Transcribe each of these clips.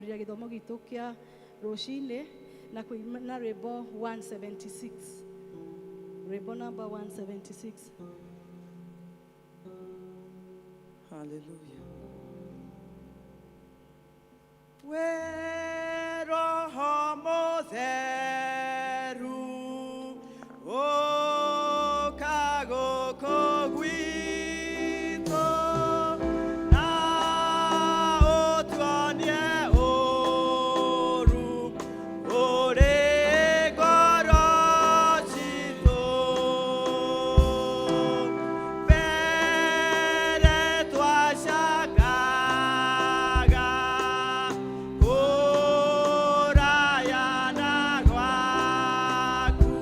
Kwambĩrĩria gĩthomo gitũ kĩa rũcinĩ na kũina rwĩmbo 176, rwĩmbo namba 176. Hallelujah. We Roho Mũtheru, ũka gũkũ gwitũ na ũtuonie ũru ũrĩ ngoro citũ. Mbere twacakaga kũraya na gwaku,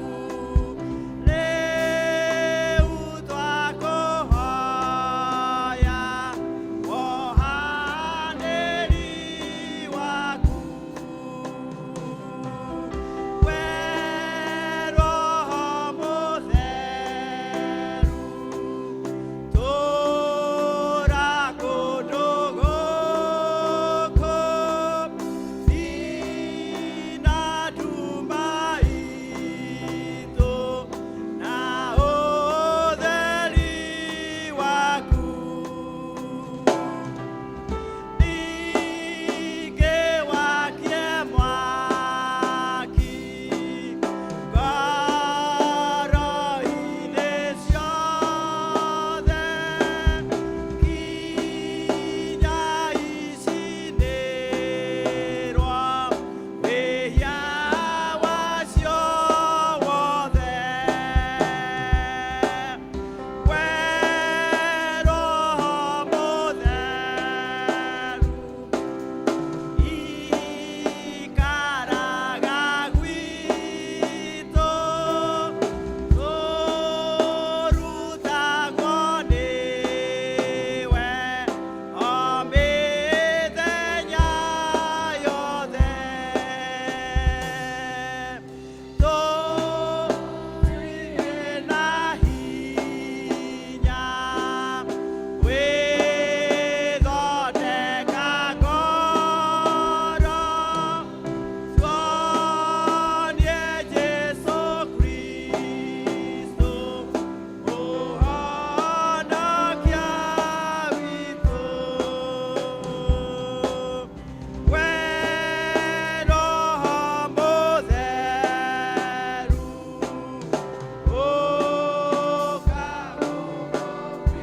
rĩu twakũhoya wohanĩri waku. We Roho Mũtheru, tũra kũndũ gũkũ, nina nduma itũ na ũtheri waku. Ningĩ wakie mwaki ngoro-inĩ ciothe nginya icinĩrwo wĩhia wacio wothe. We Roho Mũtheru, ikaraga gwitũ, tũrutagwo nĩwe o mĩthenya yothe. Tũrĩ na hinya gwĩthondeka ngoro, tuonie Jesũ Kristo Mũhonokia witũ. We Roho Mũtheru, ũka gũkũ.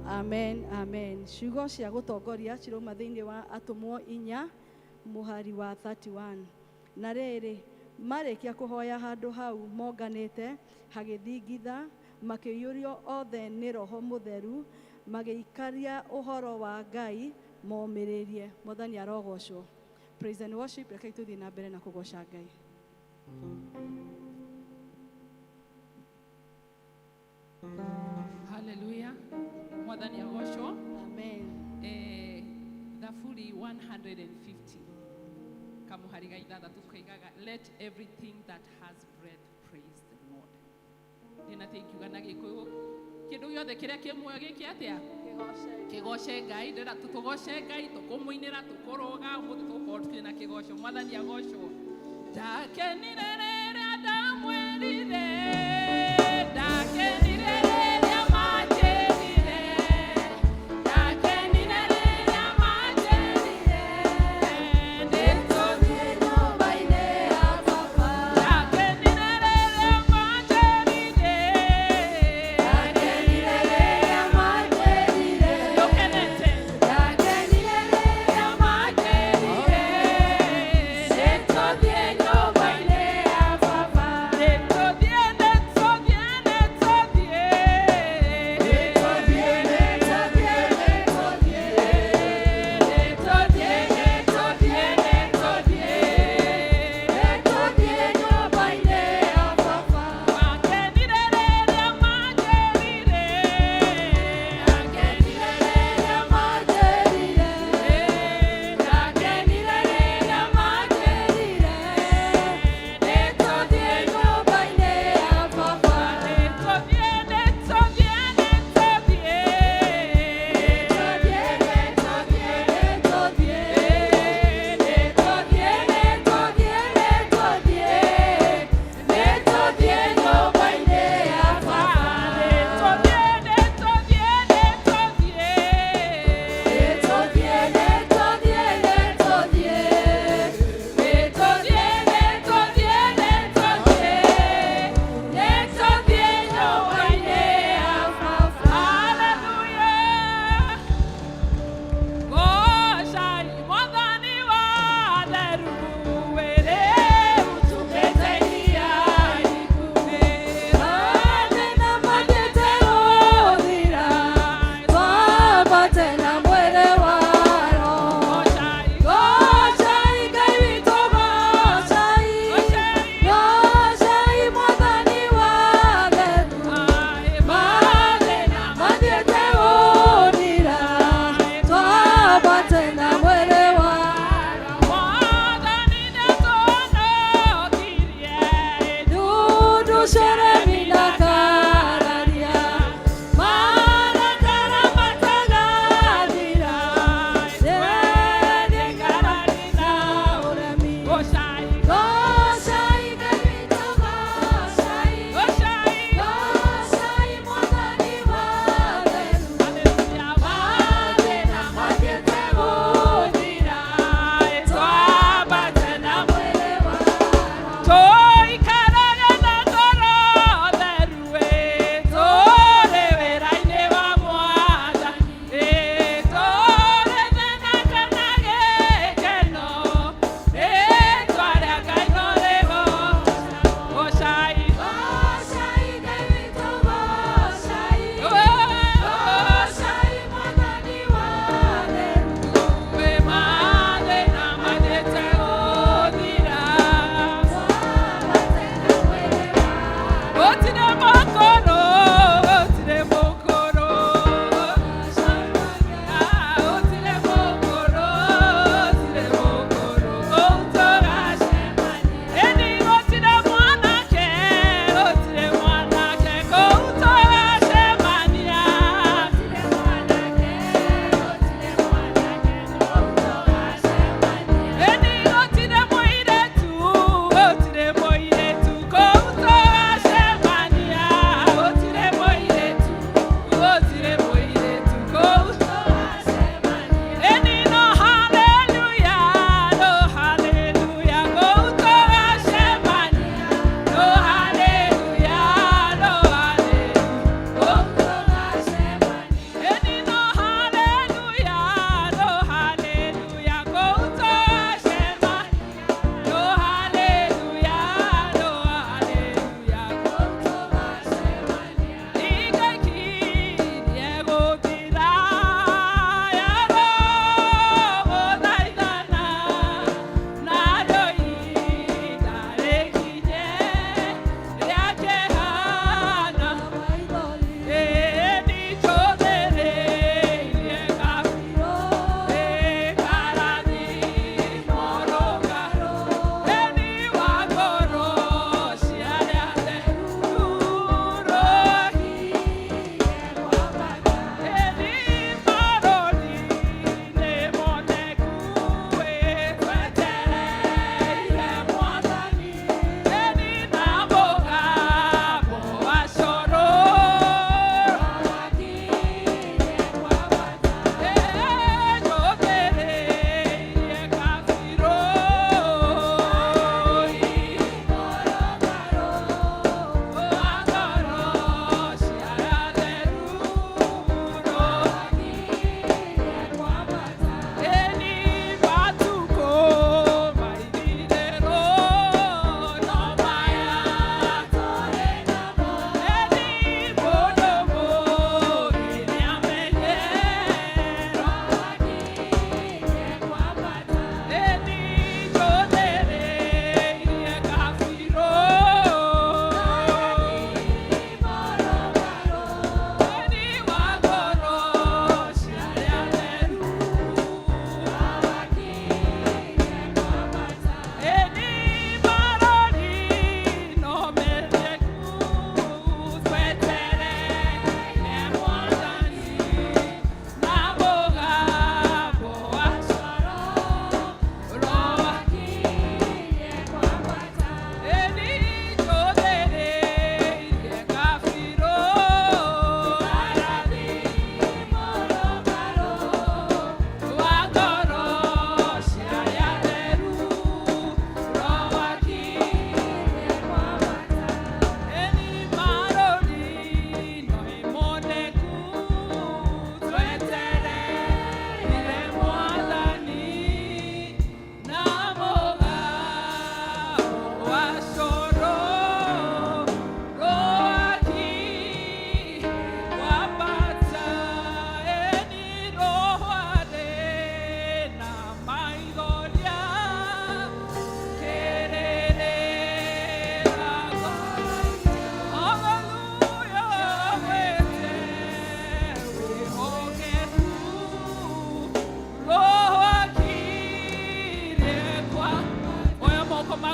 Amen, amen. Ciugo cia gũtongoria cirauma thĩinĩ wa Atũmwo 4 mũhari wa 31. Na rĩrĩ, marĩkia kũhoya handũ hau monganĩte hagĩthingitha, makĩiyũrio othe nĩ Roho Mũtheru, magĩikaria ũhoro wa Ngai momĩrĩrie. Mwathani arogocwo. Praise and worship, rekei tũthiĩ na mbere na kũgoca Ngai. Haleluya, Mwathani agocwo. Amen. Thaburi 150 kamuhari ga 6 koigaga, "Let everything that has breath praise the Lord." Ndina tingiuga na Gĩkũyũ, kĩndũ gĩothe kĩrĩa kĩ muoyo gĩke atĩa? Kĩgoce Ngai. Ndĩrenda tũgoce Ngai, tũkũmũinĩra, tũkũrũga. Ũmũthĩ tũgũkorwo twĩna kĩgoco. Mwathani agocwo. Ndakenire rĩrĩa ndamwĩrire, ndakenire rĩrĩa manjĩrire, ndakenire rĩrĩa manjĩrire nĩtũthiĩ nyũmba-inĩ ya Baba. Ndakenire rĩrĩa manjĩrire, ndakenire rĩrĩa manjĩrire, nĩũkenete, ndakenire rĩrĩa manjĩrire nĩtũthiĩ nyũmba-inĩ ya Baba, nĩtũthiĩ.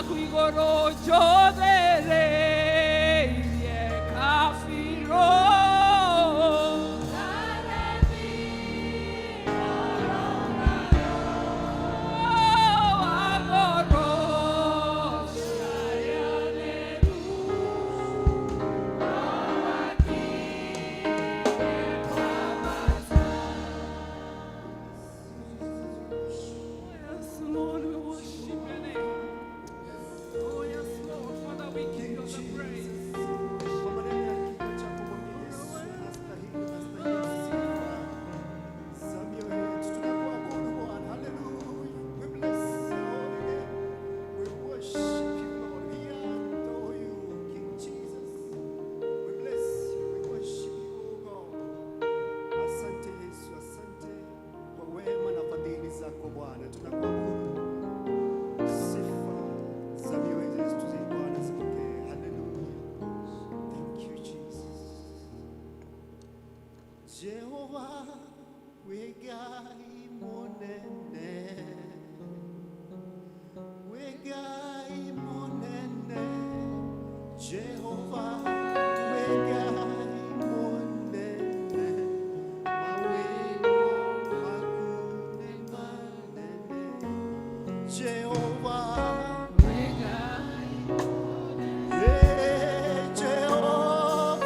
Ciaku igũrũ njũthĩrĩirie kabirũ. Yes, Lord, we worship your name. Oh, yes, Lord. Father, we give you the praise. Kwa maneno ya kinywa chako mwambie Yesu, unastahili, unastahili sifa za mioyo yetu. Tunakuabudu Bwana. Hallelujah. We bless your holy name. We worship you, Lord. We adore you, King Jesus. We bless you. We worship you, O God. Asante Yesu, asante kwa wema na fadhili zako Bwana. Tunakuabudu. Sifa za mioyo yetu Bwana zipokee. Hallelujah. Thank you, Jesus. Jehovah, we gai monene. We gai monene. Jehovah, we gai monene. Mawego makune manene. Jehovah, yeah, Jehovah.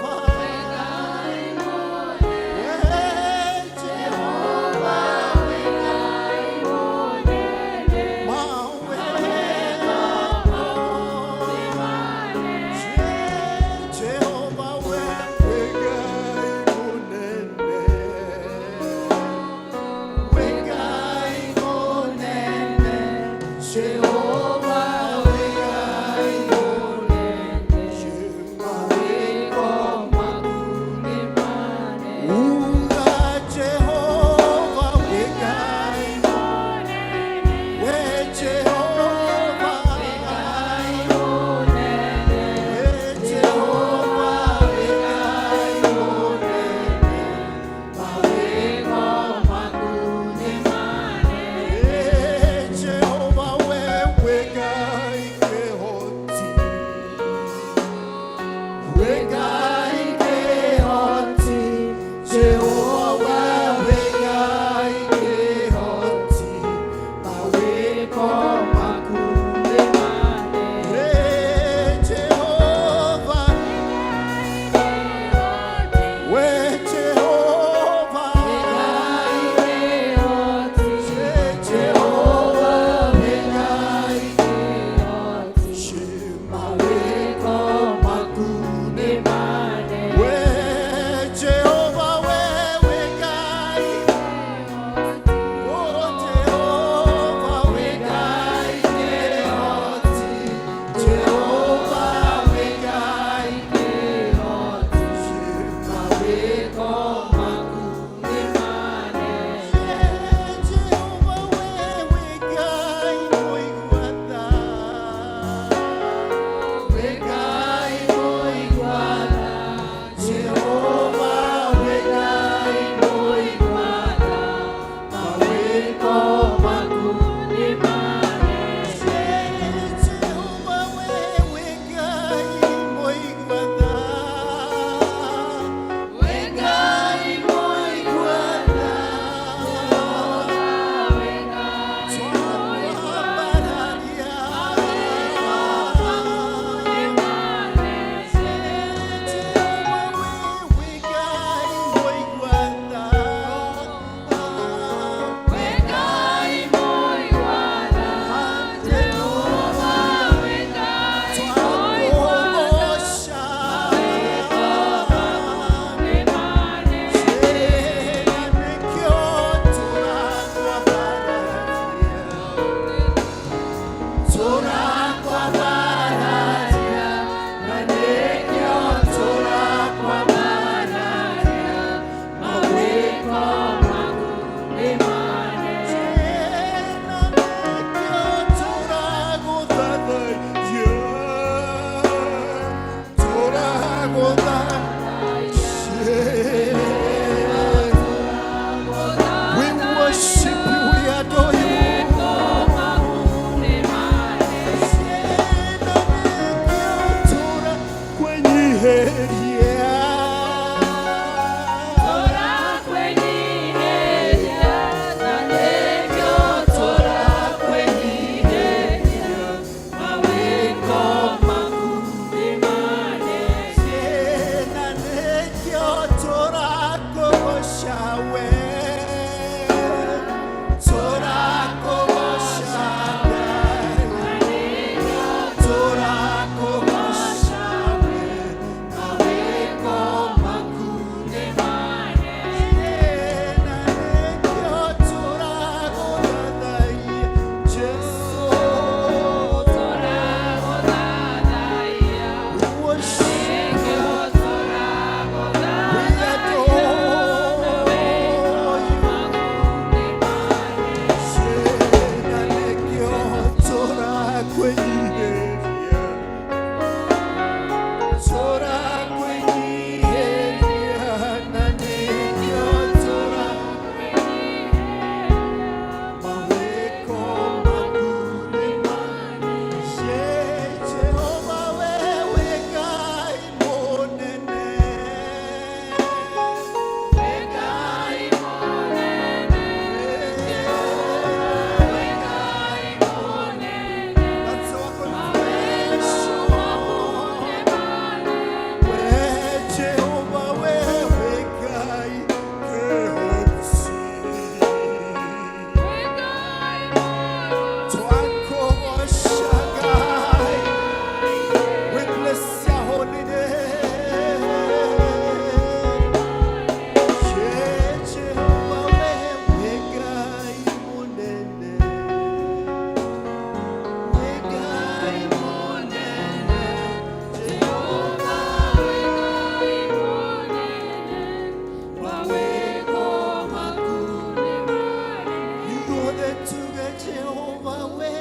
Jehova we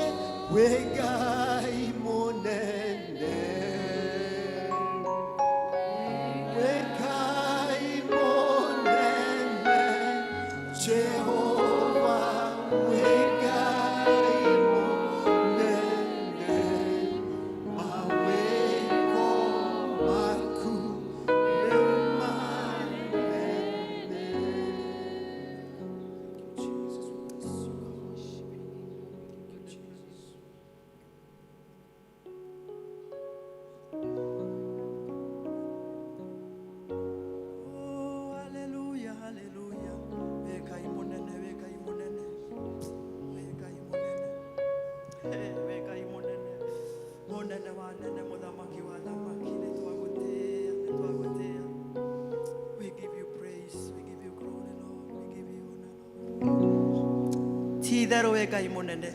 wĩ Ngai mũnene. Wĩ Ngai mũnene, Jehova wĩ Ngai mũnene. Mawĩko maku nĩ manene. Jesus, we bless you. Thank you, Jesus. Oh, hallelujah, hallelujah. Wĩ Ngai mũnene, wĩ Ngai mũnene. Wĩ Ngai mũnene. Eh, wĩ Ngai mũnene. Mũnene wa nene, mũthamaki wa thamaki, nĩ twagũtĩĩa, nĩ twagũtĩĩa. We give you praise, we give you glory, Lord. We give you honor, Lord. Ti itherũ wĩ Ngai mũnene.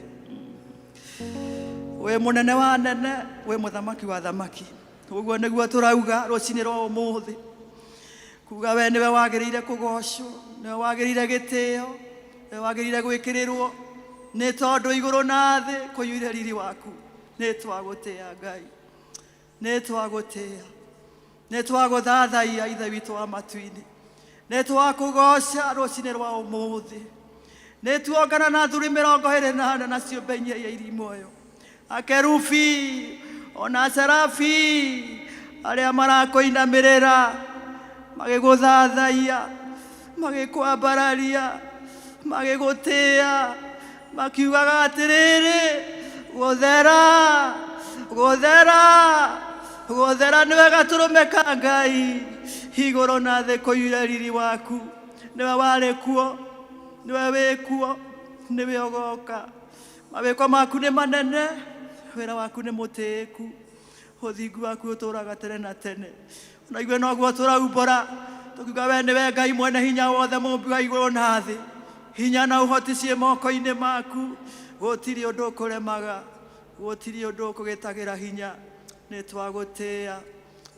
Wĩ mũnene wa nene, wĩ mũthamaki wa thamaki. Ũguo nĩguo tũrauga rũcinĩ rwa ũmũthĩ kuga we nĩwe wagĩrĩire kũgocwo, nĩwe wagĩrĩire gĩtĩo, nĩwe wagĩrĩire gwĩkĩrĩrwo, nĩ tondũ igũrũ na thĩ kũiyũire riri waku. Nĩ twagũtĩĩa Ngai, nĩ twagũtĩĩa, nĩ twagũthathaiya Ithe witũ wa matu-inĩ, nĩ twakũgoca rũcinĩ rwa ũmũthĩ. Nĩ tuongana na athuri 24 na ciũmbe inya iria irĩ muoyo, akerubi ona serafi arĩa marakũinamĩrĩra magĩgũthathaiya, magĩkwambararia, magĩgũtĩĩa, makiugaga atĩrĩrĩ, gũthera, gũthera, gũthera nĩwe gatũrũme ka Ngai. Igũrũ na thĩ kũiyũire riri waku. Nĩwe warĩ kuo, nĩwe wĩ kuo, nĩwe ũgoka. Mawĩko maku nĩ manene, wĩra waku nĩ mũtĩĩku, ũthingu waku ũtũũraga tene na tene. Ona ithuĩ noguo tũraumbũra tũkiuga we nĩwe Ngai mwene hinya wothe, mũmbi wa igũrũ na thĩ. Hinya na ũhoti ciĩ moko-inĩ maku, gũtirĩ ũndũ ũkũremaga, gũtirĩ ũndũ ũkũgĩtagĩra hinya. Nĩ twagũtĩĩa,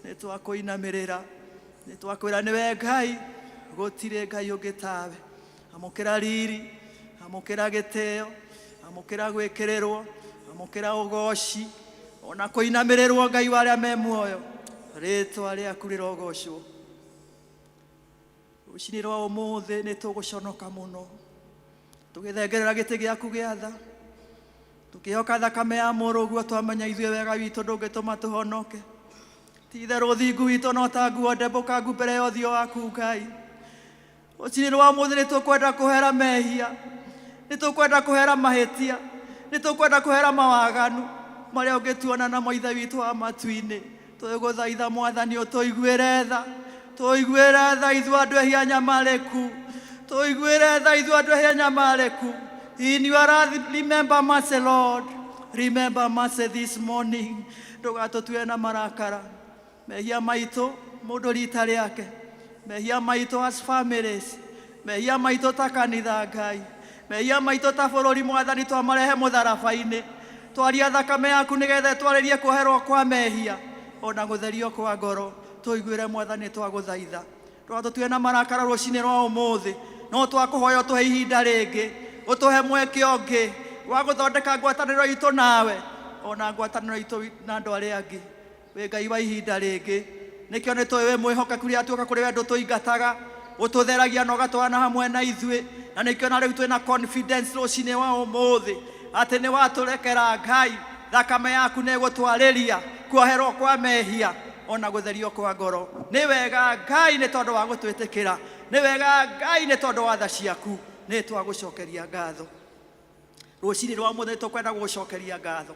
nĩ twakũinamĩrĩra, nĩ twakwĩra nĩwe Ngai, gũtirĩ Ngai ũngĩ tawe. Amũkĩra riri, amũkĩra gĩtĩo, amũkĩra gwĩkĩrĩrwo, amũkĩra ũgoci ona kũinamĩrĩrwo. Ngai wa arĩa me muoyo, rĩtwa rĩaku rĩrogocwo. Rũcinĩ rwa ũmũthĩ nĩ tũgũconoka mũno tũgĩthengerera gĩtĩ gĩaku gĩa tha, tũkĩhoka thakame ya mũrũguo. Twamenya ithuĩ wega witũ ndũngĩtũma tũhonoke. Ti itherũ ũthingu witũ no ta nguo ndembũkangu mbere ya ũthiũ waku, Ngai. Rũcinĩ rwa ũmũthĩ nĩ tũkwenda kũhera mehia, nĩ tũkwenda kũhera mahĩtia, nĩ tũkwenda kũhera mawaganu marĩa ũngĩtuona namo. Ithe witũ wa matu-inĩ, tũgũthaitha Mwathani ũtũiguĩre tha, tũiguĩre tha ithuĩ andũ ehia nyamarĩku, tũiguĩre tha ithuĩ andũ ehia nyamarĩku. In your wrath, remember mercy, Lord. Remember mercy this morning. Ndũgatũtue na marakara. Mehia maitũ mũndũ rita rĩake, mehia maitũ as families, mehia maitũ ta kanitha, Ngai, mehia maitũ ta bũrũri, Mwathani, twamarehe mũtharaba-inĩ. Twaria thakame yaku nĩgetha ĩtwarĩrie kuoherwo kwa mehia ona gũtherio kwa ngoro. Tũiguĩre, Mwathani, twagũthaitha ndũgatũtue na marakara rũcinĩ rwa ũmũthĩ, no twakũhoya ũtũhe ihinda rĩngĩ, ũtũhe mweke ũngĩ wa gũthondeka ngwatanĩro itũ nawe ona ngwatanĩro itũ na andũ arĩa angĩ. Wĩ Ngai wa ihinda rĩngĩ, nĩkĩo nĩ tũĩ wĩ mwĩhokeku. Rĩrĩa tuoka kũrĩ we ndũtũingataga, ũtũtheragia na ũgatwarana hamwe na ithuĩ, na nĩkĩo na rĩu twĩna confidence rũcinĩ wa ũmũthĩ atĩ nĩ watũrekera, Ngai. Thakame yaku nĩ ĩgũtwarĩria kuoherwo kwa mehia ona gũtherio kwa ngoro. Nĩ wega, Ngai, nĩ tondũ wa gũtwĩtĩkĩra. Nĩ wega, Ngai, nĩ tondũ wa tha ciaku. Nĩ twagũcokeria ngatho rũcinĩ rwa ũmũthĩ. Nĩ tũkwenda gũgũcokeria ngatho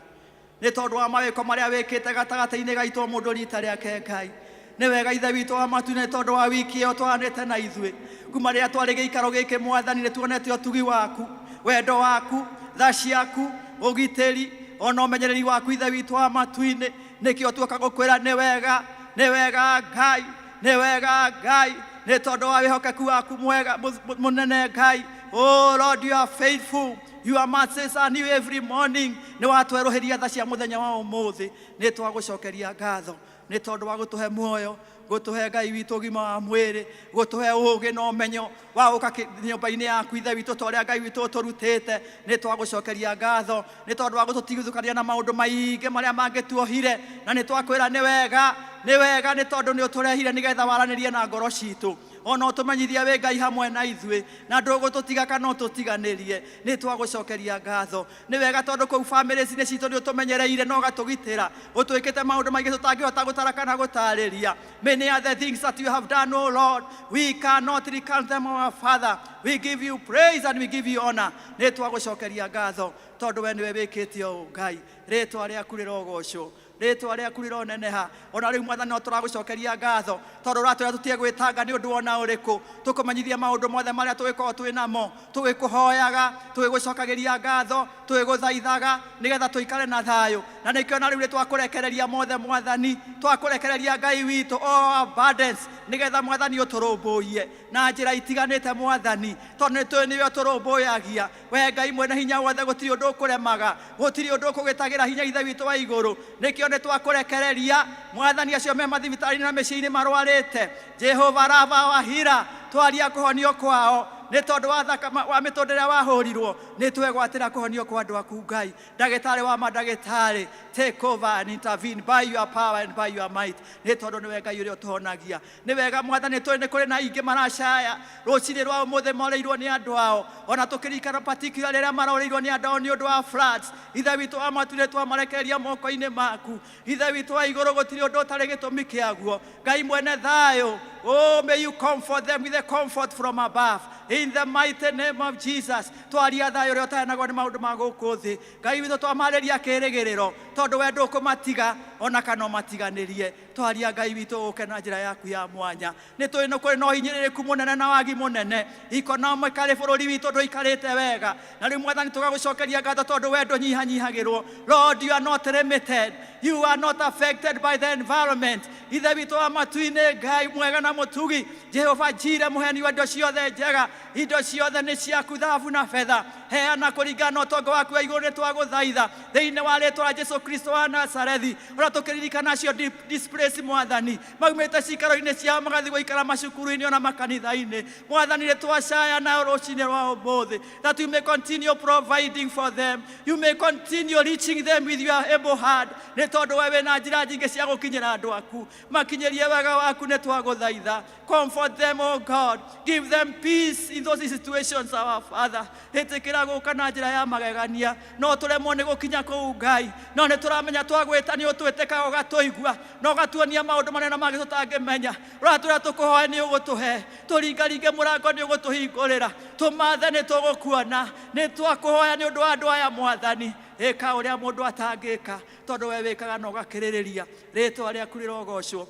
nĩ tondũ wa mawĩko marĩa wĩkĩte gatagatĩ-inĩ gaitũ o mũndũ rita rĩake. Ngai, nĩ wega. Ithe witũ wa matu, nĩ tondũ wa wiki ĩyo twaranĩte na ithuĩ kuma rĩrĩa twarĩ gĩikaro gĩkĩ, Mwathani, nĩ tuonete ũtugi waku, wendo waku, tha ciaku, ũgitĩri ona ũmenyereri waku. Ithe witũ wa matu-inĩ, nĩkĩo tuoka gũkwĩra nĩ wega, nĩ wega, Ngai, nĩ wega, Ngai, nĩ tondũ wa wĩhokeku waku mwega mũnene. Ngai, oh Lord, you are faithful. Your mercies are new every morning. Nĩ watwerũhĩria tha cia mũthenya wa ũmũthĩ. Nĩ twagũcokeria ngatho nĩ tondũ wa gũtũhe muoyo. Gũtũhe Ngai witũ ũgima wa mwĩrĩ, gũtũhe ũũgĩ na ũmenyo wa gũka nyũmba-inĩ yaku Ithe witũ, ta ũrĩa Ngai witũ ũtũrutĩte. Nĩ twagũcokeria ngatho nĩ tondũ wa gũtũtigithũkania na maũndũ maingĩ marĩa mangĩtuohire, na nĩ twakwĩra nĩ wega, nĩ wega, nĩ tondũ nĩ ũtũrehire nĩgetha waranĩrie na ngoro citũ, ona ũtũmenyithie wĩ Ngai hamwe na ithuĩ, na ndũgũtũtiga kana ũtũtiganĩrie. Nĩ twagũcokeria ngatho. Nĩ wega tondũ kũu bamĩrĩ-inĩ citũ nĩ ũtũmenyereire na ũgatũgitĩra, ũtwĩkĩte maũndũ maingĩ tũtangĩhota gũtara kana gũtarĩria. Many are the things that you have done, O Lord. We cannot recount them, our Father. We give you praise and we give you honor. Nĩ twagũcokeria ngatho tondũ we nĩwe wĩkĩte ũũ. Ngai, rĩtwa rĩaku rĩrogocwo, rĩtwa rĩaku rĩroneneha. Ona rĩu, Mwathani, no tũragũcokeria ngatho tondũ ũratwĩra tũtige gwĩtanga nĩ ũndũ ona ũrĩkũ, tũkũmenyithia maũndũ mothe marĩa tũgĩkorwo twĩ namo, tũgĩkũhoyaga, tũgĩgũcokagĩria ngatho, tũgĩgũthaithaga, nĩgetha tũikare na thayũ. Na nĩkĩo na rĩu nĩ twakũrekereria mothe, Mwathani, twakũrekereria, Ngai witũ, all our burdens, nĩgetha, Mwathani, ũtũrũmbũiye na njĩra itiganĩte. Mwathani, tondũ nĩ tũĩ nĩwe ũtũrũmbũyagia, we Ngai mwene hinya wothe. Gũtirĩ ũndũ ũkũremaga, gũtirĩ ũndũ ũkũgĩtagĩra hinya, Ithe witũ wa igũrũ. Nĩkĩo nĩ twakũrekereria, Mwathani, acio me mathibitarĩ na mĩciĩ-inĩ marwarĩte. Jehova Raba wa hira, twaria kũhonio kwao nĩ tondũ wa thakame wa mĩtũndũ ĩrĩa wahũrirwo. Nĩ twegwatĩra kũhonio kwa andũ aku. Ngai ndagĩtarĩ wa mandagĩtarĩ, take over and intervene by your power and by your might, nĩ tondũ nĩwe Ngai ũrĩa ũtũhonagia. Nĩ wega, Mwathani, tũĩ nĩ kũrĩ na aingĩ maracaya rũcinĩ rwa ũmũthĩ, morĩirwo nĩ andũ ao, ona tũkĩririkana particular rĩrĩa marorĩirwo nĩ andũ ao nĩ ũndũ wa floods. Ithe witũ wa matu, nĩ twamarekereria moko-inĩ maku. Ithe witũ wa igũrũ, gũtirĩ ũndũ ũtarĩ gĩtũmi kĩaguo. Ngai mwene thayũ, oh, may you comfort them with the comfort from above, in the mighty name of Jesus. Twaria thayũ ũrĩa ũtaheanagwo nĩ maũndũ ma gũkũ thĩ. Ngai witũ, twamarĩria kĩrĩgĩrĩro tondũ we ndũkũmatiga ona kana ũmatiganĩrie. Twaria, Ngai witũ, ũke na njĩra yaku ya mwanya. Nĩ tũĩ nĩ kũrĩ na ũhinyĩrĩrĩku mũnene na wagi mũnene economically, bũrũri witũ ndũikarĩte wega. Na rĩu, Mwathani, tũgagũcokeria ngatho tondũ we ndũnyihanyihagĩrwo. Lord, you are not limited, you are not affected by the environment. Ithe witũ wa matu-inĩ, Ngai mwega na mũtugi, Jehova Jire, mũheani wa indo ciothe njega, indo ciothe nĩ ciaku, thahabu na betha, heana kũringana na ũtonga waku wa igũrũ. Nĩ twagũthaitha thĩinĩ wa rĩtwa rĩa Jesu Kristo wa Nazarethi, ũrĩa tũkĩririkana acio displaced, Mwathani, maumĩte cikaro-inĩ ciao magathiĩ gũikara macukuru-inĩ ona makanitha-inĩ. Mwathani, nĩ twacaya nao rũcinĩ rwa ũmũthĩ, that you may continue providing for them, you may continue reaching them with your able hand, nĩ tondũ we wĩna njĩra nyingĩ cia gũkinyĩra andũ aku. Makinyĩrie wega waku, nĩ twagũthaitha. Comfort them, oh God. Give them peace in those situations, our Father. Ĩtĩkĩra gũka na njĩra ya magegania. No tũremwo nĩ gũkinya kũu, Ngai, no nĩ tũramenya twagwĩta nĩ ũtwĩtĩkaga, ũgatũigua na ũgatuonia maũndũ manene mangĩ tũtangĩmenya. Ũratwĩra tũkũhoe nĩ ũgũtũhe, tũringaringe mũrango nĩ ũgũtũhingũrĩra, tũmathe nĩ tũgũkuona. Nĩ twakũhoya nĩ ũndũ wa andũ aya, Mwathani. Ĩka ũrĩa mũndũ atangĩka, tondũ we wĩkaga na ũgakĩrĩrĩria. Rĩtwa rĩaku rĩrogocwo.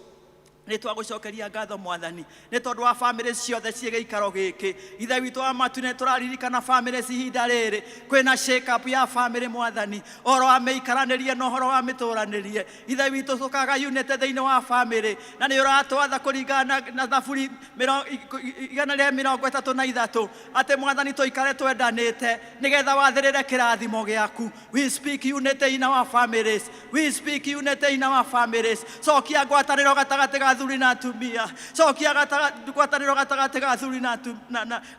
Nĩ twagũcokeria ngatho, Mwathani, nĩ tondũ wa bamĩrĩ ciothe ciĩ gĩikaro gĩkĩ. Ithe witũ wa matu, nĩ tũraririkana bamĩrĩ ci ihinda rĩrĩ kwĩna shake up ya bamĩrĩ. Mwathani, ũhoro wa mĩikaranĩrie na ũhoro wa mĩtũranĩrie, Ithe witũ, tũkaga unity thĩinĩ wa bamĩrĩ, na nĩ ũratwatha kũringana na Thaburi 133 atĩ, Mwathani, tũikare twendanĩte nĩgetha wathĩrĩre kĩrathimo gĩaku. We speak unity in our families, we speak unity in our families. Cokia ngwatanĩro gatagatĩ ga athuri na atumia, cokia ngwatanĩro gatagatĩ ga athuri na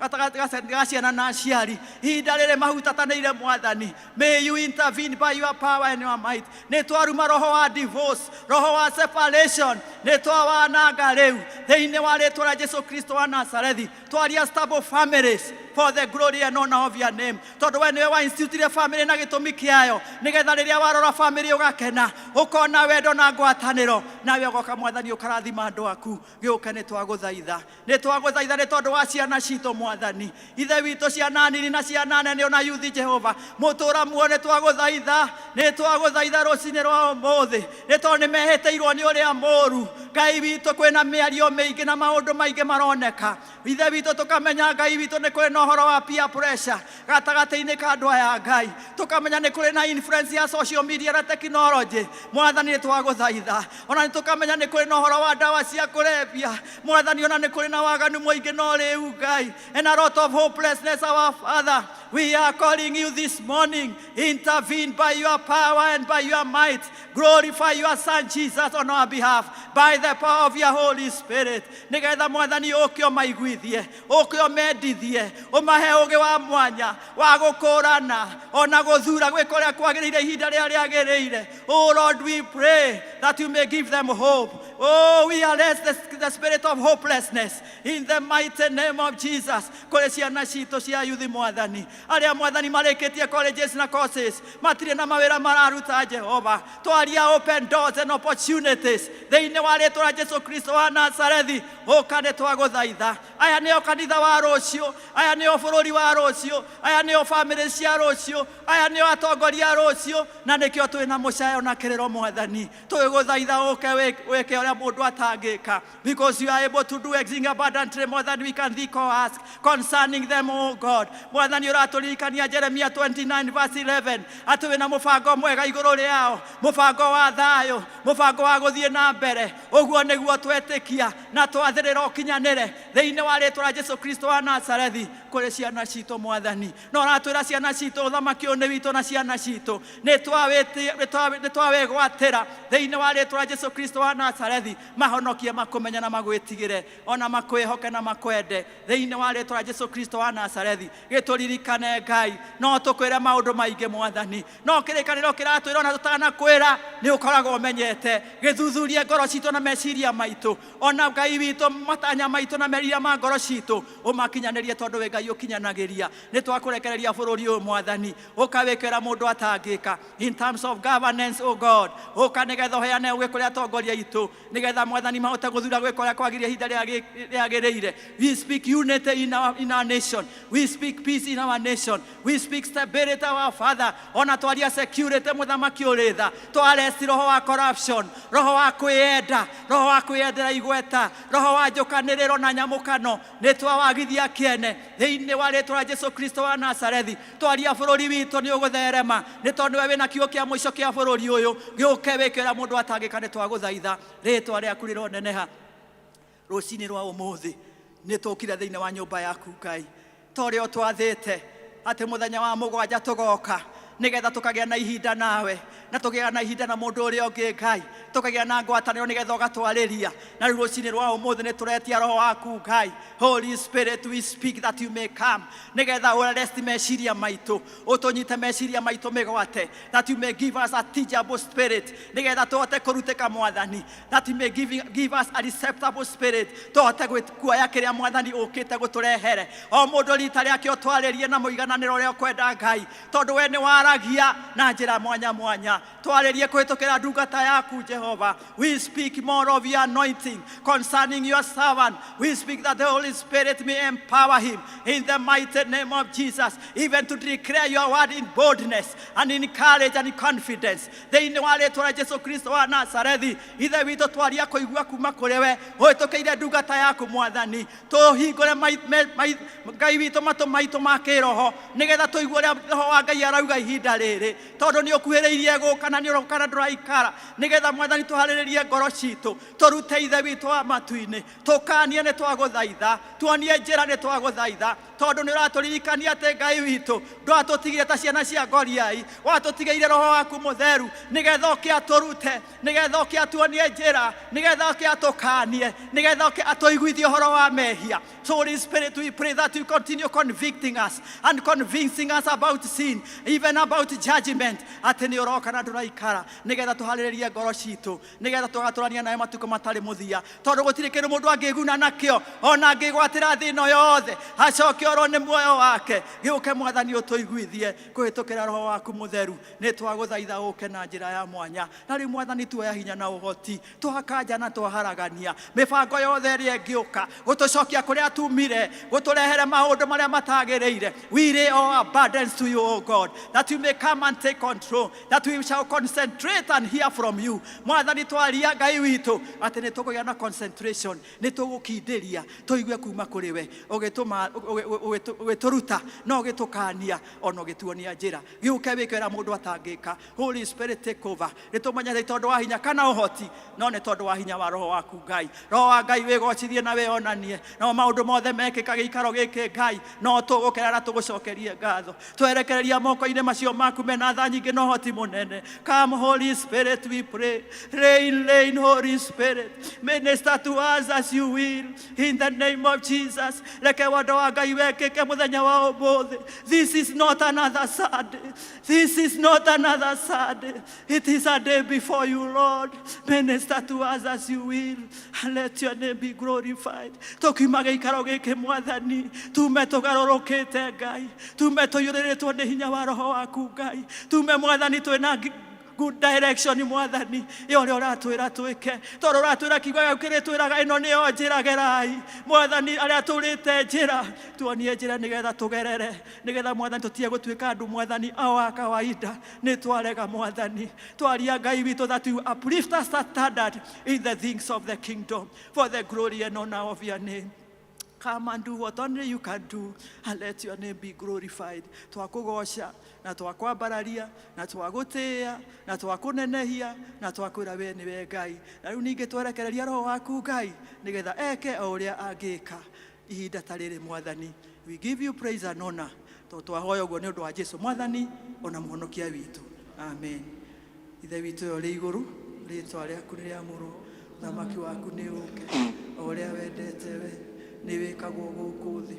gatagatĩ ga ciana na aciari. Ihinda rĩrĩ mahutatanĩire, Mwathani, may you intervene by your power and your might. Nĩ twaruma roho wa divorce, roho wa separation, nĩ twawananga rĩu thĩinĩ wa rĩtwa rĩa Jesu Kristo wa Nazarethi. Twaria stable families for the glory and honor of your name, tondũ we nĩwe wa institutire family na gĩtũmi kĩayo, nĩgetha rĩrĩa warora family ũgakena, ũkona wendo na ngwatanĩro, nawe ũgoka, Mwathani, ũkarathima andũ aku. Gĩũke, nĩ twagũthaitha, nĩ twagũthaitha nĩ tondũ wa ciana citũ, Mwathani Ithe witũ, ciana nini na ciana nene, ona yuthi. Jehova mũtũra muo, nĩ twagũthaitha, nĩ twagũthaitha rũcinĩ rwa ũmũthĩ, nĩ tondũ nĩ mehĩtĩirwo nĩ ũrĩa mũũru. Ngai witũ, kwĩna mĩario mĩingĩ na maũndũ maingĩ maroneka. Ithe witũ, tũkamenya, Ngai witũ, nĩ kũrĩ na ũhoro wa peer pressure gatagatĩ-inĩ ka andũ aya. Ngai, tũkamenya nĩ kũrĩ na influence ya social media na technology. Mwathani, nĩ twagũthaitha. Ona nĩ tũkamenya nĩ kũrĩ na ũhoro wa ndawa cia kũrebia, Mwathani, ona nĩ kũrĩ na waganu mũingĩ. No rĩu, Ngai, and a lot of hopelessness, our Father. We are calling you this morning. Intervene by your power and by your might. Glorify your Son Jesus on our behalf by the power of your Holy Spirit. Nĩgetha Mwathani ũke ũmaiguithie, ũke ũmendithie, ũmahe ũgĩ wa mwanya wa gũkũrana ona gũthura gwĩka ũrĩa kwagĩrĩire ihinda rĩrĩa rĩagĩrĩire. Oh Lord, we pray that you may give them hope. Oh, we arrest the spirit of hopelessness in the mighty name of Jesus. Kũrĩ ciana citũ cia yuthi, Mwathani, arĩa, Mwathani, marĩkĩtie colleges na courses, matirĩ na mawĩra mararuta. Jehova, twaria open doors and opportunities thĩinĩ wa rĩtwa rĩa Jesu Kristo wa Nazarethi. Ũka, nĩ twagũthaitha. Aya nĩo kanitha wa rũciũ, aya nĩo bũrũri wa rũciũ, aya nĩo famĩlĩ cia rũciũ, aya nĩo atongoria a rũciũ, na nĩkĩo twĩna mũcayo na kĩrĩro. Mwathani, twĩgũthaitha ũke wĩke ũrĩa mũndũ atangĩka, because you are able to do exceeding abundantly more than we can think or ask concerning them, oh God. Mwathani, ũratũririkania Jeremia 29 verse 11 atĩ wĩna mũbango mwega igũrũ rĩao, mũbango wa thayũ, mũbango wa gũthiĩ na mbere. Ũguo nĩguo twetĩkia na twathĩrĩra ũkinyanĩre thĩinĩ wa rĩtwa rĩa Jesu Kristo wa Nazarethi kũrĩ ciana citũ. Mwathani, no ũratwĩra ciana citũ, ũthamaki ũyũ nĩ witũ na ciana citũ, nĩ twawĩgwatĩra thĩinĩ wa rĩtwa rĩa Jesu Kristo wa Nazarethi. Mahonokie makũmenya na magwĩtigĩre, ona makwĩhoke na makwende thĩinĩ wa rĩtwa rĩa Jesu Kristo wa Nazarethi. Gĩtũririkane, Ngai. No tũkwĩre maũndũ maingĩ, Mwathani, no kĩrĩkanĩro kĩratwĩra ona tũtanakwĩra nĩ ũkoragwo ũmenyete. Gĩthuthurie ngoro citũ na meciria maitũ, ona Ngai witũ, matanya maitũ na meriria ma ngoro citũ, ũmakinyanĩrie, tondũ wĩ Ngai ũkinyanagĩria. Nĩ twakũrekereria bũrũri ũyũ, Mwathani, ũkawĩkĩra mũndũ atangĩka in terms of governance. Oh God, ũka nĩgetha ũheane ũgĩ kũrĩ atongoria aitũ, nĩgetha, Mwathani, mahote gũthura gwĩka ũrĩa kwagĩrĩire ihinda rĩrĩa rĩagĩrĩire. We speak unity in our nation. We speak peace in our nation. We speak stability, our Father. Ona twaria security. Mũthamaki ũrĩ tha, twaresti roho wa corruption, roho wa kwĩyenda, roho wa kwĩyendera igweta, roho wa njũkanĩrĩro na nyamũkano, nĩ twawagithia kĩene thĩinĩ wa rĩtwa rĩa Jesu Kristo wa Nazarethi. Twaria bũrũri witũ nĩ ũgũtherema, nĩ tondũ nĩwe wĩna kiugo kĩa mũico kĩa bũrũri ũyũ. Gĩũke wĩke ũrĩa mũndũ atangĩka. Nĩ twagũthaitha, rĩtwa rĩaku rĩroneneha. Rũcinĩ rwa ũmũthĩ nĩ tũkire thĩinĩ wa nyũmba yaku, Ngai, ta ũrĩa ũtwathĩte atĩ mũthenya wa mũgwanja tũgoka nĩgetha tũkagĩa na ihinda nawe, na tũgĩa na ihinda na mũndũ ũrĩa ũngĩ, Ngai, tũkagĩa na ngwatanĩro nĩgetha ũgatwarĩria. Na rĩu rũcinĩ rwa ũmũthĩ nĩ tũretia roho waku, Ngai. Holy Spirit, we speak that you may come nĩgetha ũrest meciria maitũ, ũtũnyite meciria maitũ mĩgwate, that you may give us a teachable spirit nĩgetha tũhote kũrutĩka. Mwathani, that you may give us a receptible spirit, tũhote kuoya kĩrĩa, Mwathani, ũkĩte gũtũrehere. O mũndũ rita rĩake ũtwarĩrie na mũigananĩro ũrĩa ũkwenda, Ngai, tondũ we nĩ waragia na njĩra mwanya mwanya. Twarĩrie kũhĩtũkĩra ndungata yaku, Jehova. We speak more of your anointing concerning your servant. We speak that the Holy Spirit may empower him in the mighty name of Jesus, even to declare your word in boldness and in courage and in confidence thĩinĩ wa rĩtwa rĩa Jesu Kristo wa Nazarethi. Ithe witũ, twaria kũigua kuma kũrĩ we ũhĩtũkĩire ndungata yaku. Mwathani, tũhingũre Ngai witũ matũ maitũ ma kĩroho nĩgetha tũigue ũrĩa roho wa Ngai arauga ihinda rĩrĩ, tondũ nĩ ũkuhĩrĩirie gũka na nĩ ũroka na ndũraikara, nĩgetha, Mwathani, tũharĩrĩrie ngoro citũ, tũrute Ithe witũ wa matu-inĩ. Tũkanie, nĩ twagũthaitha. Tuonie njĩra, nĩ twagũthaitha, tondũ nĩ ũratũririkania atĩ, Ngai witũ, ndwatũtigire ta ciana cia ngoriai, watũtigĩire roho waku mũtheru nĩgetha ũke atũrute, nĩgetha ũke atuonie njĩra, nĩgetha ũke atũkanie, nĩgetha ũke atũiguithie ũhoro wa mehia. So Holy Spirit, we pray that you continue convicting us and convincing us about sin, even about judgment, atĩ nĩ ũroka na ndũraikara, nĩgetha tũharĩrĩrie ngoro citũ, nĩgetha tũgatũrania nawe matukũ matarĩ mũthia, tondũ gũtirĩ kĩndũ mũndũ angĩguna nakĩo ona angĩgwatĩra thĩ ĩno yothe acoke orwo nĩ muoyo wake. Gĩũke, Mwathani, ũtũiguithie kũhĩtũkĩra roho waku mũtheru. Nĩ twagũthaitha ũke na njĩra ya mwanya. Na rĩu, Mwathani, tuoya hinya na ũhoti, twakanja na twaharagania mĩbango yothe ĩrĩa ĩngĩũka gũtũcokia kũrĩa tumire, gũtũrehere maũndũ marĩa matagĩrĩire. We lay all our burdens to you, O God, that you may come and take control, that we shall Concentrate and hear from you. Mwathani, twaria Ngai witũ atĩ nĩ tũkũgĩa na concentration, nĩ tũgũkindĩria tũigue kuma kũrĩ we, ũgĩtũma ũgĩtũruta na ũgĩtũkania ona ũgĩtuonia njĩra. Gĩũke wĩke ũrĩa mũndũ atangĩka. Holy Spirit, take over. Nĩ tũmenye nĩ tondũ wa hinya kana ũhoti, no nĩ tondũ wa hinya wa roho waku Ngai. Roho wa Ngai, wĩgocithie na wĩonanie, no maũndũ mothe mekĩka gĩikaro gĩkĩ Ngai, no tũgũkena na tũgũcokerie ngatho. Twerekereria moko-inĩ macio maku mena tha nyingĩ na ũhoti mũnene. Come, Holy Spirit, we pray. Reign, reign, Holy Spirit. Minister to us as you will, in the name of Jesus. Reke wendo wa Ngai wekĩke mũthenya wa ũmũthĩ. This is not another Sunday. This is not another Sunday. It is a day before you, Lord. Minister to us as you will, and let your name be glorified. Tũkiuma gĩikaro gĩkĩ, Mwathani, tume tũgarũrũkĩte Ngai, tume tũiyũrĩrĩtwo nĩ hinya wa roho waku Ngai, tume, Mwathani, twĩna good direction, Mwathani, ya ũrĩa ũratwĩra twĩke, tondũ ũratwĩra kiugo gĩaku kĩrĩtwĩraga ĩno nĩyo njĩra, gerai. Mwathani, arĩa tũrĩte njĩra, tuonie njĩra nĩgetha tũgerere, nĩgetha, Mwathani, tũtige gũtuĩka andũ, Mwathani, ao a kawaida. Nĩ twarega, Mwathani. Twaria, Ngai witũ, that you uplift us standard in the things of the kingdom for the glory and honor of your name. Come and do what only you can do, and let your name be glorified. Twakũgoca na twakwambararia na twagũtĩĩa na twakũnenehia na twakwĩra we nĩwe Ngai. Na rĩu ningĩ twerekereria roho waku Ngai, nĩgetha eke o ũrĩa angĩka ihinda ta rĩrĩ. Mwathani, we give you praise and honor, tondũ twahoya ũguo nĩ ũndũ wa Jesu, Mwathani ona Mũhonokia witũ. Amen. Ithe witũ ũrĩa ũrĩ igũrũ, rĩtwa rĩaku nĩ rĩamũrwo, ũthamaki waku nĩ ũke, o ũrĩa wendete we nĩ wĩkagwo gũkũ thĩ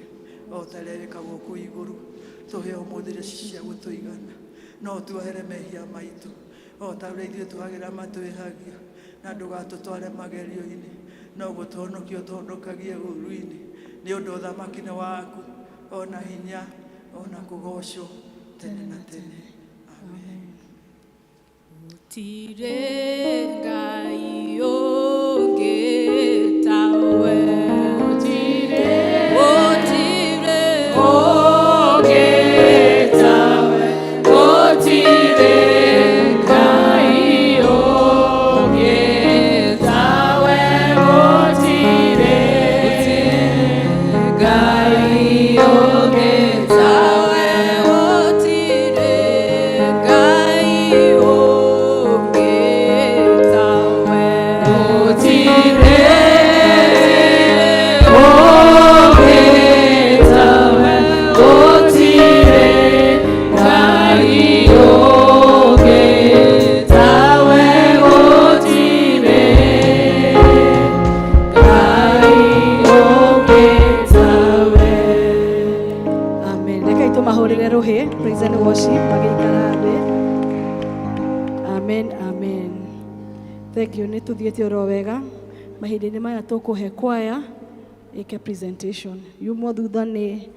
o ta ũrĩa wĩkagwo kũu igũrũ. Tũhe ũmũthĩ irio cia gũtũigana, no tuohere mehia maitũ o ta ũrĩa ithuĩ tuohagĩra matwĩhagia, na ndũgatũtware magerio-inĩ, no gũtũhonokia ũtũhonokagie ũũru-inĩ, nĩ ũndũ ũthamaki nĩ waku, ona hinya, ona kũgocwo tene na tene. Amen. Gũtirĩ Ngai ũngĩ tawe. Gũtirĩ Ũngĩ tawe, gũtirĩ Ngai ũngĩ tawe, gũtirĩ Ngai ũngĩ tawe, gũtirĩ Ngai ũngĩ tawe. Gũtirĩ ũngĩ tawe, gũtirĩ Ngai ũngĩ tawe, gũtirĩ Ngai ũngĩ tawe. Amen. Reke tũmahũrĩre rũhĩ, praise and worship, magĩikara thĩ. Amen, amen. Thank you. Nĩ tũthiĩte oro wega. Mahinda-inĩ maya tũkũhe kwaya ĩke presentation. Yumwo thutha nĩ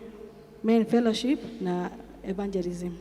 men fellowship na evangelism.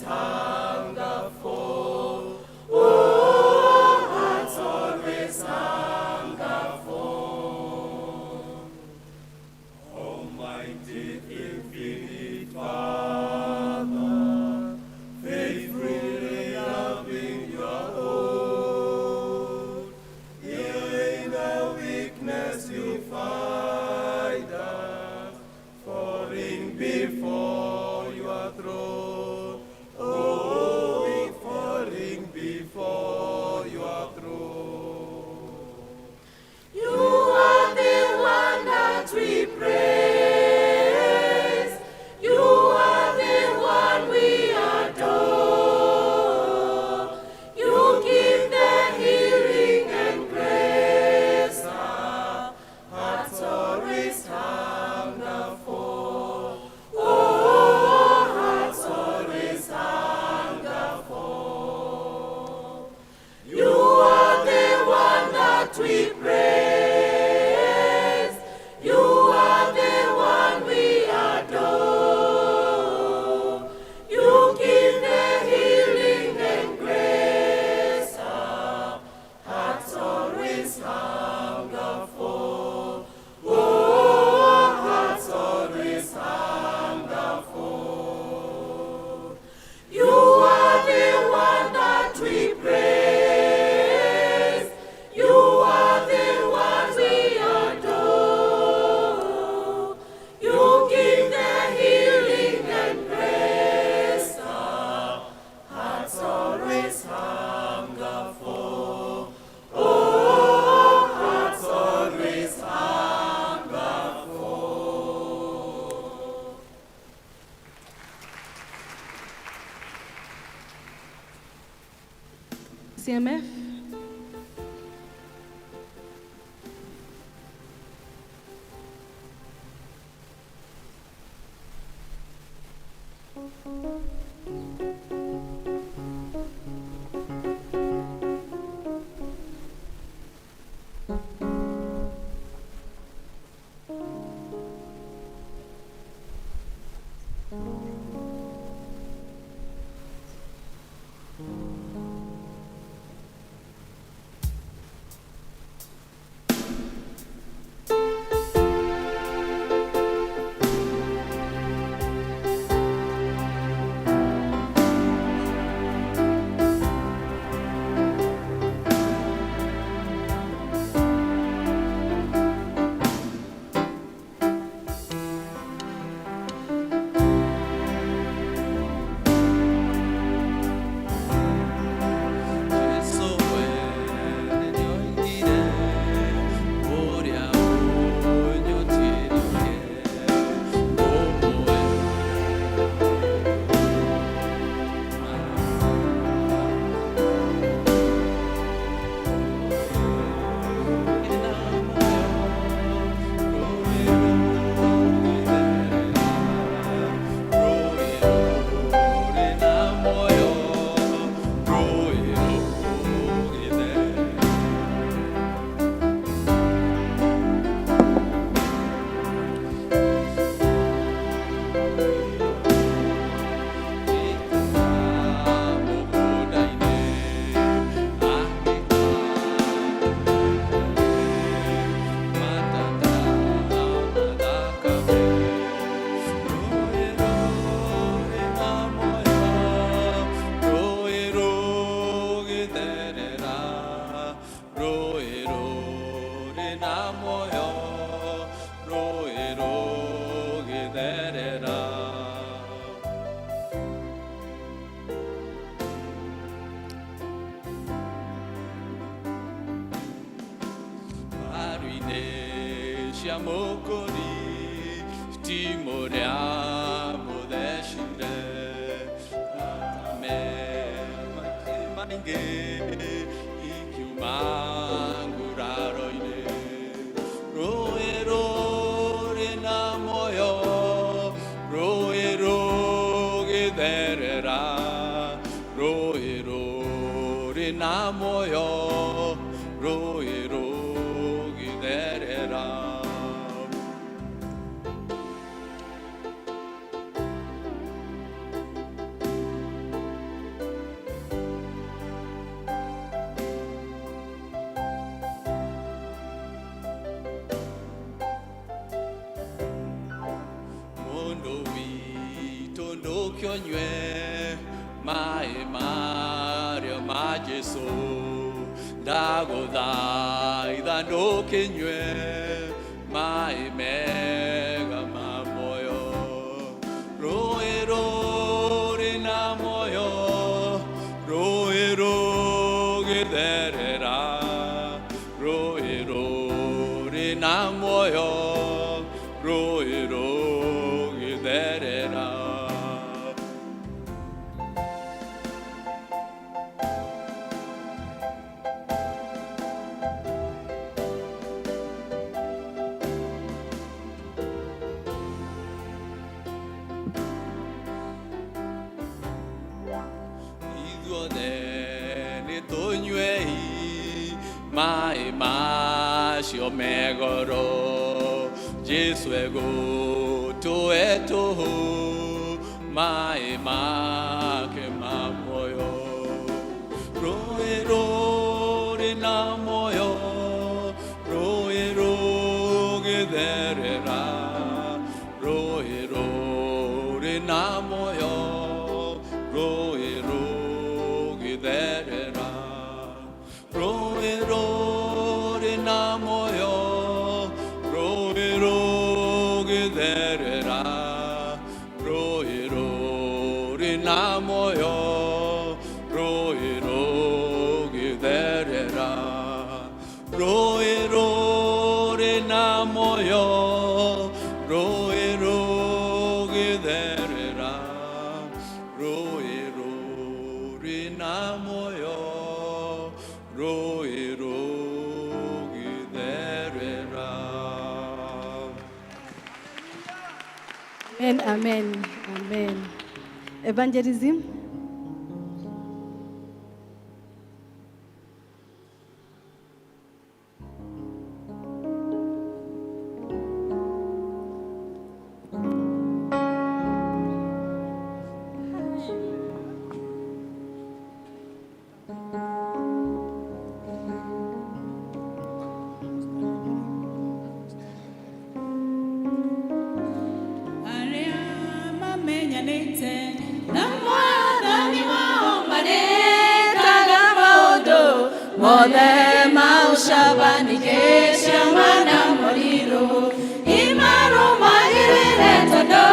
hunger for. Oh, hearts always hunger for. Almighty infinite Father, faithfully loving your own, in our weakness you find us, falling before your throne. Oh, we falling before your throne. You are the one that we praise. You are the one we adore. You give the healing and grace. Our hearts always hunger for. Oh, hearts always hunger for. You are the one that we praise. You are the one we adore. You give the healing and grace. Our hearts always hunger for. Oh, hearts always hunger for. You are the one that we praise. You are the one we adore. You give the healing and grace. Our hearts always hunger for. Oh, hearts always hunger for. CMF. Tũnyue maĩ marĩa ma Jesũ, ndagũthaitha ndũkĩnyue maĩ mega ma muoyo. Rũĩ rũrĩ na muoyo, rũĩ rũgĩtherera, rũĩ rũrĩ na muoyo, rũĩ rũgĩtherera. Ithuothe nĩ tũnyuei maĩ macio me goro, Jesũ egũtũhe tũhũ maĩ make ma muoyo. Rũĩ rũrĩ na muoyo, rũĩ rũgĩtherera, rũĩ rũrĩ na muoyo, rũĩ rũgĩtherera, rũĩ rũrĩ na muoyo, rũĩ rũgĩtherera, rũĩ rũrĩ na muoyo, rũĩ rũgĩtherera, rũĩ rũrĩ na muoyo, rũĩ rũgĩtherera, rũĩ rũrĩ na muoyo, rũĩ rũgĩtherera. Amen, amen, amen. Evangelism. Arĩa mamenyanĩte na Mwathani wao marekaga maũndũ mothe ma ũcamba, ningĩ ciama na morirũ imarũmagĩrĩre, tondũ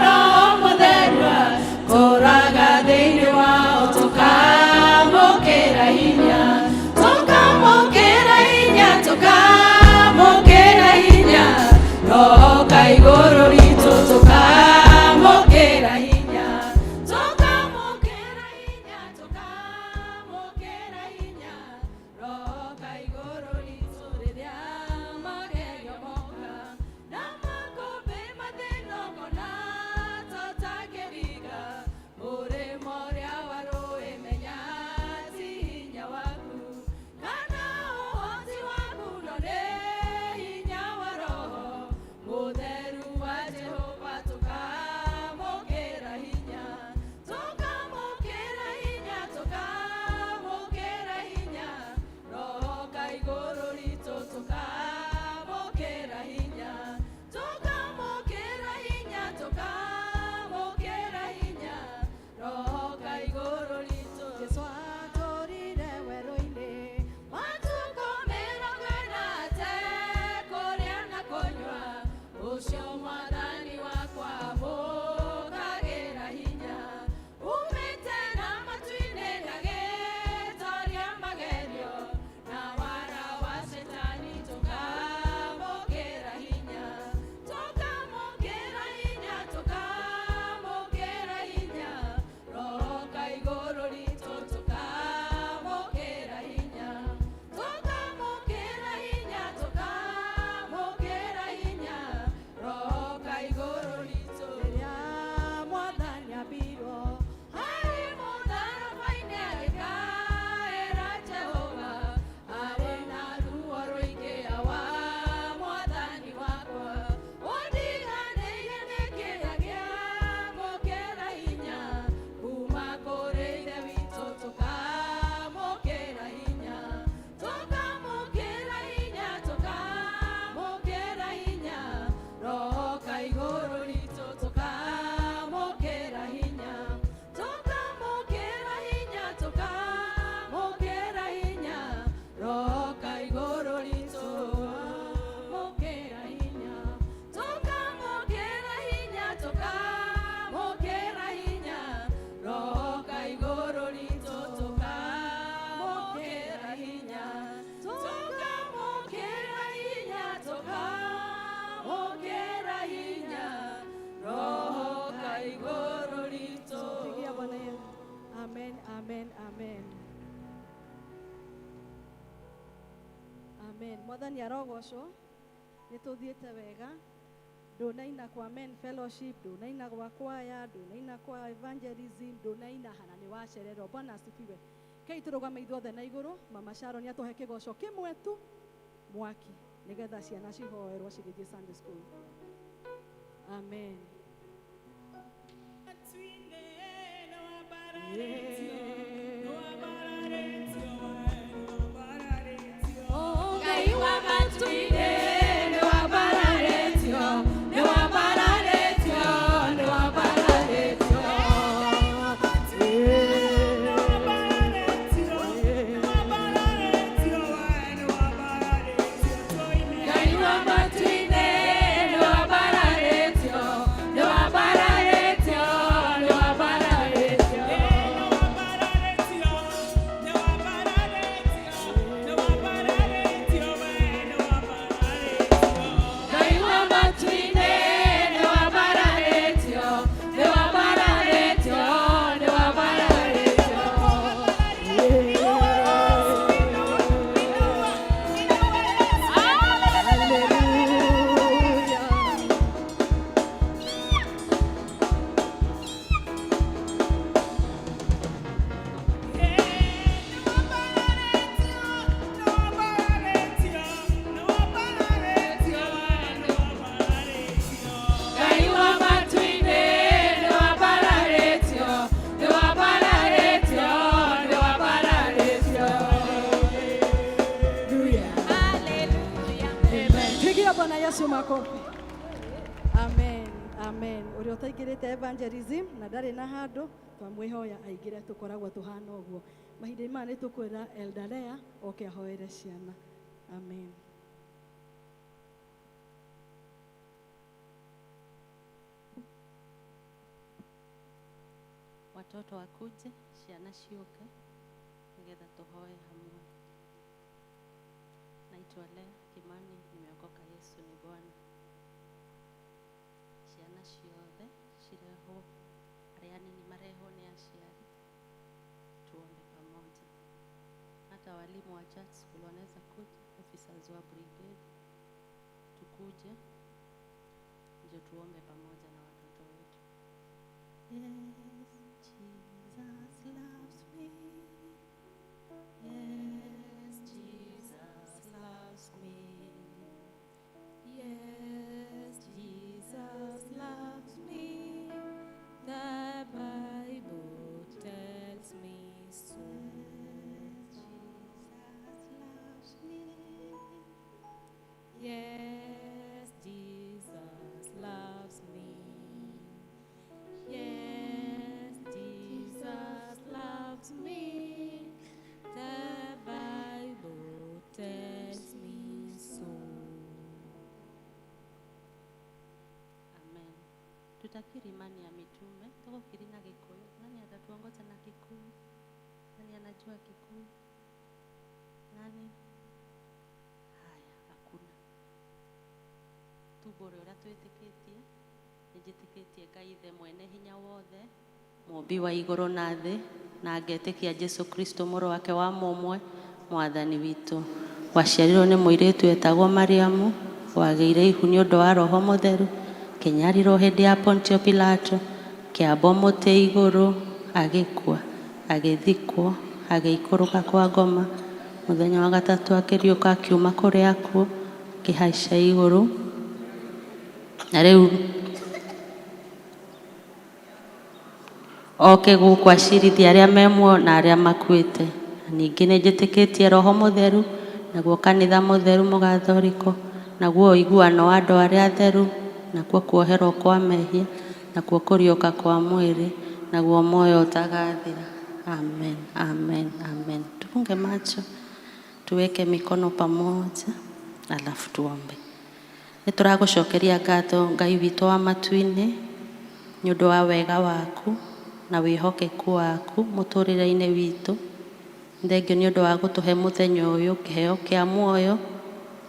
Roho Mũtheru atũũraga thĩinĩ wao. Tũkamũkĩra hinya, tũkamũkĩra hinya, tũkamũkĩra hinya, Roho ka igũrũ ritũ. Tũkamũkĩra hinya, tũkamũkĩra hinya, tũkamũkĩra hinya, Roho ka igũrũ ritũ rĩrĩa magerio moka. Amen, amen, amen. Amen. Mwathani arogocwo. Nĩ tũthiĩte wega. Ndũnaina kwa men fellowship, ndũnaina gwa kwaya, ndũnaina kwa evangelism, ndũnaina hana nĩ wacererwo. Bwana asifiwe. Kei tũrũgame ithuothe na igũrũ. Mama Sharon atũhe kĩgoco kĩmwe tu mwaki nĩgetha ciana cihoerwo cigĩthiĩ Sunday school. Amen. Ngai wa matu-inĩ nĩwambararĩtio, nĩwambararĩtio, nĩwambararĩtio. Ngai wa matu-inĩ nĩwambararĩtio, nĩwambararĩtio, nĩwambararĩtio. Ngai wa matu-inĩ nĩwambararĩtio, nĩwambararĩtio, nĩwambararĩtio. Hallelujah. Ngai wa matu-inĩ nĩwambararĩtio, nĩwambararĩtio, nĩwambararĩtio. Pigia Bwana Yesu makofi. Amen, amen. Ũrĩa ũtaingĩrĩte evangelism na ndarĩ na handũ twamwĩhoya aingĩre tũkoragwo tũhana ũguo. Mahinda-inĩ maya nĩ tũkwĩra Elder Lea oke ahoere ciana. Amen. Watoto wakuje, ciana ciũke nĩgetha tũhoe hamwe. Naitwa Lea Kimani, nimeokoka. Yesu ni Bwana. Ciana ciothe cirehwo, arĩa anini marehwo nĩ aciari, tuombe pamoja. Hata walimu wa church school wanaweza kuja, officers wa brigade, tukuje ndio tuombe pamoja na watoto wetu. Yes, Jesus loves me. Yes, Jesus loves me. Yes, Jesus loves me. The Bible tells me so. Jesus loves me. Yes, Jesus loves me. Yes, Jesus loves me. The Bible tells me so. Amen. Tutakiri imani ya mitume. Tũgũkiri na Gĩkũyũ. Nani atatuongoza na Kikuyu? Nani anajua Kikuyu? Nani? Haya, hakuna. Tumbũre ũrĩa twĩtĩkĩtie. Nĩnjĩtĩkĩtie Ngai Ithe mwene hinya wothe, mũũmbi wa igũrũ na thĩ, na ngetĩkia Jesu Kristo mũrũ wake wa mũmwe, mwathani witũ. Waciarirwo nĩ mũirĩtu wetagwo Mariamu, wagĩire ihu nĩ ũndũ wa Roho Mũtheru, kĩnyarirwo hĩndĩ ya Pontio Pilato, kĩambwo mũtĩ igũrũ, agĩkua, agĩthikwo, agĩikũrũka kwa ngoma, mũthenya wa gatatũ akĩriũka akiuma kũrĩ akuũ, akĩhaica igũrũ, na rĩu oke gũkũ acirithie arĩa me muoyo na arĩa makuĩte. Na ningĩ nĩ njĩtĩkĩtie Roho Mũtheru, naguo kanitha mũtheru mũgathoriko, naguo ũiguano wa andũ arĩa atheru, nakuo kuoherwo kwa mehia, nakuo kũriũka kwa mwĩrĩ, naguo muoyo ũtagathira. Amen, amen, amen. Tufunge macho, tuweke mikono pamoja, alafu tuombe. Nĩ tũragũcokeria ngatho Ngai witũ wa matu-inĩ nĩ ũndũ wa wega waku na wĩhokeku waku mũtũrĩre-inĩ witũ. Thengio nĩ ũndũ wa gũtũhe mũthenya ũyũ kĩheo kĩa muoyo,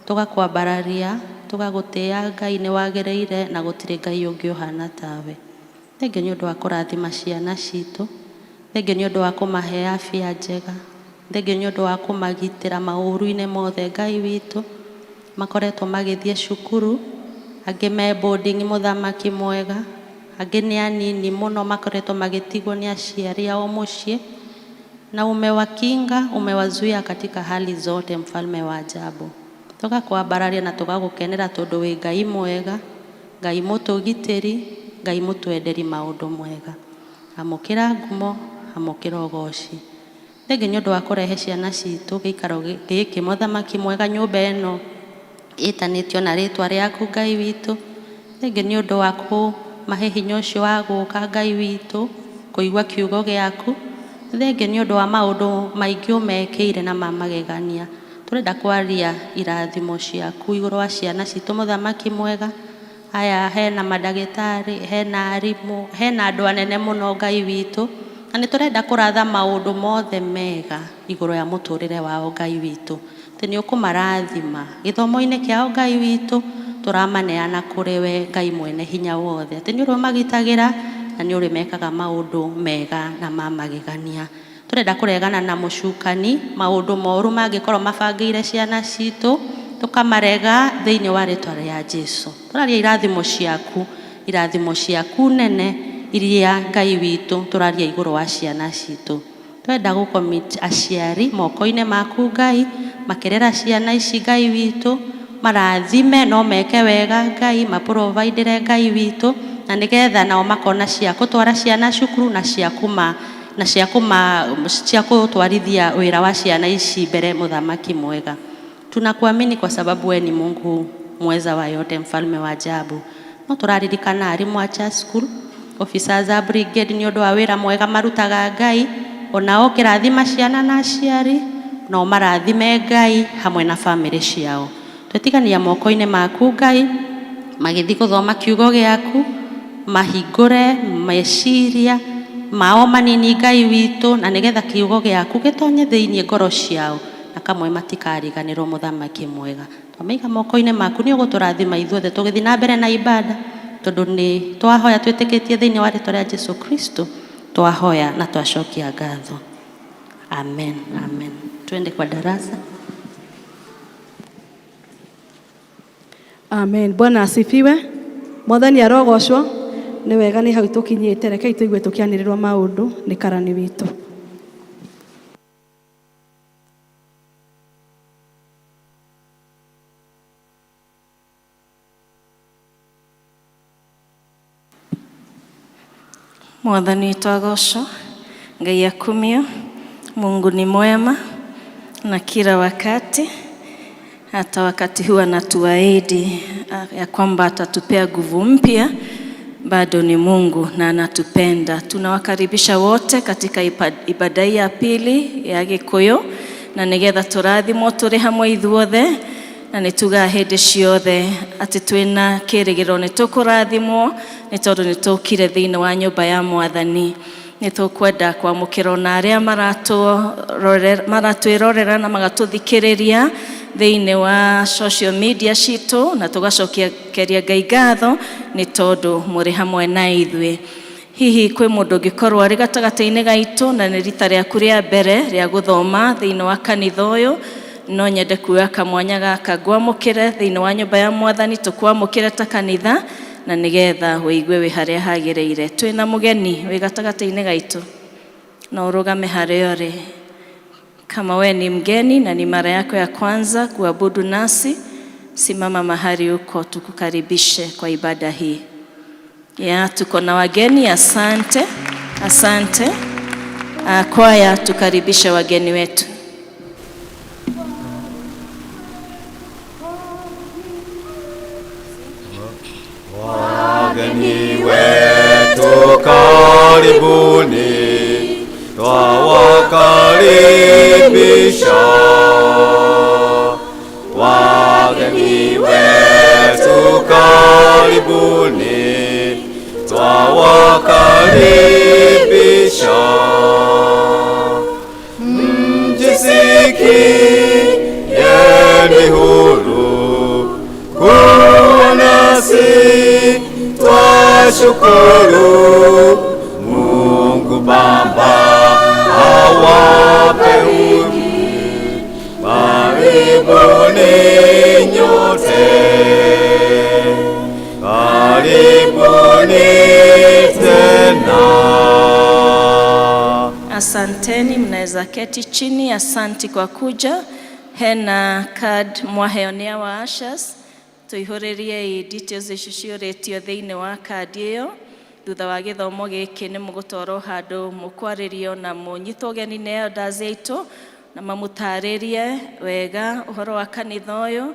tũgakwambararia, tũgagũtĩĩa Ngai nĩ wagĩrĩire na gũtirĩ Ngai ũngĩ ũhana tawe. Thengio nĩ ũndũ wa kũrathima ciana citũ. Thengiũ nĩ ũndũ wa kũmahe afya njega. Thengiũ nĩ ũndũ wa kũmagitĩra maũru-inĩ mothe Ngai witũ. Makoretwo magĩthiĩ cukuru, angĩ me boarding mũthamaki mwega, angĩ nĩ anini mũno makoretwo magĩtigwo nĩ aciari ao mũciĩ, na umewakinga, umewazuia katika hali zote, mfalme wa ajabu. Tũgakwambararia na tũgagũkenera tondũ wĩ Ngai mwega, Ngai mũtũgitĩri, Ngai mũtwenderi maũndũ mwega. Amũkĩra ngumo, amũkĩra ũgoci. Thengiũ nĩ ũndũ wa kũrehe ciana citũ gĩikaro gĩkĩ mũthamaki mwega, nyũmba ĩno ĩtanĩtio na rĩtwa rĩaku Ngai witũ. Thengiũ nĩ ũndũ wa kũmahe hinya ũcio wa gũka Ngai witũ, kũigua kiugo gĩaku. Thengiũ nĩ ũndũ wa maũndũ maingĩ ũmekĩire na ma magegania. Tũrenda kwaria irathimo ciaku igũrũ wa ciana citũ mũthamaki mwega. Aya hena mandagĩtarĩ, hena arimũ, hena andũ anene mũno Ngai witũ, na nĩ tũrenda kũratha maũndũ mothe mega igũrũ ya mũtũrĩre wao Ngai witũ, atĩ nĩ ũkũmarathima gĩthomo-inĩ kĩao Ngai witũ. Tũramaneana kũrĩ we Ngai mwene hinya wothe, atĩ nĩ ũrĩmagitagĩra na nĩ ũrĩmekaga maũndũ mega na ma magegania. Tũrenda kũregana na mũcukani, maũndũ moru mangĩkorwo mabangĩire ciana citũ tũkamarega thĩinĩ wa rĩtwa rĩa Jesu. Tũraria irathimo ciaku, irathimo ciaku nene iria Ngai witũ tũraria igũrũ wa ciana citũ. Twenda gũcommit aciari moko-inĩ maku Ngai, makĩrera ciana ici Ngai witũ, marathime no meke wega Ngai, maprovidere Ngai witũ, na nĩgetha nao makona cia gũtwara ciana cukuru na cia kũma na cia kũma cia gũtwarithia wĩra wa ciana ici mbere mũthamaki mwega. Tunakuamini kwa sababu we ni Mungu mweza wa yote, mfalme wa ajabu. No tũraririkana arimũ a church school, officers a brigade nĩ ũndũ wa wĩra mwega marutaga Ngai, onao kĩrathima ciana na aciari, nao marathime Ngai hamwe na bamĩrĩ ciao. Twetigania moko-inĩ maku Ngai, magĩthiĩ gũthoma kiugo gĩaku, mahingũre meciria mao manini Ngai witũ, na nĩgetha kiugo gĩaku gĩtonye thĩinĩ ngoro ciao, na kamwe matikariganĩrwo mũthamaki mwega. Twamaiga moko-inĩ maku, nĩ ũgũtũrathima ithuothe tũgĩthiĩ na mbere na ibada, tondũ nĩ twahoya twĩtĩkĩtie thĩinĩ wa rĩtwa rĩa Jesu Kristo, twahoya na twacokia ngatho. Amen, amen. Twende kwa darasa. Amen. Bwana asifiwe. Mwathani arogocwo. Nĩ wega nĩ hau tũkinyĩte, rekei tũigue tũkĩanĩrĩrwo maũndũ nĩ karani witũ. Mwathani witũ agocwo, Ngai akumio. Mungu ni mwema na kila wakati, hata wakati huu anatuahidi ya kwamba atatupea nguvu mpya. Bado ni Mungu na anatupenda. Tunawakaribisha wote katika ibada hii ya pili ya Gikuyu, na nigetha tũrathimwo tũrĩ hamwe ithuothe, na nĩ tugaga hĩndĩ ciothe atĩ twĩna kĩrĩgĩrĩro nĩ tũkũrathimwo nĩ tondũ nĩ tũkire thĩinĩ wa nyũmba ya Mwathani. Nĩ tũkwenda kwamũkĩra ona arĩa maratwĩrorera na magatũthikĩrĩria thĩinĩ wa social media citũ, na tũgacokeria Ngai ngatho nĩ tondũ mũrĩ hamwe na ithuĩ. Hihi kwĩ mũndũ ũngĩkorwo arĩ gatagatĩ-inĩ gaitũ na nĩ rita rĩaku rĩa mbere rĩa gũthoma thĩinĩ wa kanitha ũyũ, no nyende kuoya kamwanya gaka ngwamũkĩre thĩinĩ wa nyũmba ya Mwathani, tũkwamũkĩre ta kanitha, na nĩgetha wĩigue wĩ harĩa hagĩrĩire. Twĩna mũgeni wĩ gatagatĩ-inĩ gaitũ, no ũrũgame harĩa ũrĩ. Kama we ni mgeni na ni mara yako ya kwanza kuabudu nasi, simama mahali uko tukukaribishe kwa ibada hii. Ya, tuko na wageni, asante, asante. Kwaya, tukaribishe wageni wetu. Wageni wetu karibuni, twawakaribisha. Wageni wetu karibuni, twawakaribisha. Mjisikieni huru kuwa nasi, twashukuru Mungu Baba. Awape Karibuni nyote, karibuni tena. Asanteni, mnaweza keti chini. Asanti kwa kuja. Hena card mwaheo nĩ wa ushers tũihũrĩriei details icio ciũrĩtio thĩinĩ wa kandi ĩyo. Thutha wa gĩthomo gĩkĩ nĩ mũgũtwarwo handũ mũkwarĩrio na mũnyitwo ũgeni nĩ elders aitũ na mamũtarĩrie wega ũhoro wa kanitha ũyũ,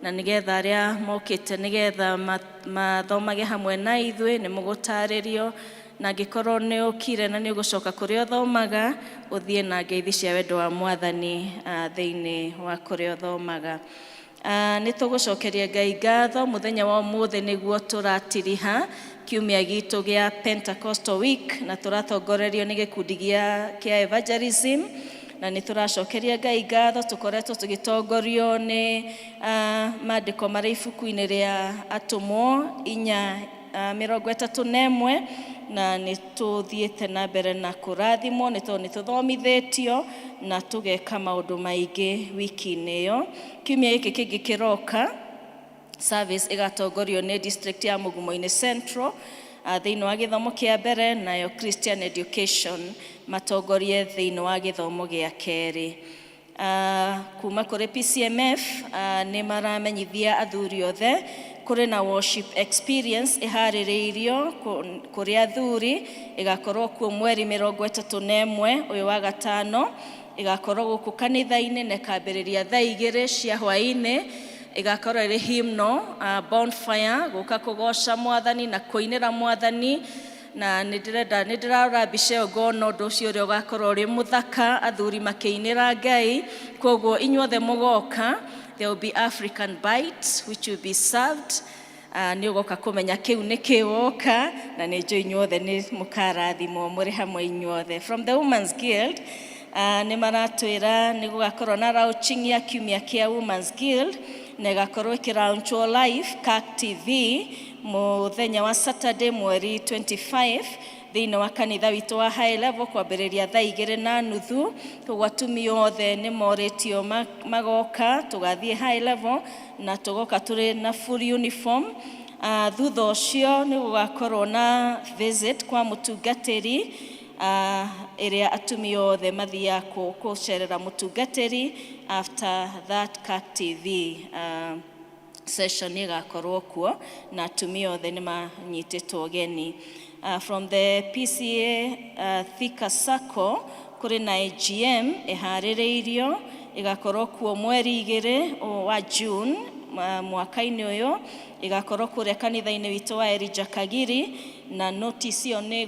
na nĩgetha arĩa mokĩte nĩgetha mathomage hamwe na ithuĩ nĩ mũgũtarĩrio, na angĩkorwo nĩ ũkire na nĩ ũgũcoka kũrĩa ũthomaga, ũthiĩ na ngeithi cia wendo wa Mwathani thĩinĩ wa kũrĩa ũthomaga. Nĩ tũgũcokeria Ngai ngatho mũthenya wa ũmũthĩ nĩguo tũratiriha kiumia gitũ gĩa Pentecostal Week, na tũratongorerio nĩ gĩkundi kĩa evangelism, na nĩ tũracokeria Ngai ngatho. Tũkoretwo tũgĩtongorio nĩ maandĩko marĩa ibuku-inĩ rĩa Atũmwo 4:31, na nĩ tũthiĩte na mbere na kũrathimwo nĩ tondũ nĩ tũthomithĩtio na tũgeka maũndũ maingĩ wiki-inĩ ĩyo. Kiumia gĩkĩ kĩngĩ kĩroka, service ĩgatongorio nĩ district ya Mugumo-inĩ Central thĩinĩ wa gĩthomo kĩa mbere, nayo Christian Education matongorie thĩinĩ wa gĩthomo gĩa kerĩ. Kuma kũrĩ PCMF nĩ maramenyithia athuri othe kũrĩ na worship experience ĩharĩrĩirio kũrĩ athuri, ĩgakorwo kuo mweri 31 ũyũ wa gatano. Ĩgakorwo gũkũ kanitha-inĩ na ĩkambĩrĩria thaa 2 cia hwaĩ-inĩ. Ĩgakorwo ĩrĩ hymnal bonfire, gũka kũgoca Mwathani na kũinĩra Mwathani, na nĩ ndĩrenda, nĩ ndĩrarora mbica ĩyo ngona ũndũ ũcio ũrĩa ũgakorwo ũrĩ mũthaka, athuri makĩinĩra Ngai. Koguo inyuothe mũgoka, there will be African bites which will be served. Nĩ ũgoka kũmenya kĩu nĩ kĩ woka, na nĩ njũĩ inyuothe nĩ mũkarathimwo mũrĩ hamwe inyuothe. From the Women's Guild, nĩ maratwĩra nĩ gũgakorwo na launching ya kiumia kĩa Women's Guild, na ĩgakorwo ĩkĩlaunchwo live CAC TV mũthenya wa Saturday mweri 25 thĩinĩ wa kanitha witũ wa High Level kwambĩrĩria thaa 2:30. Koguo atumia othe nĩ morĩtio magoka, tũgathiĩ High Level na tũgoka tũrĩ na full uniform. Thutha ũcio nĩ gũgakorwo na visit kwa mũtungatĩri, ĩrĩa atumia othe mathiaga gũcerera mũtungatĩri. After that CAC TV session ĩgakorwo kuo na atumia othe nĩ manyitĩtwo ũgeni. From the PCEA Thika Sacco, kũrĩ na AGM ĩharĩrĩirio, ĩgakorwo kuo mweri 2 wa June mwaka-inĩ ũyũ. Ĩgakorwo kũrĩa kanitha-inĩ witũ wa Elijah Kagiri, na notice ĩyo nĩ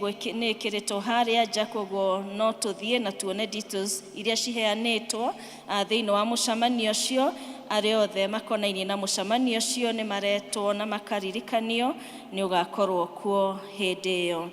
ĩkĩrĩtwo harĩa nja, koguo no tũthiĩ na tuone details iria ciheanĩtwo thĩinĩ wa mũcemanio ũcio. Arĩa othe makonainie na mũcemanio ũcio nĩ maretwo na makaririkanio nĩ ũgakorwo kuo hĩndĩ ĩyo.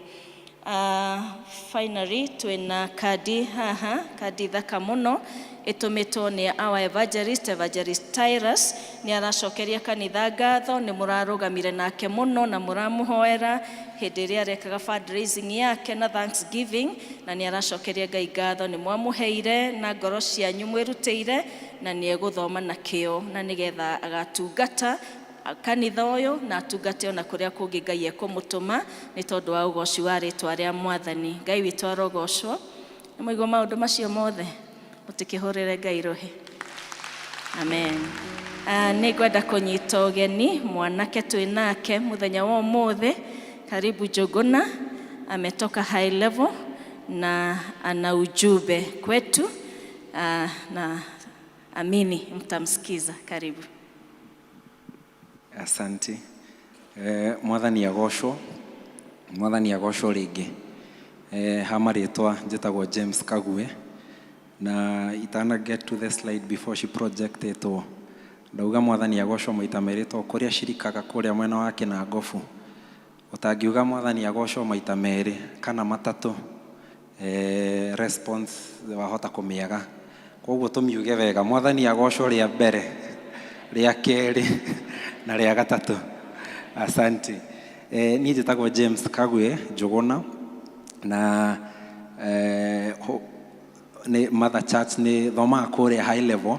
Finally twĩna kandi haha, kandi thaka mũno ĩtũmĩtwo nĩ our evangelist, Evangelist Tyrus. Nĩ aracokeria kanitha ngatho nĩ mũrarũgamire nake mũno na mũramũhoera hĩndĩ ĩrĩa arekaga fundraising yake na thanksgiving, na nĩ aracokeria Ngai ngatho nĩ mwamũheire na ngoro cianyu mwĩrutĩire, na nĩ egũthoma na kĩo na nĩgetha agatungata kanitha ũyũ na atungate ona kũrĩa kũngĩ Ngai ekũmũtũma, nĩ tondũ wa ũgoci wa rĩtwa rĩa Mwathani. Ngai witũ arogocwo. Nĩ mwaigua maũndũ macio mothe, mũtikĩhũrĩre Ngai rũhĩ. Amen. Nĩ ngwenda kũnyita ũgeni mwanake twĩ nake mũthenya wa ũmũthĩ. Karibu Njũgũna, ametoka High Level na ana ujumbe kwetu, na amini mtamsikiza. Karibu. Asante. Mwathani agocwo, Mwathani agocwo rĩngĩ. Ha marĩtwa njĩtagwo James Kague, na itana get to the slide before she projectetwo, ndauga Mwathani agocwo maita merĩ to kũrĩa cirikaga kũrĩa mwena wa Kĩnangobu ũtangiuga Mwathani agocwo maita merĩ kana matatũ, response wahota kũmĩaga. Koguo tũmiuge wega, Mwathani agocwo rĩa mbere, rĩa kerĩ na rĩa gatatũ. Asante. Niĩ njĩtagwo James Kague Njũgũna, na Nĩ Mother Church, nĩ thomaga kũrĩa high level,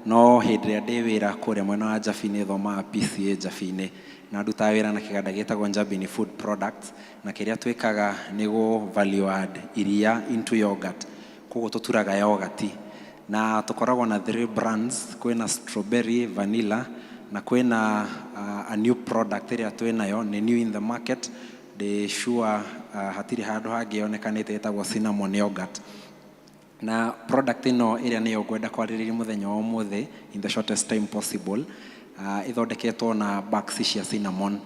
no hĩndĩ ĩrĩa ndĩ wĩra kũrĩa mwena wa Njabi-inĩ thomaga PCA Njabi-inĩ, na ndutaga wĩra na kĩganda gĩtagwo Njabini Food Products, na kĩrĩa twĩkaga nĩ gũ value add iria into yogurt. Koguo tũturaga yogurt na tũkoragwo na three brands: kwĩna strawberry, vanilla na kwĩna a new product ĩrĩa twĩnayo, nĩ new in the market, ndĩ sure hatirĩ handũ hangĩ yonekanĩte, ĩtagwo cinnamon yogurt. Na product ĩno ĩrĩa nĩyo ngwenda kwarĩrĩria mũthenya wa ũmũthĩ in the shortest time possible, ĩthondeketwo na bags cia cinnamon,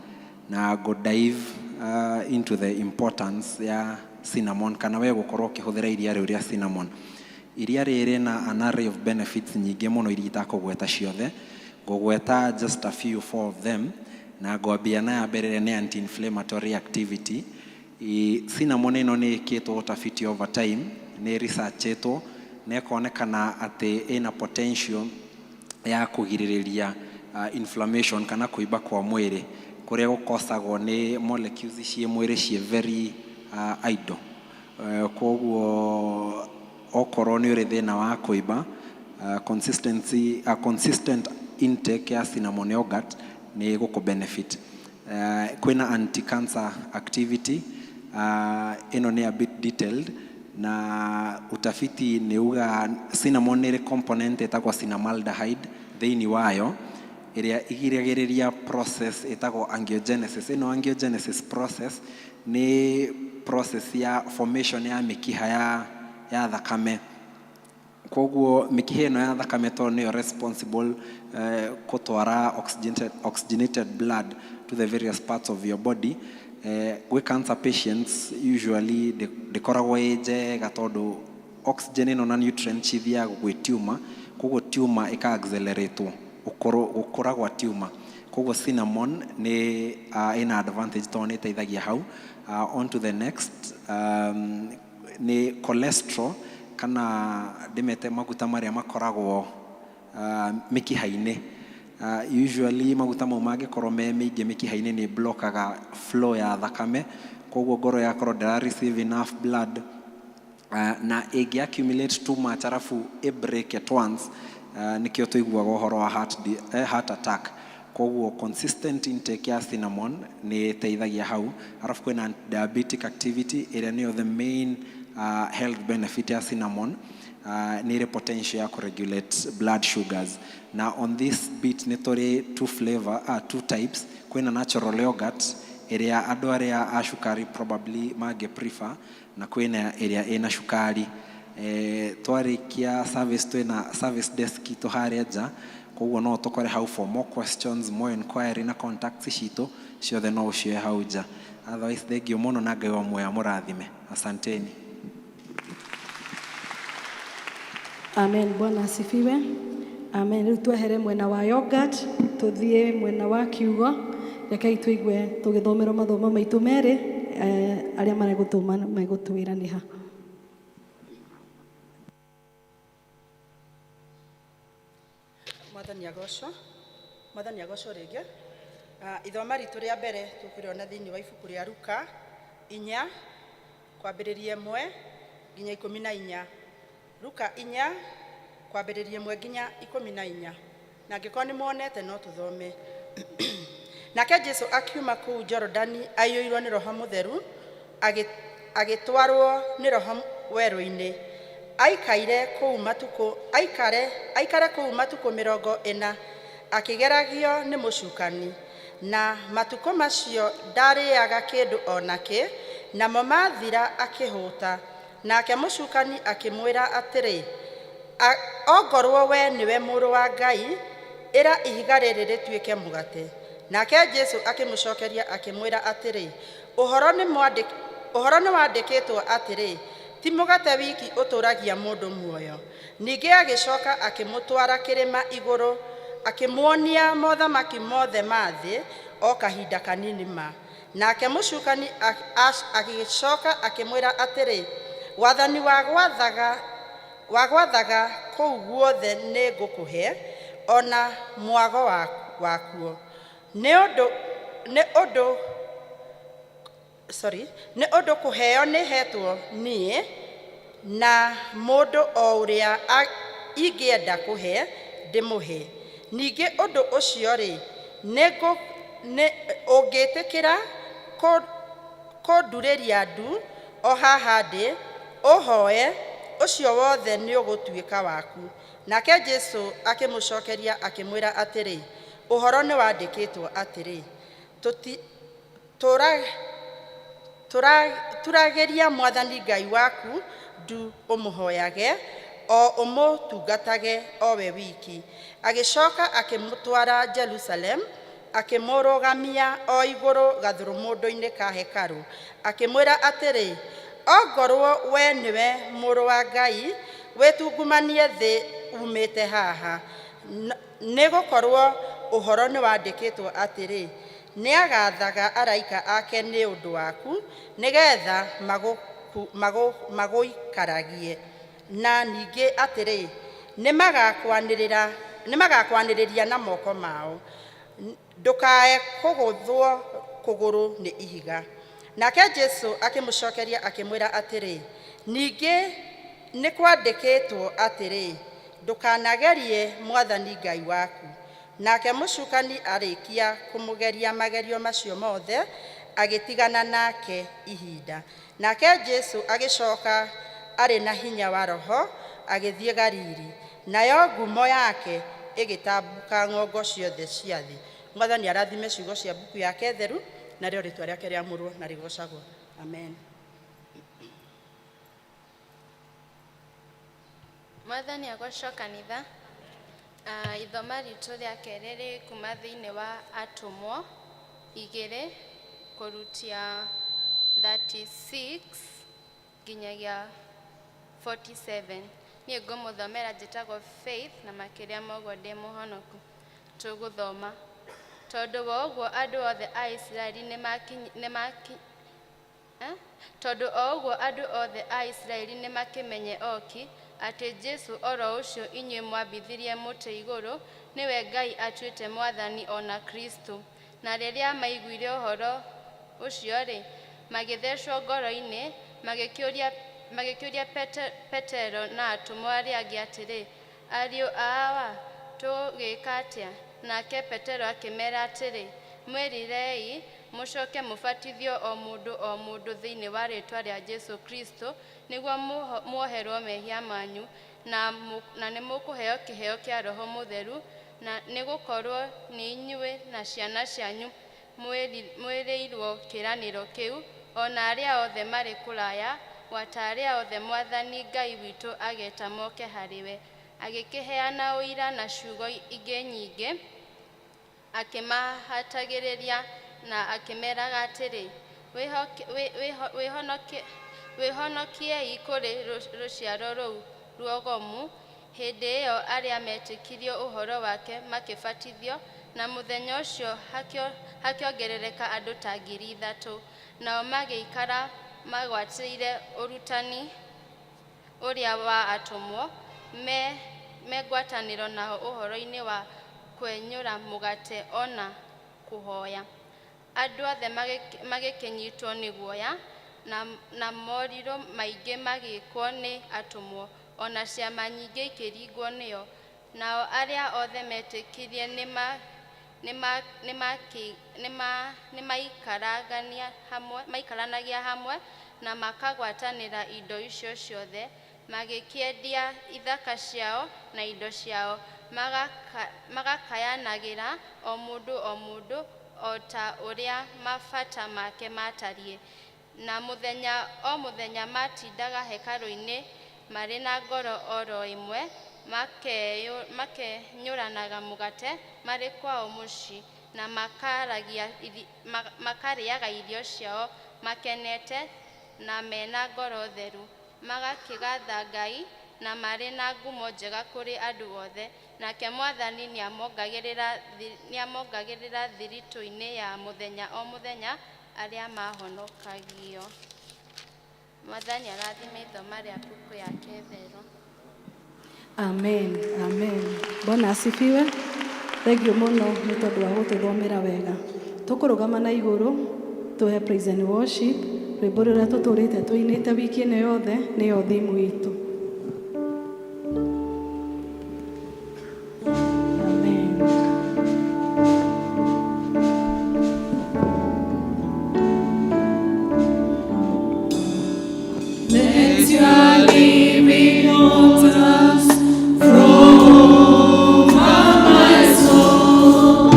na go dive into the importance ya cinnamon, kana we gũkorwo ũkĩhũthĩra iria rĩu rĩa cinnamon. Iria rĩrĩ na an array of benefits nyingĩ mũno iria itakũgweta ciothe, ngũgweta just a few, four of them, na ngwambia na ya mbere ĩrĩa nĩ anti-inflammatory activity. Cinnamon ĩno nĩ ĩkĩtwo ũtafiti over time, nĩ researchĩtwo na ĩkonekana atĩ ĩna potential ya kũgirĩrĩria inflammation kana kũimba kwa mwĩrĩ kũrĩa gũkosagwo nĩ molecules ciĩ mwĩrĩ ciĩ very idle. Koguo okorwo nĩ ũrĩ thĩna wa kũimba, consistent intake ya cinnamon yogurt nĩ gũkũ benefit. Kwĩna anti-cancer activity. Ĩno nĩ a bit detailed, na utafiti nĩ uga cinnamon nĩ ĩrĩ component ĩtagwo cinnamaldehyde thĩinĩ wayo, ĩrĩa ĩgiragĩrĩria process ĩtagwo angiogenesis. Ĩno angiogenesis process nĩ process ya formation ya mĩkiha ya thakame. Koguo mĩkiha ĩno ya thakame, tondũ nĩyo responsible kũtwara oxygenated blood to the various parts of your body, gwĩ cancer patients usually ndĩkoragwo ĩ njega, tondũ oxygen ĩno na nutrients cithiaga gwĩ tumor, koguo tumor ĩka accelerate gũkũra gwa tumor. Koguo cinnamon nĩ ĩna advantage tondũ nĩ ĩteithagia hau. On to the next, nĩ cholesterol, kana ndĩmete maguta marĩa makoragwo mĩkiha-inĩ. Usually maguta mau mangĩkorwo me mĩingĩ mĩkiha-inĩ nĩ blockaga flow ya thakame, koguo ngoro yakorwo ndĩra receive enough blood, na ĩngĩ accumulate too much arabu ĩ break at once, nĩkĩo tũiguaga ũhoro wa heart attack. Koguo consistent intake ya cinnamon nĩ ĩteithagia hau. Arabu kwĩna diabetic activity, ĩrĩa nĩyo the main health benefit ya cinnamon. Nĩ ĩrĩ potential ya kũregulate blood sugars, na on this bit nĩ tũrĩ two flavor, two types: kwĩna natural yogurt ĩrĩa andũ arĩa a cukari probably mangĩ prefer, na kwĩna ĩrĩa ĩna cukari. Twarĩkia service, twĩna service desk itũ harĩa nja, koguo no tũkore hau for more questions, more inquiry, na contacts citũ ciothe no ũcioe hau nja. Otherwise, thank you mũno, na Ngai wa muoyo amũrathime. Asanteni. Amen. Bwana asifiwe. Amen. Rĩu twehere mwena wa yogurt tũthiĩ mwena wa kiugo. Rekei tũigue tũgĩthomerwo mathomo maitũ merĩ, arĩa maregũtũma megũtwĩra nĩ ha. Mwathani agocwo. Mwathani agocwo rĩngĩ. Ithoma ritũ rĩa mbere tũkũrĩona thĩinĩ wa ibuku rĩa Luka 4, kwambĩrĩria 1 nginya 14. Luka 4, kwambĩrĩria 1 nginya 14. Na angĩkorwo nĩ muonete, no tũthome. Nake Jesu akiuma kũu Jorodani aiyũirwo nĩ Roho Mũtheru, agĩtwarwo nĩ Roho werũ-inĩ, aikaire kũu matukũ aikare aikare kũu matukũ 40 akĩgeragio nĩ mũcukani. Na matukũ macio ndarĩaga kĩndũ o nakĩ, namo mathira akĩhũta. Nake mũcukani akĩmwĩra atĩrĩ, "Ongorwo we nĩwe mũrũ wa Ngai, ĩra ihiga rĩrĩ rĩtuĩke mũgate." Nake Jesu akĩmũcokeria akĩmwĩra atĩrĩ, "Ũhoro nĩ wandĩkĩtwo atĩrĩ, ti mũgate wiki ũtũũragia mũndũ muoyo." Ningĩ agĩcoka akĩmũtwara kĩrĩma igũrũ, akĩmuonia mothamaki mothe ma thĩ o kahinda kanini ma. Nake mũcukani agĩcoka akĩmwĩra atĩrĩ, "Wathani wa gwathaga kũu guothe nĩ ngũkũhe, ona mwago wakuo, nĩ ũndũ sorry, nĩ ũndũ kũheo nĩ hetwo niĩ. Na mũndũ o ũrĩa ingĩenda kũhe ndĩmũhe. Ningĩ ũndũ ũcio-rĩ, ũngĩtĩkĩra kũndurĩria ndu o haha ndĩ, ũhooe, ũcio wothe nĩũgũtuĩka waku. Nake Jesũ akĩmũcookeria akĩmwĩra atĩrĩ, Ũhoro nĩwandĩkĩtwo atĩrĩ, 'Turagĩria Mwathani Ngai waku ndu ũmũhooyage, o ũmũtungatage o we wiki.' Agĩcooka akĩmũtwara Jerusalemu, akĩmũrũgamia o igũrũ gathũrũmũndũ-inĩ ka hekarũ, akĩmwĩra atĩrĩ, Ongorwo we nĩwe Mũrũ wa Ngai, wĩtungumanie thĩ uumĩte haha, nĩgũkorwo ũhoro nĩwandĩkĩtwo atĩrĩ, 'Nĩagaathaga araika ake nĩ ũndũ waku, nĩgeetha magũikaragie.' Na ningĩ atĩrĩ, 'Nĩmagakwanĩrĩria na moko mao, ndũkae kũgũthwo kũgũrũ nĩ ihiga.' Nake Jesũ akĩmũcookeria akĩmwĩra atĩrĩ, Ningĩ nĩkwandĩkĩtwo atĩrĩ, 'Ndũkanagerie Mwathani Ngai waku.' Nake mũcukani arĩkia kũmũgeria magerio macio mothe, agĩtigana nake ihinda. Nake Jesũ agĩcooka arĩ na hinya wa Roho, agĩthiĩ Galili, nayo ngumo yake ĩgĩtambũka ng'ongo ciothe cia thĩ. Mwathani arathime ciugo cia mbuku yake theru, narĩo rĩtwa rĩake rĩamũrwo na rĩgocagwo. Amen. Mwathani agocwo kanitha. Ithoma ritũ rĩa kerĩ rĩ kuma thĩinĩ wa Atũmwo 2 kũrutia 36 nginyagia 47. Niĩ ngũmũthomera njĩtagwo Faith na makĩria ma ũguo ndĩ mũhonoku. Tũgũthoma. Tondũ wa ũguo andũ othe a Isiraeli Tondũ o ũguo andũ othe a Isiraeli nĩmakĩmenye oki, atĩ Jesũ o ro ũcio inyuĩ mwambithirie mũtĩ igũrũ, nĩwe Ngai atuĩte Mwathani o na Kristo. Na rĩrĩa maiguire ũhoro ũcio-rĩ, magĩthecwo ngoro-inĩ, magĩkĩũria Petero na atũmwo arĩa angĩ atĩrĩ, Ariũ a Awa, tũgwĩka atĩa? Nake Petero akĩmera atĩrĩ, Mwĩrirei, mũcoke mũbatithio o mũndũ o mũndũ thĩinĩ wa rĩĩtwa rĩa Jesu Kristo, nĩguo muoherwo mehia manyu, na nĩmũkũheo kĩheo kĩa Roho Mũtheru, na nĩgũkorwo nĩ inyuĩ na ciana cianyu mwĩrĩirwo kĩĩranĩro kĩu, o na arĩa othe marĩ kũraya, gwata arĩa othe Mwathani Ngai witũ ageeta moke harĩ we. Agĩkĩheana ũira na ciugo ingĩ nyingĩ, akĩmahatagĩrĩria na akĩmeraga atĩrĩ, Wĩhonokiei kũrĩ rũciaro rũu ruogomu. Hĩndĩ ĩyo arĩa metĩkirie ũhoro wake makĩbatithio, na mũthenya ũcio hakĩongerereka andũ ta 3,000. Nao magĩikara magwatĩire ũrutani ũrĩa wa atũmwo, me ngwatanĩro nao ũhoro-inĩ wa kwenyũra mũgate o na kũhoya. Andũ othe magĩkĩnyitwo nĩ guoya, na morirũ maingĩ magĩĩkwo nĩ atũmwo, o na ciama nyingĩ ikĩringwo nĩo. Nao arĩa othe metĩkirie nĩmaikaranagia hamwe na makagwatanĩra indo icio ciothe, magĩkĩendia ithaka ciao na indo ciao, magakayanagĩra o mũndũ o mũndũ o ta ũrĩa mabata make maatariĩ. Na mũthenya o mũthenya maatindaga hekarũ-inĩ marĩ na ngoro o ro ĩmwe, makenyũranaga mũgate marĩ kwao mũciĩ, na makarĩaga irio ciao makenete na mena ngoro theru, magakĩgatha Ngai na marĩ na ngumo njega kũrĩ andũ othe. Nake Mwathani nĩamongagĩrĩra thiritũ-inĩ ya mũthenya o mũthenya arĩa mahonokagio. Mwathani arathime ithoma rĩa mbuku yake theru. Amen, amen. Bwana asifiwe. Thank you mũno nĩ tondũ wa gũtũthomera wega. Tũkũrũgama na igũrũ tũhe praise and worship. Rwĩmbo rũrĩa tũtũrĩte tũinĩte wiki ĩno yothe nĩyo thimu itũ. Amen. Let your living waters flow over my soul.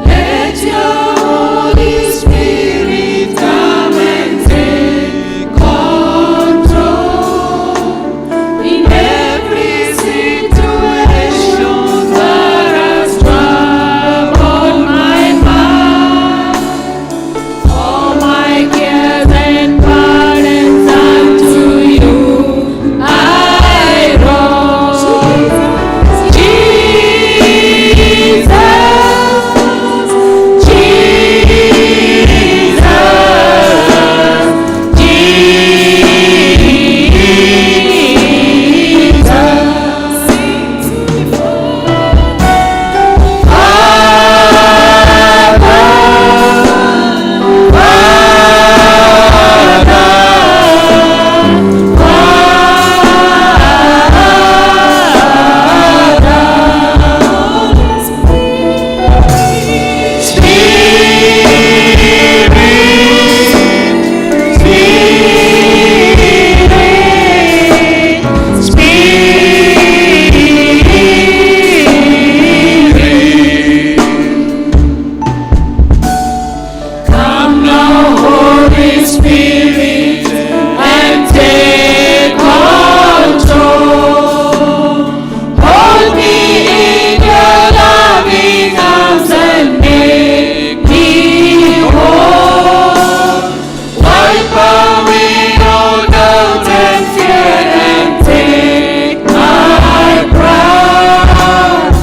Let your Holy Spirit come and take control in every situation that has troubled my mind. All my cares and burdens unto you I roll. Jesus, Jesus, Jesus. Come now, Holy Spirit, and take control. Hold me in your loving arms and make me whole. Wipe away all doubt and fear and take my pride.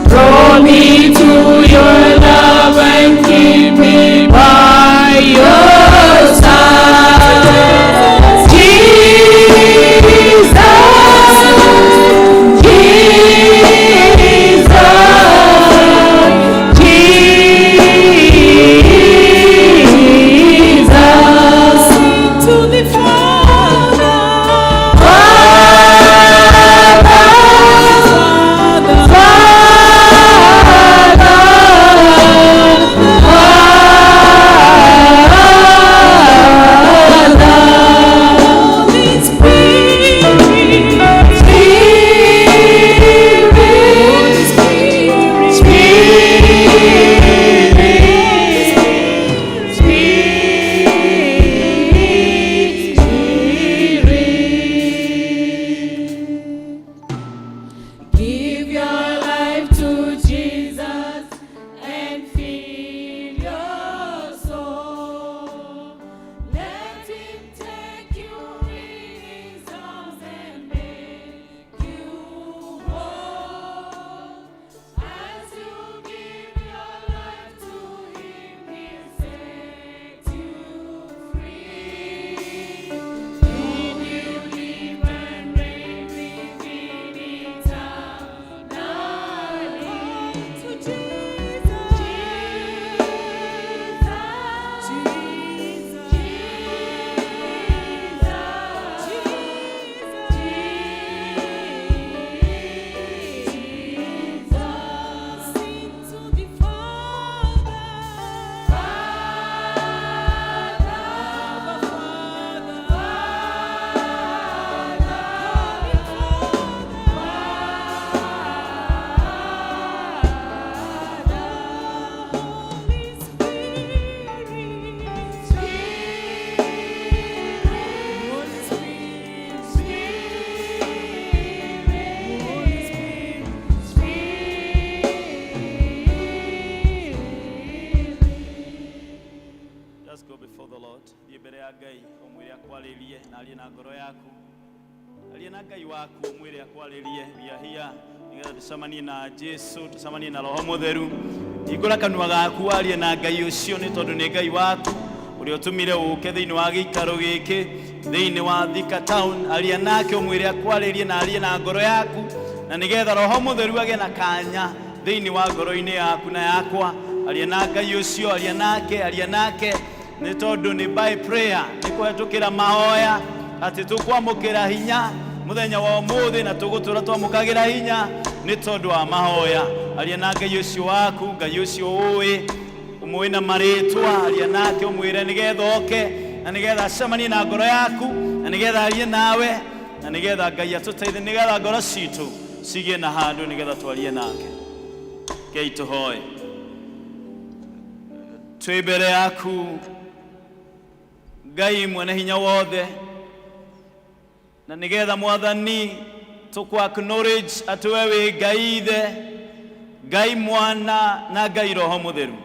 Draw me to your love and keep me by your side. Jesus, Jesus, Jesus. To the Father, Holy Spirit, Spirit, Give your life to Jesus and fill your soul. Let him take you in his arms and make you whole. As you give your life to him, he'll set you free. You will live and reign with him eternally. to Jesus, Jesus, Jesus, sing to the Father, Father, Just go before the Lord. Thiĩ mbere ya Ngai ũmwĩre akwarĩrie na arie na ngoro yaku. Arie na Ngai waku ũmwĩre akwarĩrie. We are here nĩgetha tũcemanie na Jesu, tũcemanie na Roho Mũtheru. Hingũra kanua gaku warie na Ngai ũcio nĩ tondũ nĩ Ngai waku ũrĩa ũtũmire ũke thĩinĩ wa gĩikaro gĩkĩ thĩinĩ wa Thika Town. Aria nake ũmwĩre akwarĩrie na arie na ngoro yaku na nĩgetha Roho Mũtheru agĩe na kanya thĩinĩ wa ngoro-inĩ yaku na yakwa. Aria na Ngai ũcio, aria nake, aria nake. Nĩ tondũ nĩ by prayer, nĩ kũhetũkĩra mahoya atĩ tũkwamũkĩra hinya mũthenya wa ũmũthĩ, na tũgũtũra twamũkagĩra hinya nĩ tondũ wa mahoya. Aria na Ngai ũcio waku, Ngai ũcio ũĩ ũmũĩ na marĩtwa, aria nake ũmwĩre nĩgetha oke na nĩgetha acemanie na ngoro yaku, na nĩgetha arie nawe, na nĩgetha Ngai atũteithie, nĩgetha ngoro citũ cigĩe na handũ nĩgetha twarie nake. Ngai tũhoe. Twĩ mbere yaku Ngai mwene hinya wothe, na nĩgetha Mwathani tũkũ acknowledge atĩ we wĩ Ngai Ithe, Ngai Mwana na Ngai Roho Mũtheru.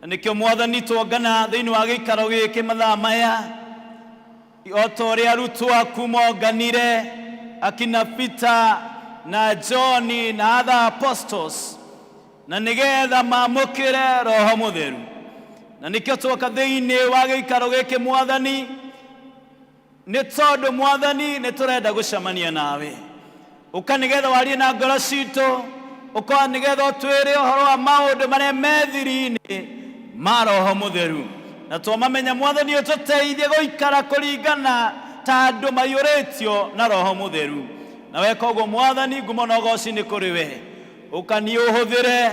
Na nĩkĩo Mwathani tuongana thĩinĩ wa gĩikaro gĩkĩ mathaa maya, o ta ũrĩa arutwo aku monganire, akina Peter na John na other apostles, na nĩgetha mamũkĩre Roho Mũtheru. Na nĩkĩo twoka thĩinĩ wa gĩikaro gĩkĩ Mwathani, nĩ tondũ Mwathani nĩ tũrenda gũcemania nawe. Ũka nĩgetha warie na ngoro citũ, ũka nĩgetha ũtwĩre ũhoro wa maũndũ marĩa me thiri-inĩ ma Roho Mũtheru. Na twamamenya Mwathani, ũtũteithie gũikara kũringana ta andũ maiyũrĩtio na Roho Mũtheru. Na weka ũguo Mwathani, ngumo na ũgoci nĩ kũrĩ we. Ũka niĩ ũhũthĩre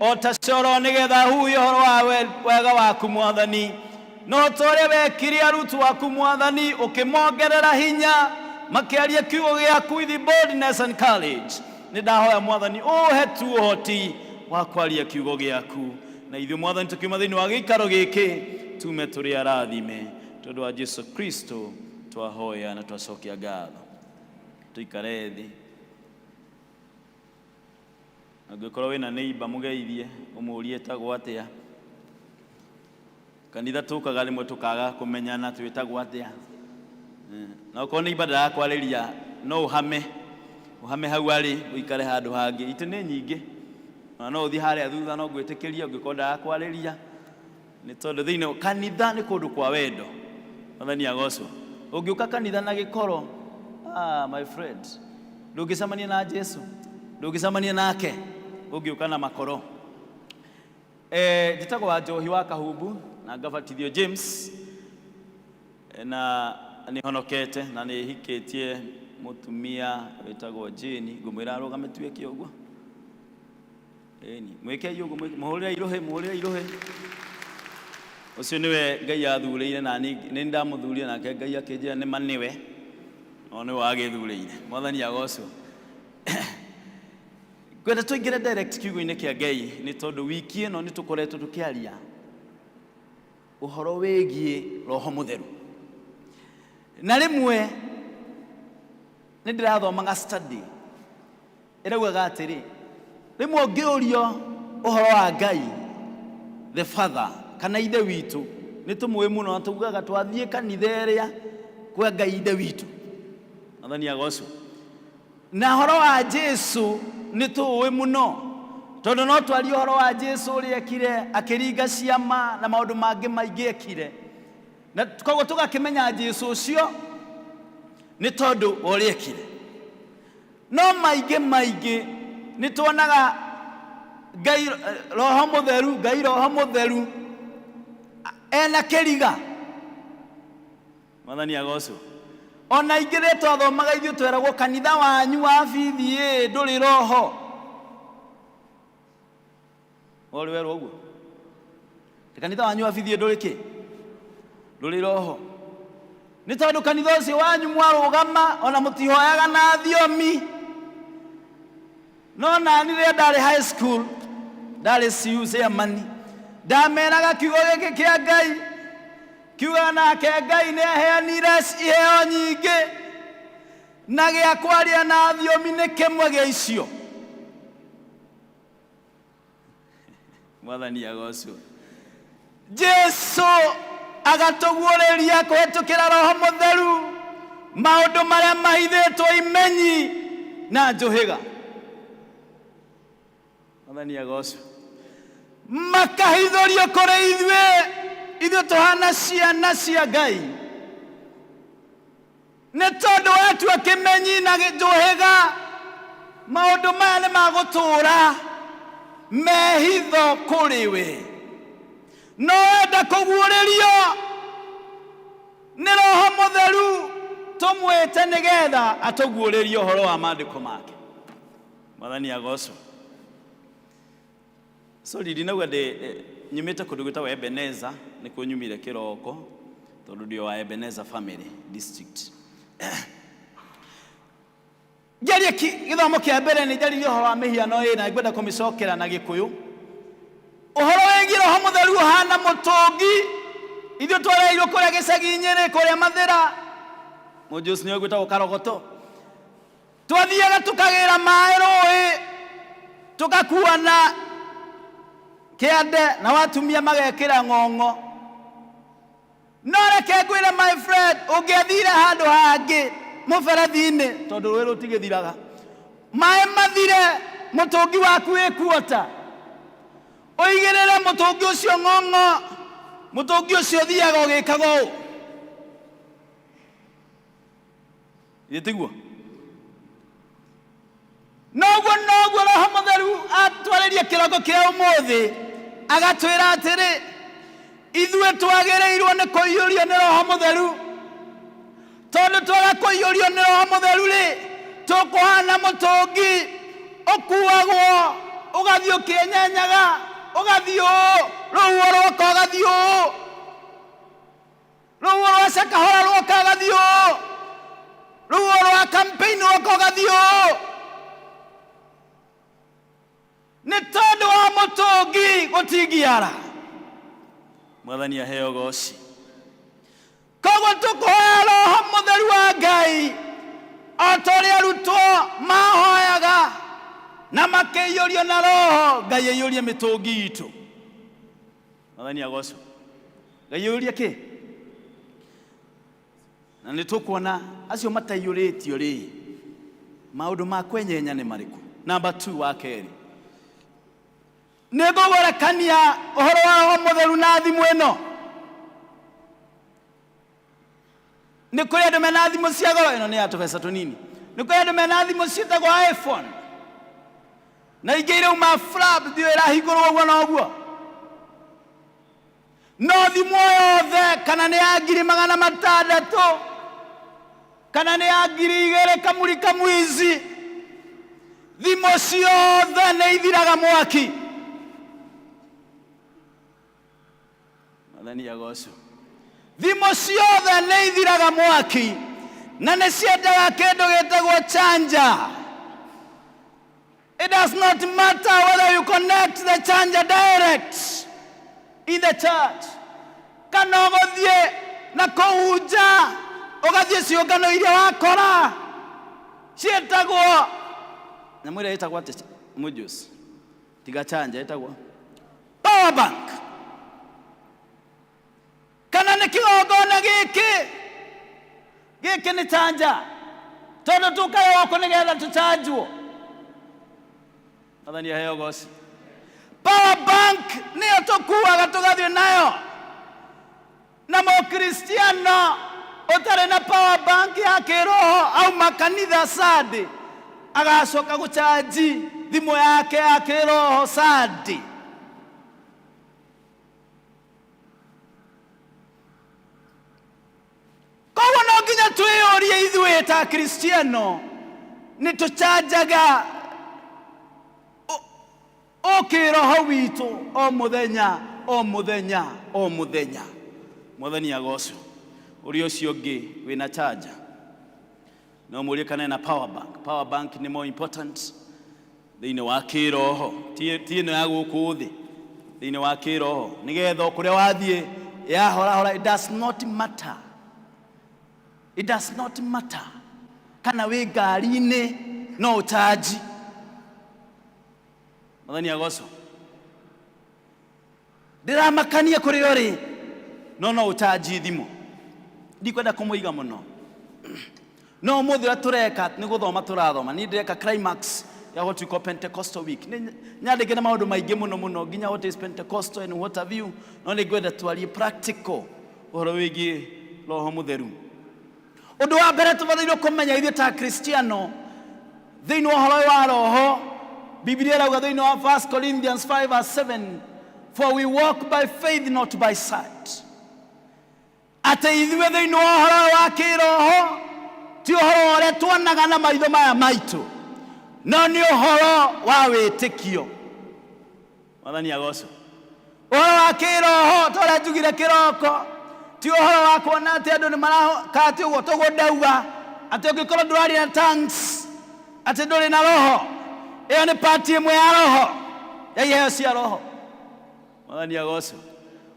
o ta coro nĩgetha huhie ũhoro wa wega waku Mwathani. No ta ũrĩa wekire arutwo aku Mwathani, ũkĩmongerera hinya makĩaria kiugo gĩaku with boldness and courage. Nĩ ndahoya Mwathani ũhe tu ũhoti wa kwaria kiugo gĩaku, na ithuĩ Mwathani tũkiuma thĩinĩ wa gĩikaro gĩkĩ tume tũrĩ arathime, tondũ wa Jesu Kristo twahoya na twacokia ngatho. Tũikare thĩ. Angĩkorwo wĩna neighbor mũgeithie, ũmũrie etagwo atĩa. Kanitha tũkaga rĩmwe tũkaga kũmenyana twĩtagwo atĩa. Na okorwo neighbor ndarakwarĩria, no ũhame, ũhame hau arĩ, ũikare handũ hangĩ. Itĩ nĩ nyingĩ, ona no ũthiĩ harĩa thutha, no ngwĩtĩkĩrie ũngĩkorwo ndarakwarĩria, nĩ tondũ thĩinĩ kanitha nĩ kũndũ kwa wendo. Mwathani agocwo. Ũngĩũka kanitha na gĩkoro, my friend, ndũngĩcemania na Jesu, ndũngĩcemania nake ũngĩũka na makoro. Njĩtagwo wa Njohi wa Kahumbu na ngabatithio James, na nĩ honokete na nĩ hikĩtie mũtumia wĩtagwo Jane. Ngũmwĩra arũgame tuĩke ũguo. Ĩni, mwĩkei ũguo, mũhũrĩre irũhĩ, mũhũrĩre irũhĩ. Ũcio nĩwe Ngai athurĩire, na nĩ ndamũthurire, nake Ngai akĩnjĩra nĩ ma nĩwe, no nĩwe wagĩthurĩire. Mwathani agocwo. Ngwenda tũingĩre direct kiugo-inĩ kĩa Ngai, nĩ tondũ wiki ĩno nĩ tũkoretwo tũkĩaria ũhoro wĩgiĩ Roho Mũtheru. Na rĩmwe nĩ ndĩrathomaga study ĩraugaga atĩrĩ, rĩmwe ũngĩũrio ũhoro wa Ngai the Father kana Ithe witũ, nĩ tũmũĩ mũno na tugaga twathiĩ kanitha ĩrĩa kwa Ngai Ithe witũ. Mwathani agocwo. Na ũhoro wa Jesu nĩ tũũĩ mũno, tondũ no twarie ũhoro wa Jesu ũrĩa ekire, akĩringa ciama na maũndũ mangĩ maingĩ ekire, na koguo tũgakĩmenya Jesu ũcio nĩ tondũ wa ũrĩa ekire. No maingĩ maingĩ nĩ tuonaga Ngai Roho Mũtheru, Ngai Roho Mũtheru ena kĩriga. Mwathani agocwo. Ona ingĩ rĩrĩa twathomaga ithuĩ tweragwo kanitha wanyu wa BBA ndũrĩ roho. Ũrĩ werwo ũguo? Kanitha wanyu wa BBA ndũrĩ kĩ? Ndũrĩ roho. Nĩ tondũ kanitha ũcio wanyu mwarũgama ona mũtihoyaga na thiomi. No nani rĩrĩa ndarĩ high school, ndarĩ CU chairman, ndameraga kiugo gĩkĩ kĩa Ngai, kiugaga nake Ngai nĩ aheanire iheo nyingĩ, na gĩa kwaria na thiomi nĩ kĩmwe gĩa icio. Mwathani agocwo. Jesu agatũguũrĩria kũhetũkĩra Roho Mũtheru maũndũ marĩa mahithĩtwo imenyi na njũhĩga. Mwathani agocwo. Makahithũrio kũrĩ ithuĩ, ithuĩ tũhana ciana cia Ngai, nĩ tondũ watua kĩmenyi na njũhĩga, maũndũ maya nĩ magũtũũra mehitho kũrĩ we. No enda kũguũrĩrio nĩ Roho Mũtheru, tũmwĩte nĩgetha atũguũrĩrie ũhoro wa maandĩko make. Mwathani agocwo. Sorry, ndinauga ndĩ nyumĩte kũndũ gwĩtagwo Ebeneza, nĩkuo nyumire kĩroko, tondũ ndĩ wa Ebeneza family district. Njarie gĩthomo kĩa mbere nĩ njaririe ũhoro wa mĩhiano ĩna, ngwenda kũmĩcokera na Gĩkũyũ. Ũhoro wĩgiĩ Roho Mũtheru ũhana mũtũngi. Ithuĩ twareirwo kũrĩa gĩcagi Nyĩrĩ, kũrĩa Mathĩra, mũnjũci nĩwe gwĩtagwo Karogoto. Twathiaga tũkagĩra maĩ rũĩ, tũgakua na kĩande, nao atumia magekĩra ng'ong'o. No reke ngwĩre my friend, ũngĩathire handũ hangĩ mũberethi-inĩ, tondũ rũĩ rũtigĩthiraga, maĩ mathire, mũtũngi waku wĩ kuota, ũigĩrĩre mũtũngi ũcio ng'ong'o, mũtũngi ũcio ũthiaga ũgĩkaga ũũ. Githĩ tiguo? Noguo noguo Roho Mũtheru atwarĩria kĩroko kĩa ũmũthĩ, agatwĩra atĩrĩ, ithuĩ twagĩrĩirwo nĩ kũiyũrio nĩ Roho Mũtheru, tondũ twaga kũiyũrio nĩ Roho Mũtheru rĩ, tũkũhana mũtũngi ũkuagwo ũgathiĩ ũkĩenyenyaga, ũgathiĩ ũũ, rũhuho rwoka ũgathiĩ ũũ, Rũhuho rwa Shakahola rwoka ũgathiĩ ũũ, rũhuho rwa campaign rwoka ũgathiĩ ũũ. Nĩ tondũ wa mũtũngi gũtingiara. Mwathani aheo goci. Koguo tũkũhoya Roho Mũtheru wa Ngai o ta ũrĩa arutwo mahoyaga na makĩiyũrio na Roho, Ngai aiyũrie mĩtũngi itũ. Mwathani agocwo. Ngai aiyũrie kĩ? Na nĩ tũkuona acio mataiyũrĩtio rĩ, maũndũ ma kwenyenya nĩ marĩkũ? Namba 2 wa kerĩ, nĩ ngũgũrekania ũhoro wa Roho Mũtheru na thimũ ĩno. Nĩ kũrĩ andũ mena thimũ cia goro, ĩno nĩ ya tũbeca tũnini. Nĩ kũrĩ andũ mena thimũ ciĩtagwo iPhone, na ingĩ irauma flap, ndiũĩ ĩrahingũrwo ũguo na ũguo. No thimũ o yothe, kana nĩ ya 600,000, kana nĩ ya 2,000 kamuri kamwizi, thimũ ciothe nĩ ithiraga mwaki. Mwathani agocwo. Thimũ ciothe nĩ ithiraga mwaki na nĩ ciendaga kĩndũ gĩtagwo charger. It does not matter whether you connect the charger direct in the church kana ũgũthiĩ na kũu nja, ũgathiĩ ciũngano iria wakora ciĩtagwo nyamũ ĩrĩa ĩtagwo atĩ mũjuice tiga charger, ĩtagwo power bank, kana nĩ kĩgongona gĩkĩ, gĩkĩ nĩ chanja, tondũ tũkaga gũkũ nĩgetha tũchanjwo. Mwathani aheo goci. Power bank nĩyo tũkuaga tũgathiĩ nayo, na mũkristiano ũtarĩ na power bank ya kĩroho auma kanitha Sunday agacoka gũchanji thimũ yake ya kĩroho Sunday. Koguo no nginya twĩyũrie ithuĩ ta Akristiano, nĩ tũcanjaga ũkĩroho witũ o mũthenya o mũthenya o mũthenya? Mwathani agocwo. Ũrĩa ũcio ũngĩ wĩna charger no mũrie kana ena power bank. Power bank nĩ more important thĩinĩ wa kĩroho, ti ti ĩno ya gũkũ thĩ, thĩinĩ wa kĩroho, nĩgetha o kũrĩa wathiĩ yahorahora. It does not matter, it does not matter kana wĩ ngari-inĩ, no ũcanji. Mwathani agocwo. Ndĩramakania kũrĩa ũrĩ, no no ũcanji thimũ. Ndikwenda kũmũiga mũno, no ũmũthĩ ũrĩa tũreka nĩ gũthoma tũrathoma. Niĩ ndĩreka climax ya what we call Pentecostal week. Nĩ nyandĩkĩte maũndũ maingĩ mũno mũno, nginya what is Pentecostal and what have you, no nĩ ngwenda twarie practical ũhoro wĩgiĩ Roho Mũtheru. Ũndũ wa mbere tũbatairwo kũmenya ithuĩ ta Akristiano thĩinĩ wa ũhoro wa Roho, Biblia ĩrauga thĩinĩ wa 1 Corinthians 5 verse 7, For we walk by faith not by sight. Atĩ ithuĩ thĩinĩ wa ũhoro ũyũ wa kĩroho ti ũhoro wa ũrĩa tuonaga na maitho maya maitũ, no nĩ ũhoro wa wĩtĩkio. Mwathani agocwo. Ũhoro wa kĩroho ta ũrĩa njugire kĩroko ti ũhoro wa kuona atĩ andũ nĩ maraka atĩ ũguo toguo ndauga atĩ ũngĩkorwo ndũraria na tongues atĩ ndũrĩ na roho. Ĩyo nĩ pati ĩmwe ya roho ya iheo cia roho. Mwathani agocwo.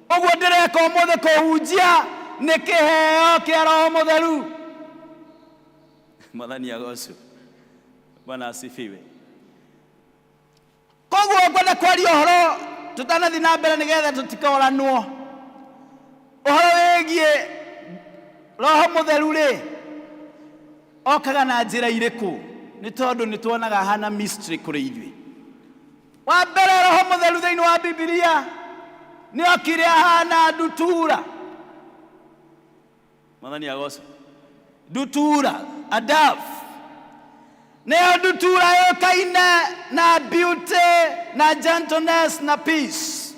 Ũguo ndĩreka ũmũthĩ kũhunjia nĩ kĩheo kĩa roho mũtheru. Mwathani agocwo. Bwana asifiwe. Koguo ngwenda kwaria ũhoro tũtanathiĩ na mbere nĩgetha tũtikoranwo ũhoro wĩgiĩ roho mũtheru rĩ okaga na njĩra irĩkũ, nĩ tondũ nĩ tuonaga hana mystery kũrĩ ithuĩ. Wa mbere, roho mũtheru thĩinĩ wa Bibilia nĩ okire ahana ndutura. Mwathani agocwo. Ndutura, a dove. Nĩyo ndutura yũkaine na beauty na gentleness na peace,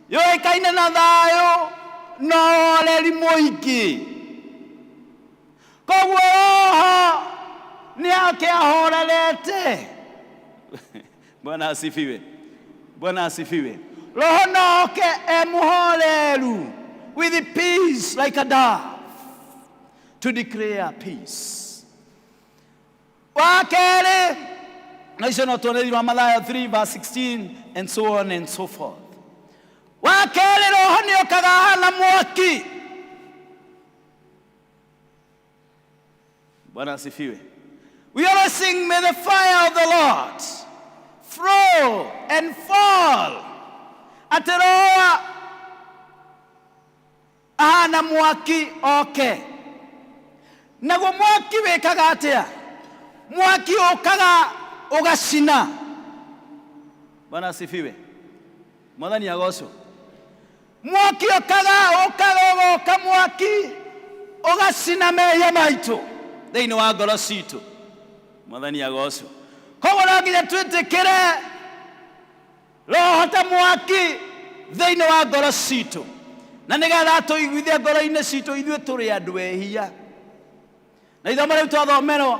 yũĩkaine na thayũ na ũhoreri mũingĩ. Koguo roho nĩ oke ahorerete. Bwana asifiwe. Bwana asifiwe. Roho no oke e mũhoreru with peace like a dove to declare peace. Wa kerĩ, na icio no tuone thĩinĩ wa Mathayo 3 verse 16 and so on and so forth. Wa kerĩ, roho nĩ okaga ahana mwaki. Bwana asifiwe. We always sing, "May the fire of the Lord flow and fall." Atĩ roho ahana mwaki oke. Naguo mwaki wĩkaga atĩa? Mwaki ũkaga ũgacina. Bwana asifiwe. Mwathani agocwo. Mwaki ũkaga ũkaga ũgoka mwaki ũgacina mehia maitũ thĩinĩ wa ngoro citũ. Mwathani agocwo. Koguo no nginya twĩtĩkĩre roho ta mwaki thĩinĩ wa ngoro citũ, na nĩgetha tũiguithie ngoro-inĩ citũ ithuĩ tũrĩ andũ ehia. Na ithomo rĩu twathomerwo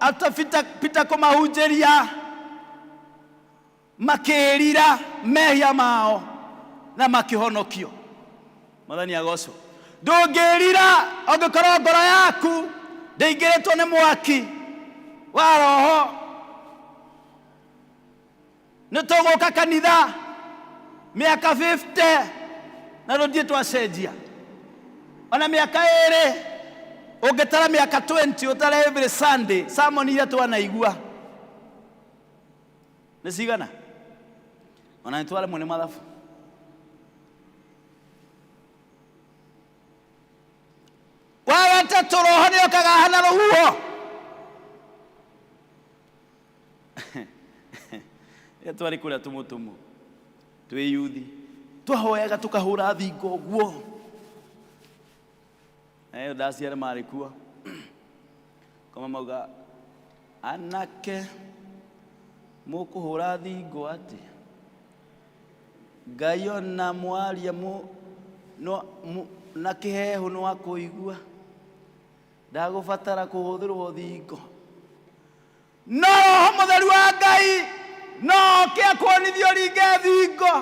after Peter kũmahunjĩria makĩĩrira mehia mao na makĩhonokio. Mwathani agocwo. Ndũngĩĩrira ũngĩkorwo ngoro yaku ndĩingĩrĩtwo nĩ mwaki wa roho. Nĩ tũgũka kanitha mĩaka 50 na tũthiĩ twacenjia ona mĩaka 2, ũngĩtara mĩaka 20 ũtare every Sunday sermon iria twanaigua nĩ cigana, ona nĩ twaremwo nĩ mathabu. Wa gatatũ, roho nĩ okaga hana rũhuho. Rĩrĩa twarĩ kũrĩa tũmũtũmũ twĩ yuthi, twahoyaga tũkahũra thingo ũguo, na ĩyo ndaciarĩ marĩ kuo koma mauga, "Anake, mũkũhũra thingo atĩ Ngai ona mwaria mu, no, mu, na kĩhehu no akũigua, ndagũbatara kũhũthĩrwo thingo." No roho mũtheru wa Ngai no oke akuonithio ringe thingo,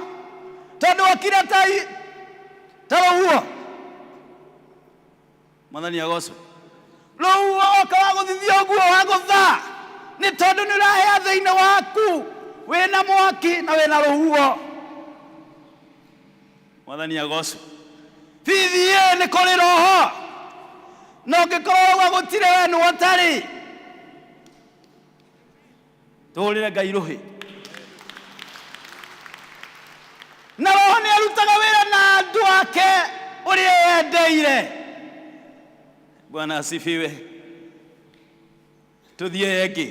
tondũ okire ta rũhuho. Mwathani agocwo. Rũhuho oka wa gũthithia ũguo wa gũtha, nĩ tondũ nĩ ũrahĩa thĩinĩ waku, wĩna mwaki na wĩna rũhuho. Mwathani agocwo. Bithie nĩ kũrĩ roho, na ũngĩkorwo ũguo gũtirĩ, we nĩ ũtarĩ. Tũhũrĩre Ngai rũhĩ. Na roho nĩ arutaga wĩra na andũ ake ũrĩa yendeire. Bwana asifiwe. Tũthiĩ ĩngĩ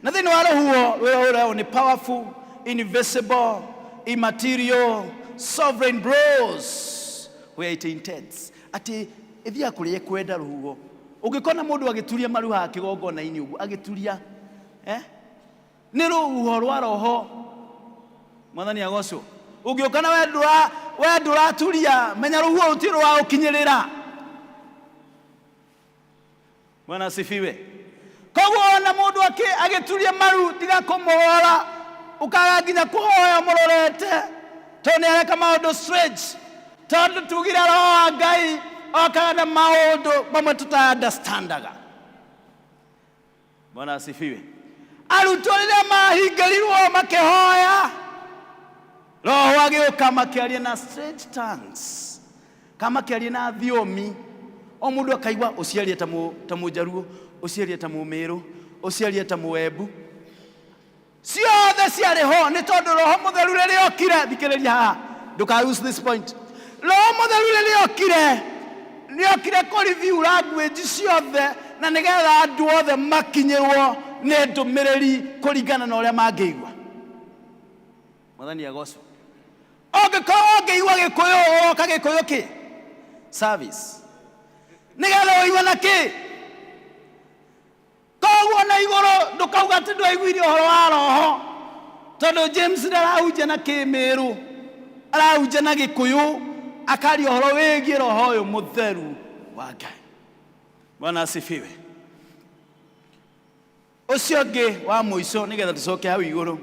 na thĩinĩ wa rũhuho. Rũhuho rũu nĩ powerful, invisible, immaterial, sovereign blows where it intends, atĩ ĩthiaga kũrĩa ĩkwenda. Rũhuho, ũngĩkona mũndũ agĩturia maru haha kĩgongona-inĩ ũguo agĩturia, eh? Nĩ rũhuho rwa roho. Mwathani agocwo. Ũngĩũka na we ndũraturia, menya rũhuho rũtirĩ rũragũkinyĩrĩra. Bwana asifiwe. Koguo ona mũndũ agĩturia maru, tiga kũmũrora, ũkaga nginya kũhoya mũrorete, tondũ nĩ areka maũndũ strange. Tondũ tugire Roho wa Ngai okaga na maũndũ mamwe tũta-understandaga. Bwana asifiwe. Arutwo rĩrĩa mahingĩrirwo makĩhoya, Roho agĩũka makĩaria na strange tongues, kana makĩaria na thiomi. O mũndũ akaigua ũciaria ta Mũjaruo, ũciaria ta Mũmĩrũ, ũciaria ta Mũembu. Ciothe ciarĩ ho nĩ tondũ Roho Mũtheru rĩrĩa okire, thikĩrĩria haha, ndũka lose this point. Roho Mũtheru rĩrĩa okire, nĩ okire kũ review language ciothe na nĩgetha andũ othe makinyĩrwo nĩ ndũmĩrĩri kũringana na ũrĩa mangĩigua. Mwathani agocwo. Ũngĩkorwo ũngĩigua Gĩkũyũ, ũroka Gĩkũyũ kĩ? Service. Nĩgetha ũigue na kĩ? Koguo na igũrũ ndũkauga atĩ ndwaiguire ũhoro wa Roho, tondũ James ndarahunjia na kĩmĩrũ, arahunjia na Gĩkũyũ, akaria ũhoro wĩgiĩ Roho ũyũ Mũtheru wa Ngai. Bwana asifiwe. Ũcio ũngĩ wa mũico nĩgetha tũcoke hau igũrũ,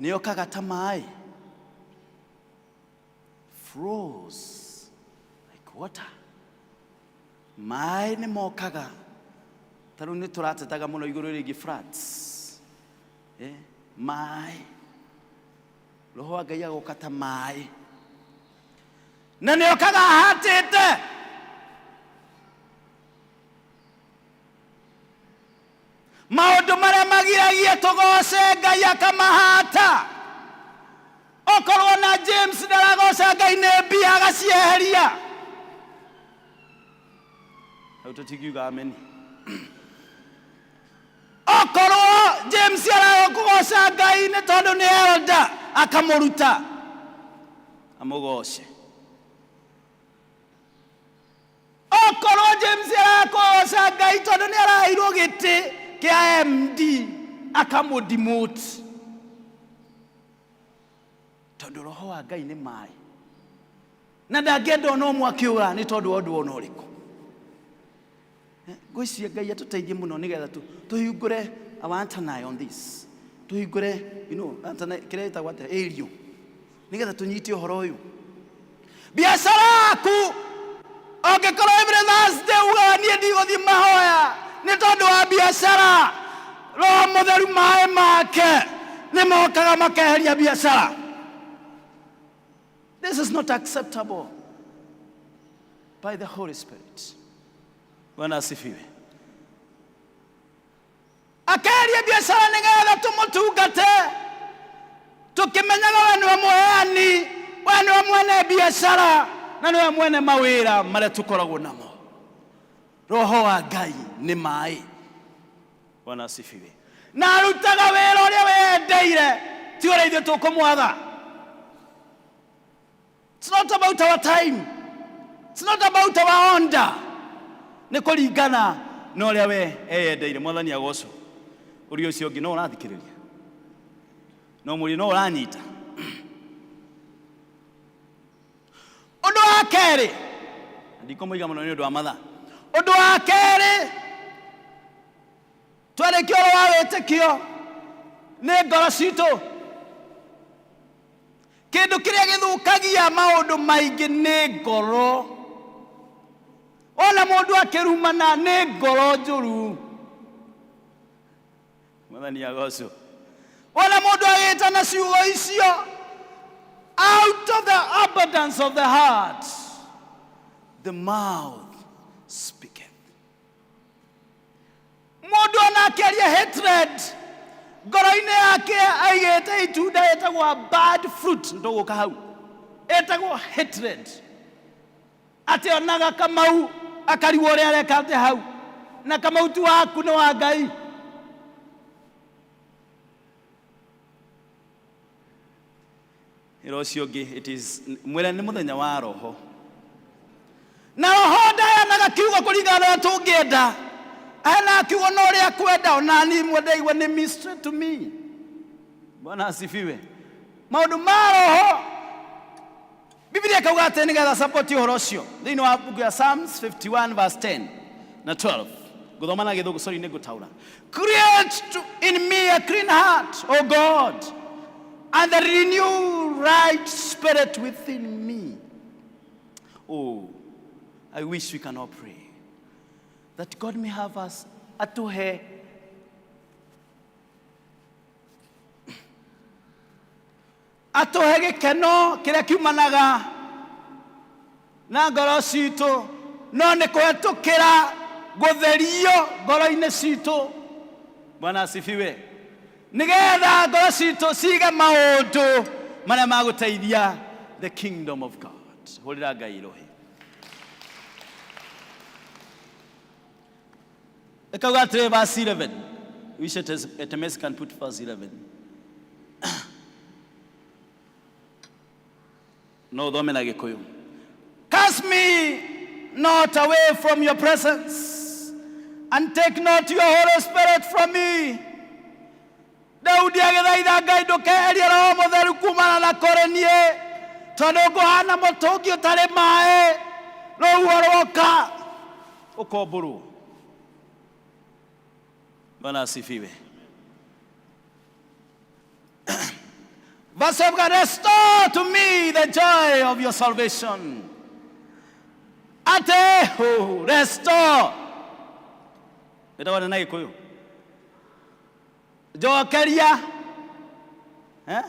nĩ okaga ta maĩ, flows like water. Maĩ nĩ mokaga. Ta rĩu nĩ tũratetaga mũno igũrũ rĩgiĩ floods. Maĩ. Roho wa Ngai agoka ta maĩ. Na nĩ okaga ahatĩte. Maũndũ marĩa magiragia tũgoce Ngai akamahata. Okorwo na James ndaragoca Ngai nĩ mbia agacieheria. Hau tũtingiuga ameni. Okorwo James aragũgoca Ngai nĩ tondũ nĩ elder, akamũruta amũgoce. Okorwo James arakũgoca Ngai tondũ nĩ araheirwo gĩtĩ kĩa MD, akamũdemote. Tondũ Roho wa Ngai nĩ maĩ. Na ndangĩenda ona ũmwe akĩũra nĩ tondũ wa ũndũ ona ũrĩkũ. Ngwĩciria Ngai atũteithie mũno nĩgetha tũhingũre our antennae on this. Tũhingũre, antennae, kĩrĩa gĩtagwo atĩa? Aerial. Nĩgetha tũnyite ũhoro ũyũ. Biacara yaku, ũngĩkorwo every Thursday ugaga niĩ ndigũthiĩ mahoya nĩ tondũ wa biacara, Roho Mũtheru maĩ make nĩ mokaga makeheria biacara. This is not acceptable by the Holy Spirit. Bwana asifiwe. Akeheria biacara nĩgetha tũmũtungate, tũkĩmenyaga we nĩwe mũheani, we nĩwe mwene biacara, na nĩwe mwene mawĩra marĩa tũkoragwo namo. Roho wa Ngai nĩ maĩ. Bwana asifiwe. Na arutaga wĩra ũrĩa weyendeire, ti ũrĩa ithuĩ tũkũmwatha. It's not about our time. It's not about our order. Nĩ kũringana na ũrĩa we eyendeire. Mwathani agocwo. Ũria ũcio ũngĩ no ũrathikĩrĩria, no mũria no ũranyita. Ũndũ wa kerĩ, ndikũmũiga mũno nĩ ũndũ wa mathaa. Ũndũ wa kerĩ, twarĩkia ũhoro wa wĩtĩkio nĩ ngoro citũ. Kĩndũ kĩrĩa gĩthũkagia maũndũ maingĩ nĩ ngoro. Ona mũndũ akĩrumana nĩ ngoro njũru. Mwathani agocwo. Ona mũndũ agĩtana ciugo icio, out of the abundance of the heart the mouth speaketh. Mũndũ ona akĩaria hatred, ngoro-inĩ yake aigĩte itunda ĩtagwo bad fruit, ndũgũka hau, ĩtagwo hatred. Atĩ onaga Kamau akarigwo ũrĩa areka atĩ hau, na Kamau ti waku, nĩ wa Ngai. Ĩra ũcio ũngĩ, it is mwĩre nĩ mũthenya wa Roho. Na Roho ndaheanaga kiugo kũringana na ũrĩa tũngĩenda, aheanaga kiugo na ũrĩa akwenda. Ona niĩ imwe ndaigua nĩ mystery to me. Bwana asifiwe. Maũndũ ma Roho Biblia ĩkauga atĩ nĩgetha support ũhoro ũcio thĩinĩ wa book ya Psalms 51 verse 10 na 12 ngũthoma na gĩthũngũ, sorry, nĩ ngũtaũra. Create in me a clean heart, O God, and renew right spirit within me. Oh, I wish we can all pray that God may have us atũhe atũhe gĩkeno kĩrĩa kiumanaga na ngoro citũ, no nĩ kũhetũkĩra gũtherio ngoro-inĩ citũ. Bwana asifiwe. Nĩgetha ngoro citũ cige maũndũ marĩa magũteithia the kingdom of God. Hũrĩra Ngai rũhĩ. Ĩkauga atĩrĩ, verse 11. Wish SMS can put verse 11. No ũthome na Gĩkũyũ. Cast me not away from your presence, and take not your Holy Spirit from me. Daudi agĩthaitha Ngai, ndũkeherie Roho Mũtheru kumana na kũrĩ niĩ, tondũ ngũhana mũtũngi ũtarĩ maĩ, rũhuho rwoka ũkombũrwo. Bwana asifiwe. Verse 7, restore to me the joy of your salvation. Ate, oh, restore. Ĩtagwo na Gĩkũyũ. Njokeria. Eh?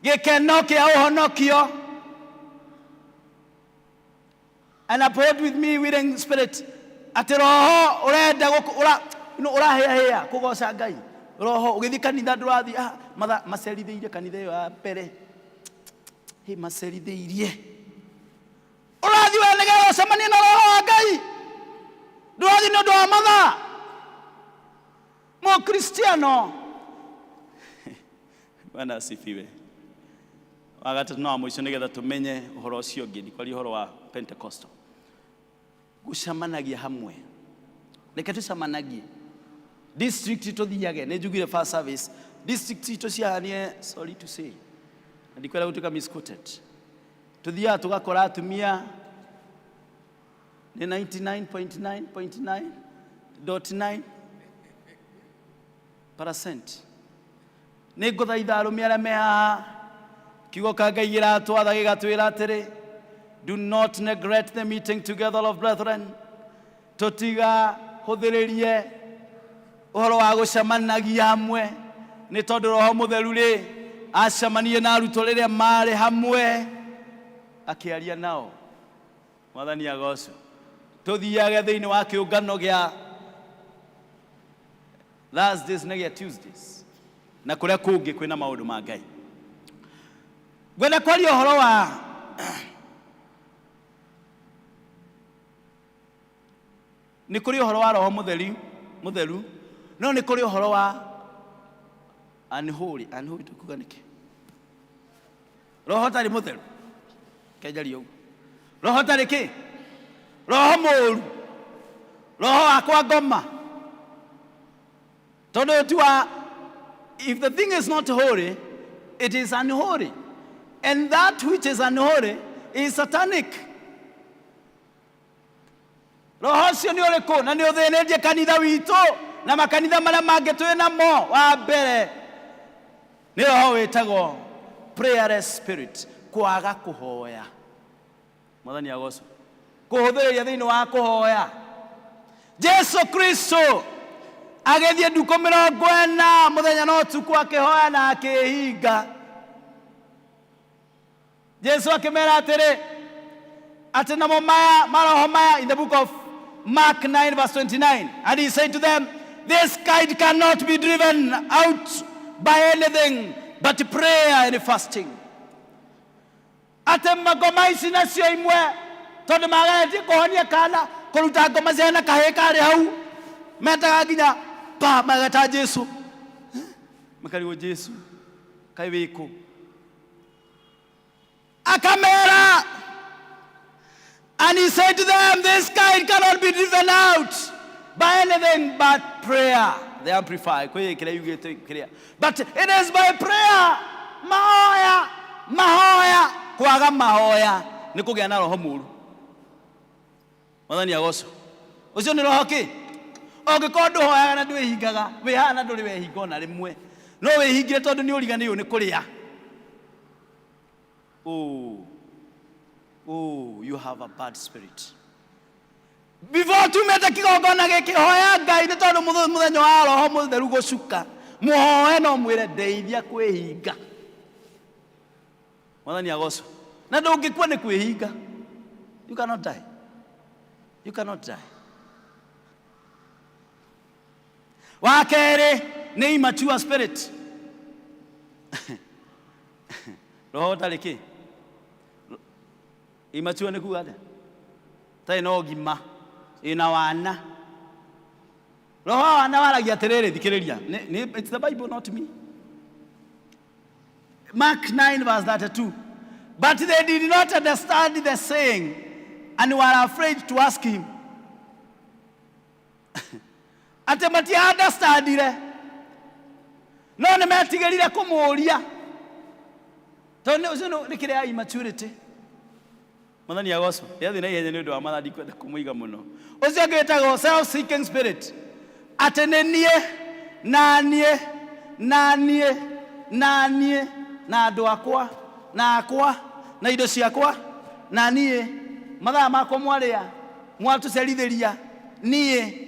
Gĩkeno kĩa ũhonokio. And uphold with me willing spirit. Atĩ roho ũrenda ũra no ũrahĩahĩa kũgoca Ngai. Roho ũgĩthiĩ kanitha ndũrathiĩ ah, matha macerithĩirie kanitha ĩyo ya mbere. Hĩ macerithĩirie. Ũrathiĩ we nĩgetha ũcemanie na roho wa Ngai. Ndũrathiĩ nĩ ũndũ wa mathaa. Mũkristiano. Bwana asifiwe. Wa gatatũ na wa mũico nĩgetha tũmenye ũhoro ũcio ũngĩ, ndikwaria ũhoro wa Pentecostal. Gũcemanagia hamwe. Reke tũcemanagie. District tũthiage, nĩ njugire first service, district citũ ciahanie, sorry to say, na ndikwenda gũtuĩka misquoted. Tũthiaga tũgakora atumia nĩ 99.9.9.9 percent. Nĩ ngũthaitha arũme arĩa me haha, kiugo ka Ngai gĩratwatha gĩgatwĩra atĩrĩ, do not neglect the meeting together of brethren. Tũtigahũthĩrĩrie ũhoro wa gũcemanagia hamwe, nĩ tondũ Roho Mũtheru rĩ acemanirie na arutwo rĩrĩa marĩ hamwe akĩaria nao. Mwathani agocwo. Tũthiage thĩinĩ wa kĩũngano gĩa Thursdays na gĩa Tuesdays na kũrĩa kũngĩ kwĩna maũndũ ma Ngai. Ngwenda kwaria ũhoro wa nĩ kũrĩ ũhoro wa Roho Mũtheri Mũtheru, no nĩ kũrĩ ũhoro wa unholy. Unholy tũkuga nĩkĩ? Roho ũtarĩ mũtheru. Kenjaria ũguo. Roho ũtarĩ kĩ? Roho mũũru. Roho wa kwa ngoma. Tondũ ti wa, if the thing is not holy, it is unholy. And that which is unholy is satanic. Roho ũcio nĩ ũrĩkũ na nĩ ũthĩnĩtie kanitha witũ na makanitha marĩa mangĩ twĩ namo? Wa mbere nĩ roho wĩtagwo prayerless spirit, kwaga kũhoya. Mwathani agocwo. Kũhũthĩrĩria thĩinĩ wa kũhoya. Jesu Kristo agĩthiĩ ndukũ 40 mũthenya na ũtukũ akĩhoya na akĩhinga. Jesu akĩmera atĩrĩ, atĩ namo maya maroho maya, in the book of Mark 9 verse 29, and he said to them, this kind cannot be driven out by anything but prayer and fasting. Atĩ ngoma ici nacio imwe tondũ mageretie kũhonia kana kũruta ngoma ciana kahĩĩ karĩ hau metaga nginya pa mageta Jesu, makarigwo Jesu kaĩ wĩkũ? Akamera, and he said to them, this kind cannot be driven out by anything but prayer. The Amplify kwĩ kĩrĩa yugĩte kĩrĩa, but it is by prayer. Mahoya, mahoya. Kwaga mahoya nĩ kũgĩa na roho mũru. Mwathani agocwo. Ũcio nĩ roho kĩ? Ũngĩkorwo ndũhoyaga na ndwĩhingaga, wĩ haha na ndũrĩ wehinga ona rĩmwe, no wĩhingire tondũ nĩ ũriganĩirwo nĩ kũrĩa. Oh, oh, you have a bad spirit. Before tumĩte kĩgongona gĩkĩ, hoya Ngai nĩ tondũ mũthenya wa roho mũtheru gũcuka. Mũhoe no mwĩre ndeithia kwĩhinga. Mwathani agocwo. Na ndũngĩkua nĩ kwĩhinga. You cannot die. You cannot die. Wa kerĩ nĩ immature spirit. Roho ũtarĩ kĩ? Immature nĩ kuga atĩa? Tarĩ na ũgima, ĩna wana. Roho wa wana waragia atĩrĩrĩ, thikĩrĩria. It's the Bible, not me. Mark 9 verse 32. But they did not understand the saying and were afraid to ask him. Atĩ matia understandire no nĩ metigĩrire kũmũũria tondũ ũcio nĩ kĩrĩa ya immaturity. Mwathani agocwo. Ndĩrathiĩ na ihenya nĩ ũndũ wa mathaa ndikwenda kũmũiga mũno. Ũcio ũngĩ wĩtagwo self seeking spirit. Atĩ nĩ niĩ na niĩ na niĩ na niĩ na andũ akwa na akwa na indo ciakwa na niĩ mathaa makwa mwarĩa mwatũcerithĩria niĩ.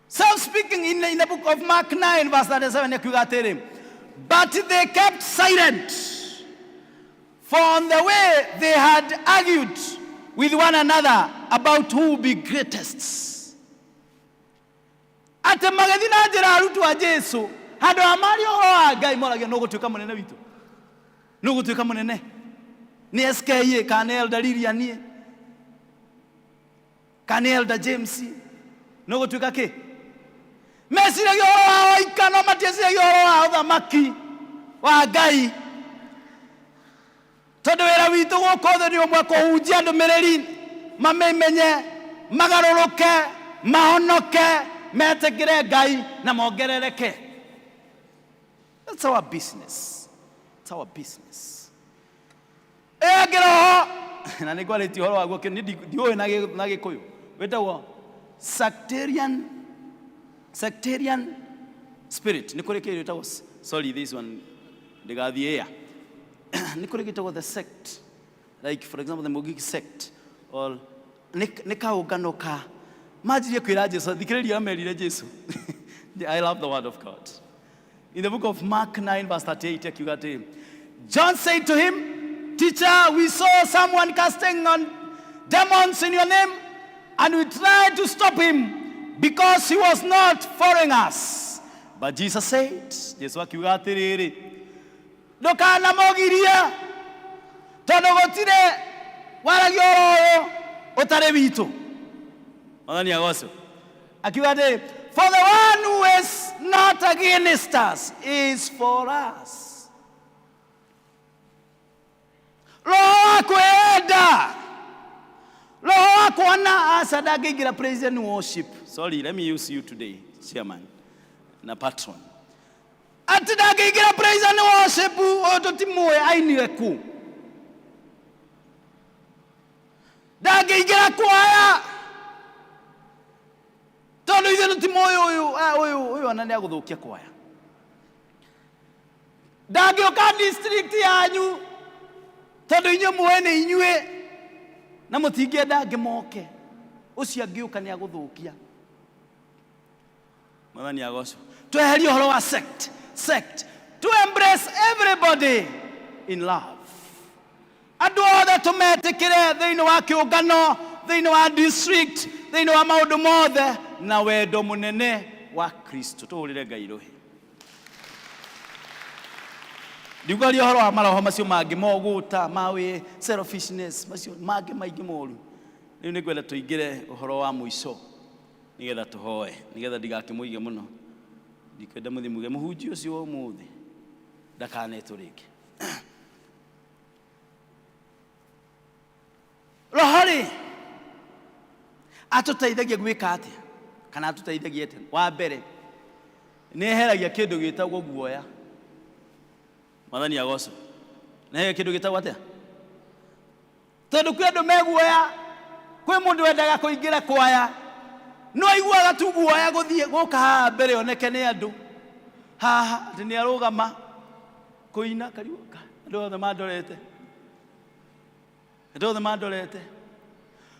Self-speaking in the book of Mark 9 verse 37 akiuga atĩrĩ, but they kept silent, for on the way they had argued with one another about who would be greatest. Atĩ magĩthiĩ na njĩra arutwo a Jesu handũ ha maria ũhoro wa Ngai moragia nũ ũgũtuĩka mũnene witũ, nũ ũgũtuĩka mũnene, nĩ SKA kana nĩ Elder Lilian kana nĩ Elder James, nũ ũgũtuĩka kĩ? Meciragia ũhoro wa oika no matieciragia ũhoro wa ũthamaki wa Ngai, tondũ wĩra witũ gũkũ thĩ nĩ ũmwe, kũhunjia ndũmĩrĩri mamĩmenye, magarũrũke, mahonoke, metĩkĩre Ngai na mongerereke. That's our business. It's our business. Ĩyo ĩngĩ roho na nĩ ngwarĩtie ũhoro waguo kĩ- niĩ ndiũĩ na Gĩkũyũ wĩtagwo sectarian spirit. Nĩ kũrĩ kĩndũ gĩtagwo, sorry, this one ndĩgathiĩ ĩa, nĩ kũrĩ gĩtagwo the sect, like for example the Mungiki sect or nĩ kaũngano ka manjirie kwĩra Jesu. Thikĩrĩria amerire Jesu. I love the word of God. In the book of Mark 9 verse 38 akiuga atĩrĩ, John said to him, "Teacher, we saw someone casting on demons in your name, and we tried to stop him because he was not following us." But Jesus said, Jesu akiuga atĩrĩrĩ, ndũkanamũgirie tondũ gũtirĩ waragia ũhoro ũyũ ũtarĩ witũ. Mwathani agocwo. Akiuga atĩrĩ, for the one who is not against us is for us. Roho wa kwĩyenda, roho wa kuona aca ndangĩingĩra praise and worship. Sorry, let me use you today, chairman na patron. Atĩ ndangĩingĩra praise and worship, ũyũ tũtimũĩ ainire kũ. Ndangĩingĩra kwaya tondũ ithuĩ tũtimũĩ ũyũ, ũyũ ũyũ ona nĩ agũthũkia kwaya. Ndangĩũka district yanyu tondũ inyuĩ mũĩ nĩ inyuĩ na mũtingĩenda angĩ moke. Ũcio angĩũka nĩ agũthũkia. Mwathani agocwo. Tweherie ũhoro wa sect, sect. To embrace everybody in love. Andũ othe tũmetĩkĩre thĩinĩ wa kĩũngano, thĩinĩ wa district, thĩinĩ wa maũndũ mothe na wendo mũnene wa Kristo. Tũhũrĩre Ngai rũhĩ. Ndikwaria ũhoro wa maroho macio mangĩ mogũta, ma selfishness, macio mangĩ maingĩ moru. Rĩu nĩ ngwenda tũingĩre ũhoro wa mũico nĩgetha tũhoe, nĩgetha ndigakĩmũige mũno. Ndikwenda mũthiĩ muge mũhunjia ũcio wa ũmũthĩ ndakanetwo rĩngĩ. Roho rĩ atũteithagia gwĩka atĩa? Kana atũteithagia atĩa? Wa mbere nĩ eheragia kĩndũ gĩtagwo guoya. Mwathani agocwo. Na he kĩndũ gĩtagwo atĩa? Tondũ kwĩ andũ meguoya, kwĩ mũndũ wendaga kũingĩra kwaya, no aiguaga tu guoya gũthiĩ gũka haha mbere oneke nĩ andũ haha atĩ nĩ arũgama kũina kariũ andũ othe mandorete, andũ othe mandorete.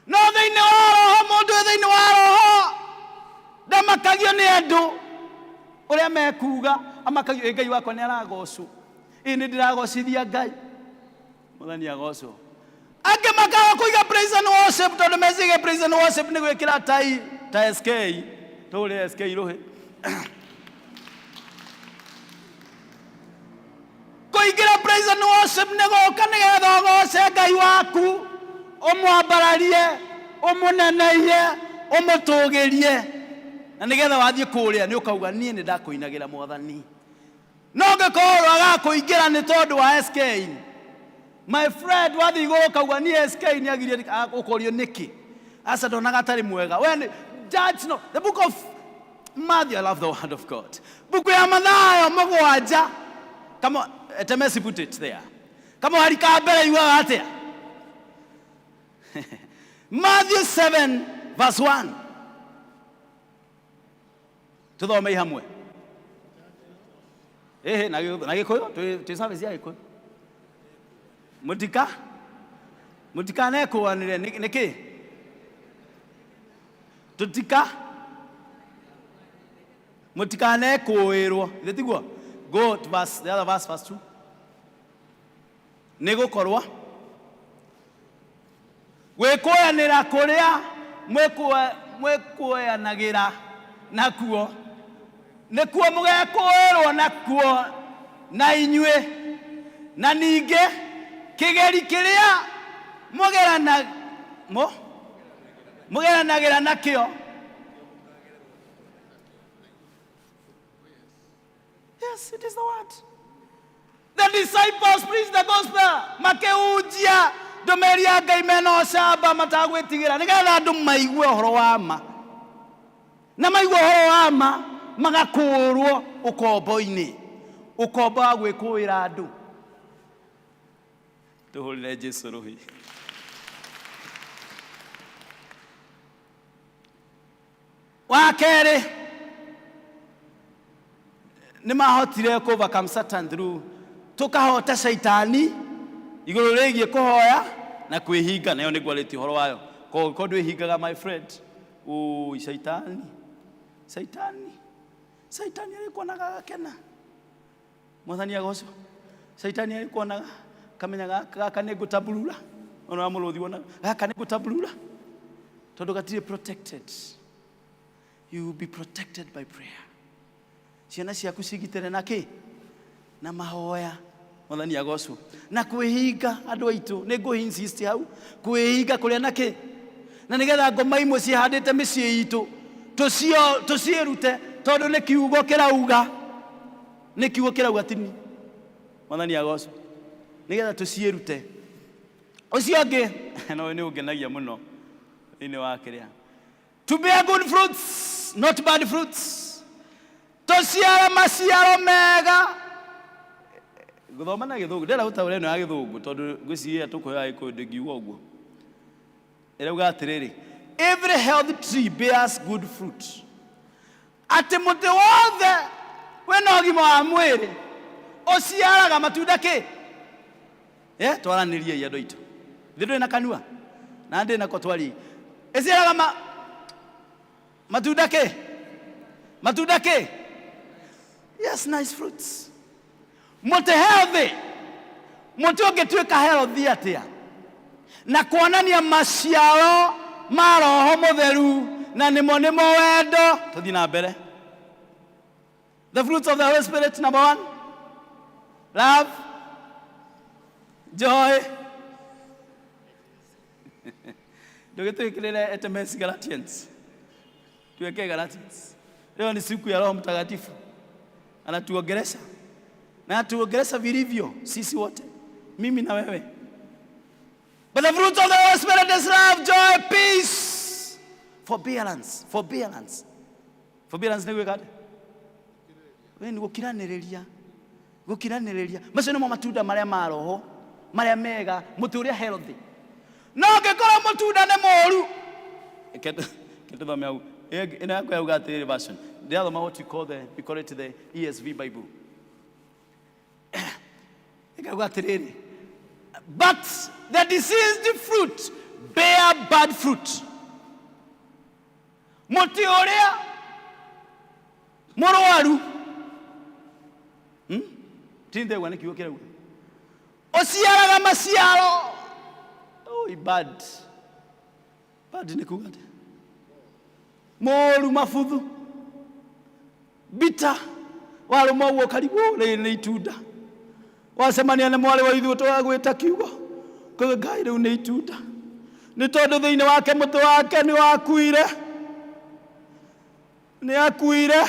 No thĩinĩ wa roho, mũndũ wĩ thĩinĩ wa roho ndamakagio nĩ andũ ũrĩa mekuga, amakagio ĩ Ngai wakwa nĩ aragocwo, ĩ nĩ ndĩragocithia Ngai. Mwathani agocwo. Angĩ makaga kũiga praise and worship tondũ meciria praise and worship nĩ gwĩkĩra tai ta SK tũgũrĩre SK rũhĩ. Kũingĩra praise and worship nĩ gũka nĩgetha ũgoce Ngai waku, ũmwambararie, ũmũneneie, ũmũtũgĩrie, na nĩgetha wathiĩ kũrĩa nĩ ũkauga niĩ nĩ ndakũinagĩra Mwathani. No ũngĩkorwo ũragaga kũingĩra nĩ tondũ wa SK, my friend, wathiĩ igũrũ ũkauga niĩ SK nĩ agirie ũkorio nĩkĩ? Aca ndonaga atarĩ mwega. We nĩ judge no. The book of Matthew, I love the word of God. Buku ya Mathayo mũgwanja. Come on, Temesi put it there. Kamũhari ka mbere yugaga atĩa? Matthew 7 verse 1. Tuthomei hamwe. Ehe, na Gĩkũyũ, twĩ service ya Gĩkũyũ. Mũtika mũtikanekũanĩre nĩkĩ? Tũtika mũtikanekũĩrwo. Githĩ tiguo? Go to verse, the other verse, verse 2. Nĩ gũkorwo gwĩkũanĩra kũrĩa mwĩkũanagĩra nakuo nĩkuo mũgekũĩrwo nakuo na inyuĩ, na ningĩ kĩgeri kĩrĩa mũgeranagĩra nakĩo. Yes, it is the word. The disciples preached the gospel, makĩhunjia ndũmĩrĩri ya Ngai mena ũcamba matagwĩtigĩra, nĩgetha andũ maigue ũhoro wa ma, na maigua ũhoro wa ma magakũũrwo ũkombo-inĩ, ũkombo wa gwĩkũĩra andũ. Tũhũrĩre Jesu rũhĩ. Wa kerĩ, nĩ mahotire kũ overcome Satan through, tũkahota caitani igũrũ rĩgiĩ kũhoya na kwĩhinga, nayo nĩ ngwarĩtie ũhoro wayo. Koguo ko ndwĩhingaga my friend, ũi caitani, caitani, caitani arĩkuonaga agakena. Mwathani agocwo. Caitani arĩkuonaga kamenya gaka nĩ ngũtamburura, ona wa mũrũthi wonaga gaka nĩ ngũtamburura, tondũ gatirĩ protected. You will be protected by prayer. Ciana ciaku cigitĩre na kĩ? Na mahoya. Mwathani agocwo. Na kwĩhinga andũ aitũ, nĩ ngũ insist hau, kwĩhinga kũrĩa na kĩ? Na nĩgetha ngoma imwe ciĩhandĩte mĩciĩ itũ tũciĩrute, tondũ nĩ kiugo kĩrauga, nĩ kiugo kĩrauga tini. Mwathani agocwo. Nĩgetha tũciĩrute. Ũcio ũngĩ, na ũyũ nĩ ũngenagia mũno thĩinĩ wa kĩrĩa. To bear good fruits, not bad fruits. Tũciare maciaro mega. Gũthoma na Gĩthũngũ, ndĩrenda gũtaũra ĩno ya Gĩthũngũ tondũ ngwĩciria tũkũheo Gĩkũyũ ndĩngiuga ũguo. Ĩrauga atĩrĩrĩ, every healthy tree bears good fruit. Atĩ mũtĩ wothe wĩna ũgima wa mwĩrĩ ũciaraga matunda kĩ? Twaranĩriei andũ aitũ. Thĩ ndũrĩ na kanua na ndĩ nako twariei. Ĩciaraga matunda kĩ? Matunda kĩ? Yes, nice fruits. Mũtĩ healthy, mũtĩ ũngĩtuĩka healthy atĩa? Na kuonania maciaro ma Roho Mũtheru, na nĩmo nĩmo wendo. Tũthiĩ na mbere. The fruits of the Holy Spirit, number 1, love, joy. Ndũgĩtwĩkĩrĩre SMS Galatians. Tuwekee Galatians. Leo ni siku ya Roho Mtakatifu. Anatuongelesha. Na anatuongelesha vilivyo sisi wote. Mimi na wewe. But the fruit of the Holy Spirit is love, joy, peace, forbearance, forbearance. Forbearance nĩ gwĩka atĩa? We nĩ gũkiranĩrĩria. Gũkiranĩrĩria. Macio nĩmo matunda marĩa ma roho, marĩa mega, mũtĩ ũrĩa healthy. No ũngĩkorwo mũtunda nĩ mũru, reke tũthome hau. Ĩno yakwa yauga atĩrĩrĩ version. Ndĩrathoma what you call the, we call it the ESV Bible. Ĩkauga atĩrĩrĩ, but the diseased fruit bear bad fruit. Mũtĩ ũrĩa mũrwaru hmm? Ti ndegwa nĩ kiugo kĩrauga ũciaraga maciaro. Oi, bad bad nĩ kuga atĩa? Mũru, mabuthu, bita warũma ũguo karigwo rĩrĩ nĩ itunda. Wacemania nĩ mwarĩ wa ithuĩ tũgagwĩta kiugo kũgĩ Ngai rĩu nĩ itunda, nĩ tondũ thĩinĩ wake mũtĩ wake nĩ wakuire, nĩ akuire,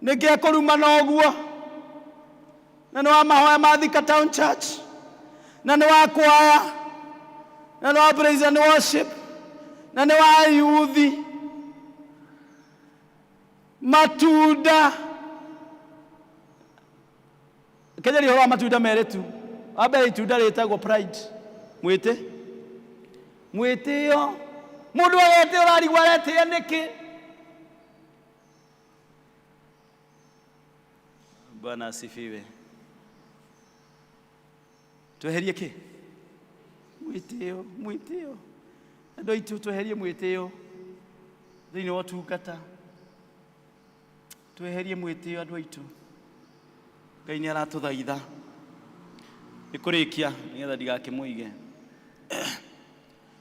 nĩkĩ ekũrumana ũguo? Na nĩ wa mahoya ma Thika Town Church, na nĩ wa kwaya, na nĩ wa praise and worship, na nĩ wa yuthi. Matunda Kenya ũhoro wa matunda merĩ tu. Wa mbere itunda rĩtagwo pride, mwĩtĩ mwĩtĩo. Mũndũ agetĩa ũrarigwo aretĩa nĩkĩ? Bwana asifiwe. Tweherie kĩ? Mwĩtĩo, mwĩtĩo. Andũ aitũ tweherie mwĩtĩo thĩinĩ wa ũtungata. Tweherie mwĩtĩo andũ aitũ. Ngai nĩ aratũthaitha. Nĩ kũrĩkia nĩgetha ndigakĩmũige.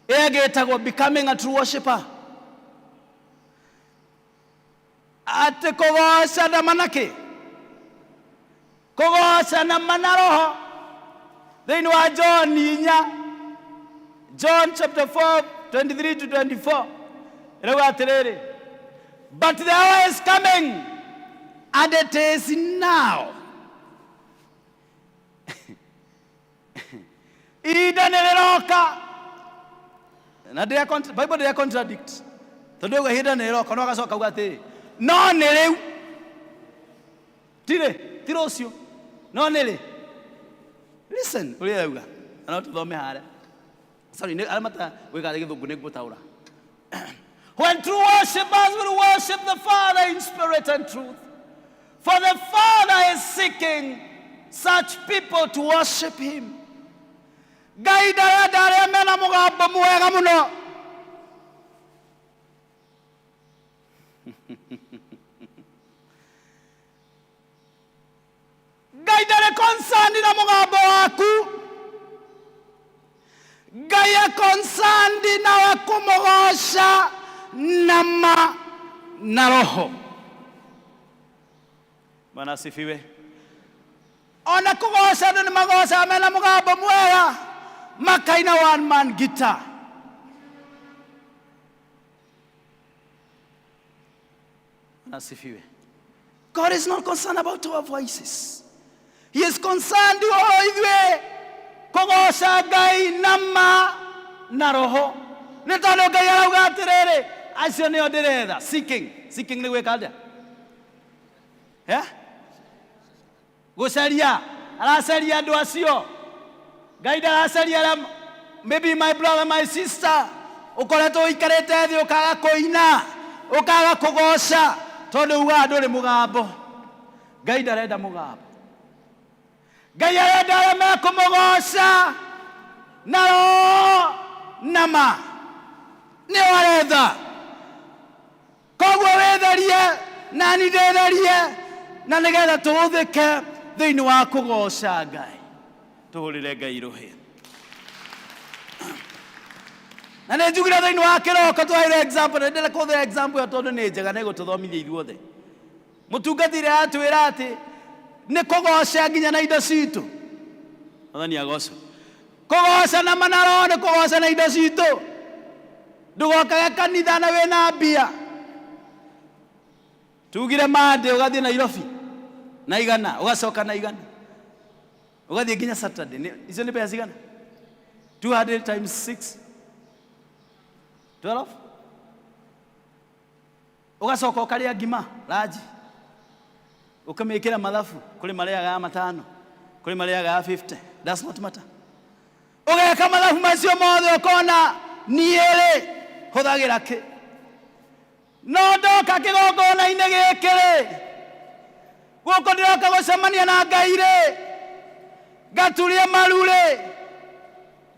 Ĩyo ĩngĩ ĩtagwo becoming a true worshipper. Atĩ kũgoca na ma na kĩ? Kũgoca na ma na roho. Thĩinĩ wa John 4, John chapter 4, 23 to 24, ĩrauga atĩrĩrĩ, but the hour is coming and it is now. Ihinda nĩ rĩroka na ndĩra Bible ndĩra contradict, tondũ ũguo ihinda nĩ rĩroka no agacoka auga atĩrĩ, no nĩ rĩu, tirĩ ti rũciũ, no nĩ rĩ. Listen ũrĩa yauga, na no tũthome harĩa. Sorry, nĩ arĩa matagwĩka gĩthũngũ nĩ ngũtaũra. When true worshippers will worship the Father in spirit and truth, for the Father is seeking such people to worship him. Ngai ndarenda arĩa mena mũgambo mwega mũno. Ngai ndarĩ concerned na mũgambo waku. Ngai e concerned nawe kũmũgoca na ma na roho. Bwana asifiwe. Ona kũgoca andũ nĩ magocaga mena mũgambo mwega, makaina one man guitar. Bwana asifiwe. God is not concerned about our voices. He is concerned o ithuĩ kũgoca Ngai na ma na roho. Nĩ tondũ Ngai arauga atĩrĩrĩ, acio nĩo ndĩretha. Seeking. Seeking nĩ gwĩka atĩa? Eh? Gũcaria. Aracaria andũ acio. Ngai ndaracaria arĩa, maybe my brother, my sister, ũkoretwo ũikarĩte thĩ ũkaga kũina, ũkaga kũgoca tondũ ugaga ndũrĩ mũgambo. Ngai ndarenda mũgambo. Ngai arenda arĩa mekũmũgoca na roho na ma. Nĩo aretha. Koguo wĩtherie na ni ndĩtherie, na nĩgetha tũhũthĩke thĩinĩ wa kũgoca Ngai. Tũhũrĩre Ngai rũhĩ. Na nĩ njugire thĩinĩ wa kĩroko twaheire example, na ndĩrenda kũhũthĩra example ĩyo tondũ nĩ njega na ĩgũtũthomithia ithuothe. Mũtungatĩri aratwĩra atĩ nĩ kũgoca nginya na indo citũ. Mwathani agocwo. Kũgoca na ma na roho nĩ kũgoca na indo citũ. Ndũgokage kanitha na wĩna mbia. Tugire Monday ũgathiĩ Nairobi na igana, ũgacoka na igana, ũgathiĩ nginya Saturday. Icio nĩ mbeca cigana? 200 times 6, 12. Ũgacoka ũkarĩa ngima ranji. Ũkamĩkĩra mathabu, kũrĩ marĩaga ya matano, kũrĩ marĩaga ya 50. Does not matter. Ũgeka mathabu macio mothe ũkona niĩ rĩ hũthagĩra kĩ. No ndoka kĩgongona-inĩ gĩkĩ rĩ, gũkũ ndĩroka gũcemania na Ngai rĩ, ngaturia maru rĩ,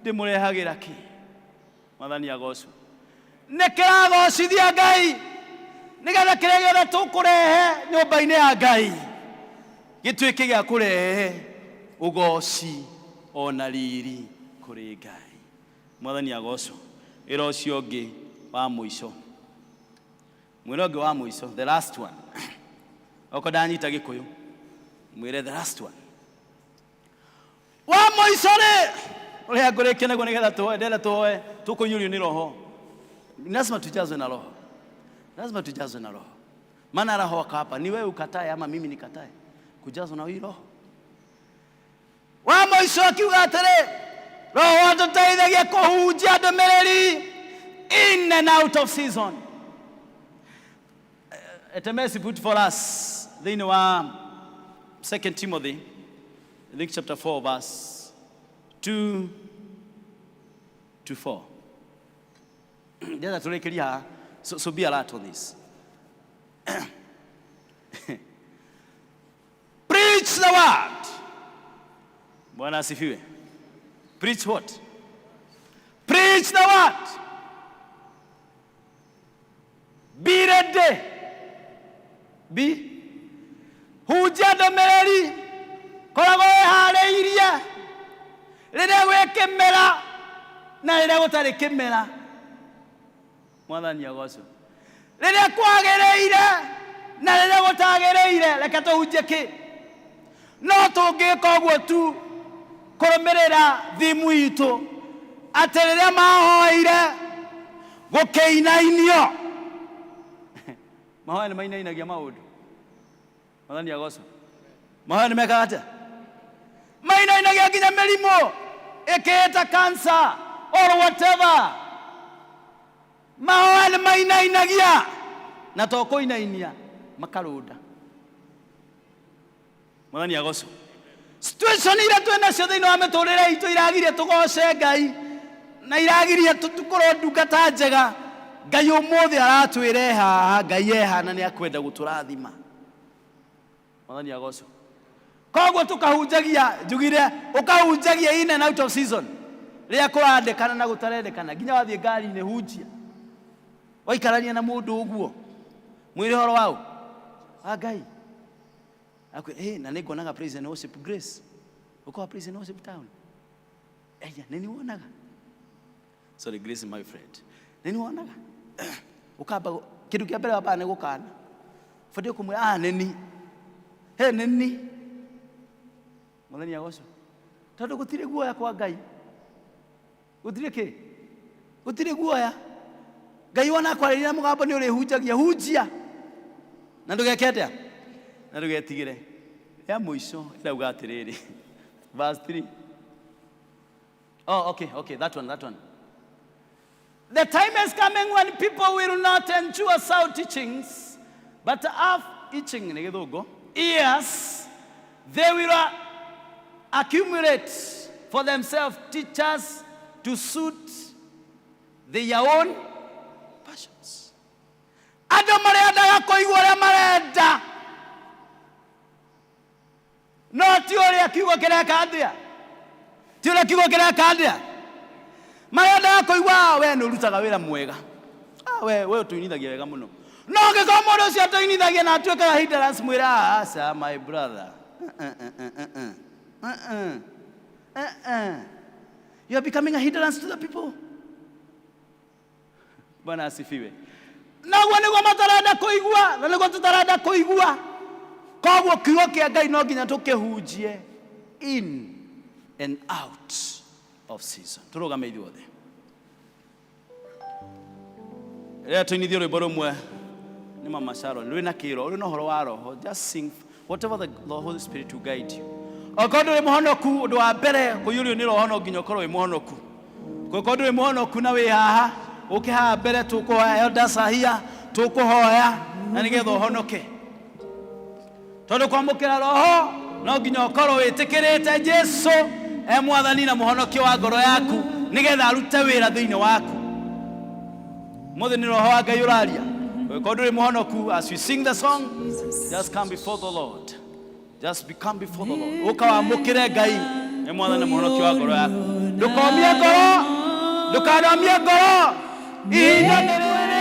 ndĩmũrehagĩra kĩ? Mwathani agocwo. Nĩ kĩragocithia Ngai nĩgetha kĩrĩa gĩothe tũkũrehe nyũmba-inĩ ya Ngai gĩtuĩke gĩa kũrehe ũgoci ona riri kũrĩ Ngai. Mwathani agocwo. Ĩra ũcio ũngĩ wa mũico. Mwĩre ũngĩ wa mũico, the last one. Okorwo ndanyita Gĩkũyũ, mwĩre the last one. Wa mũico rĩ, ũrĩa ngũrĩkia naguo nĩgetha tũhoe, ndĩrenda tũhoe tũkũiyũrio nĩ Roho. Lazima tujazwe na Roho. Lazima tujazwe na Roho. Maana Roho ako hapa, ni wewe ukatae ama mimi nikatae kujazwa na hii Roho. Wa mũico akiuga atĩrĩ, Roho atũteithagia kũhunjia ndũmĩrĩri in and out of season. Etemesi put for us thĩinĩ wa 2 Timothy, I think chapter 4 verse 2 to 4. Ndĩrenda tũrĩkĩrie haha. So be alert on this. Preach the word. Bwana asifiwe. Preach what? Preach the word. Be ready. Be. Hunjia ndũmĩrĩri. Koragwo wĩharĩirie. Rĩrĩa gwĩ kĩmera na rĩrĩa gũtarĩ kĩmera. Mwathani agocwo. Rĩrĩa kwagĩrĩire na rĩrĩa gũtagĩrĩire, reke tũhunjie kĩ. No tũngĩka ũguo tu kũrũmĩrĩra thimu itũ atĩ rĩrĩa mahoire gũkĩinainio. Mahoya nĩ mainainagia maũndũ. Mwathani agocwo. Mahoya nĩ mekaga atĩa? Mainainagia nginya mĩrimũ ĩkĩĩta cancer or whatever. Mahoya nĩ mainainagia na to kũinainia makarũnda. Mwathani agocwo. Situation iria twĩ nacio thĩinĩ wa mĩtũrĩre itũ iragiria tũgoce Ngai na iragiria tũkorwo ndungata njega. Ngai ũmũthĩ aratwĩre haha, Ngai e haha na nĩ akwenda gũtũrathima. Mwathani agocwo. Koguo tũkahunjagia, njugire ũkahunjagia in and out of season, rĩrĩa kũrandĩkana na gũtarendekana, nginya wathiĩ ngari-inĩ hunjia, waikarania na mũndũ ũguo mwĩre ũhoro waũ wa Ngai. Akwĩra, hey, na nĩnguonaga praise and worship Grace, ũkoa praise and worship town. Aya, nĩ nĩwonaga. Sorry, Grace my friend. Nĩ nĩwonaga. Ũkamba kĩndũ kĩa mbere wambaga nĩ gũkana. Batiĩ kũmwĩra, ah, nĩ ni. Hey, nĩ ni. Mwathani agocwo. Tondũ gũtirĩ guoya kwa Ngai. Gũtirĩ kĩ? Gũtirĩ guoya. Ngai wona akwarĩria na mũgambo nĩ ũrĩhunjagia, hunjia. Na ndũgeke atĩa? Na ndũgetigĩre. Ya mũico ĩrauga atĩrĩrĩ. Verse 3. Oh, okay, okay, that one, that one. The time is coming when people will not endure sound teachings, but have itching nĩ gĩthũngũ, ears, they will accumulate for themselves teachers to suit their own passions. Andũ marĩendaga kũigua ũrĩa marenda, no ti ũrĩa kiugo kĩreka atĩa, ti ũrĩa kiugo kĩreka atĩa. Marendaga kũigua we nĩ ũrutaga wĩra mwega, ah, we ũtũinithagia wega mũno. No ũngĩkorwo mũndũ ũcio atũinithagia na atuĩkaga hindrance, mwĩre, ah, aca my brother, you are becoming a hindrance to the people. Bwana asifiwe. Naguo nĩguo matarenda kũigua na nĩguo tũtarenda kũigua. Koguo kiugo kĩa Ngai no nginya tũkĩhunjie in and out of season. Tũrũgame ithuothe. Rĩrĩa tũinithio rwĩmbo rũmwe nĩ Mama Sharon, rwĩna kĩro, rwĩna ũhoro wa roho. Just sing whatever the Holy Spirit will guide you. Okorwo ndũrĩ mũhonoku, ũndũ wa mbere kũiyũrio nĩ roho no nginya ũkorwo wĩ mũhonoku. Kũngĩkorwo ndũrĩ mũhonoku na wĩ haha, ũke haha mbere, tũkũhoya elders are here, tũkũhoya na nĩgetha ũhonoke. Tondũ kwamũkĩra Roho no nginya ũkorwo wĩtĩkĩrĩte Jesu e Mwathani na Mũhonokia wa ngoro yaku, nĩgetha arute wĩra thĩinĩ waku. Mũthĩ nĩ Roho wa Ngai ũraria. Ũngĩkorwo ndũrĩ mũhonoku, as we sing the song, just come before the Lord. Just come before the Lord. Ũka wamũkĩre Ngai nĩ Mwathani na Mũhonokia wa ngoro yaku. Ndũkomie ngoro, ndũkanomie ngoro, ihinda nĩ rĩrĩ.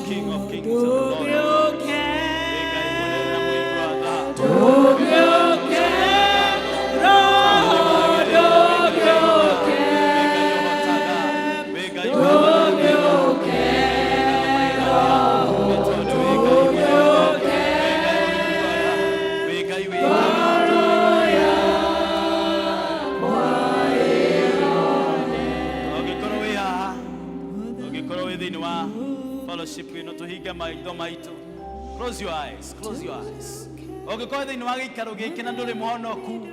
King of kings and the Lord of lords. Ũngĩkorwo wĩ haha, ũngĩkorwo wĩ thĩinĩ wa fellowship ĩno, tũhinge maitho maitũ. Close your eyes, close your eyes. Ũngĩkorwo thĩinĩ wa gĩikaro gĩkĩ na ndũrĩ mũhonoku,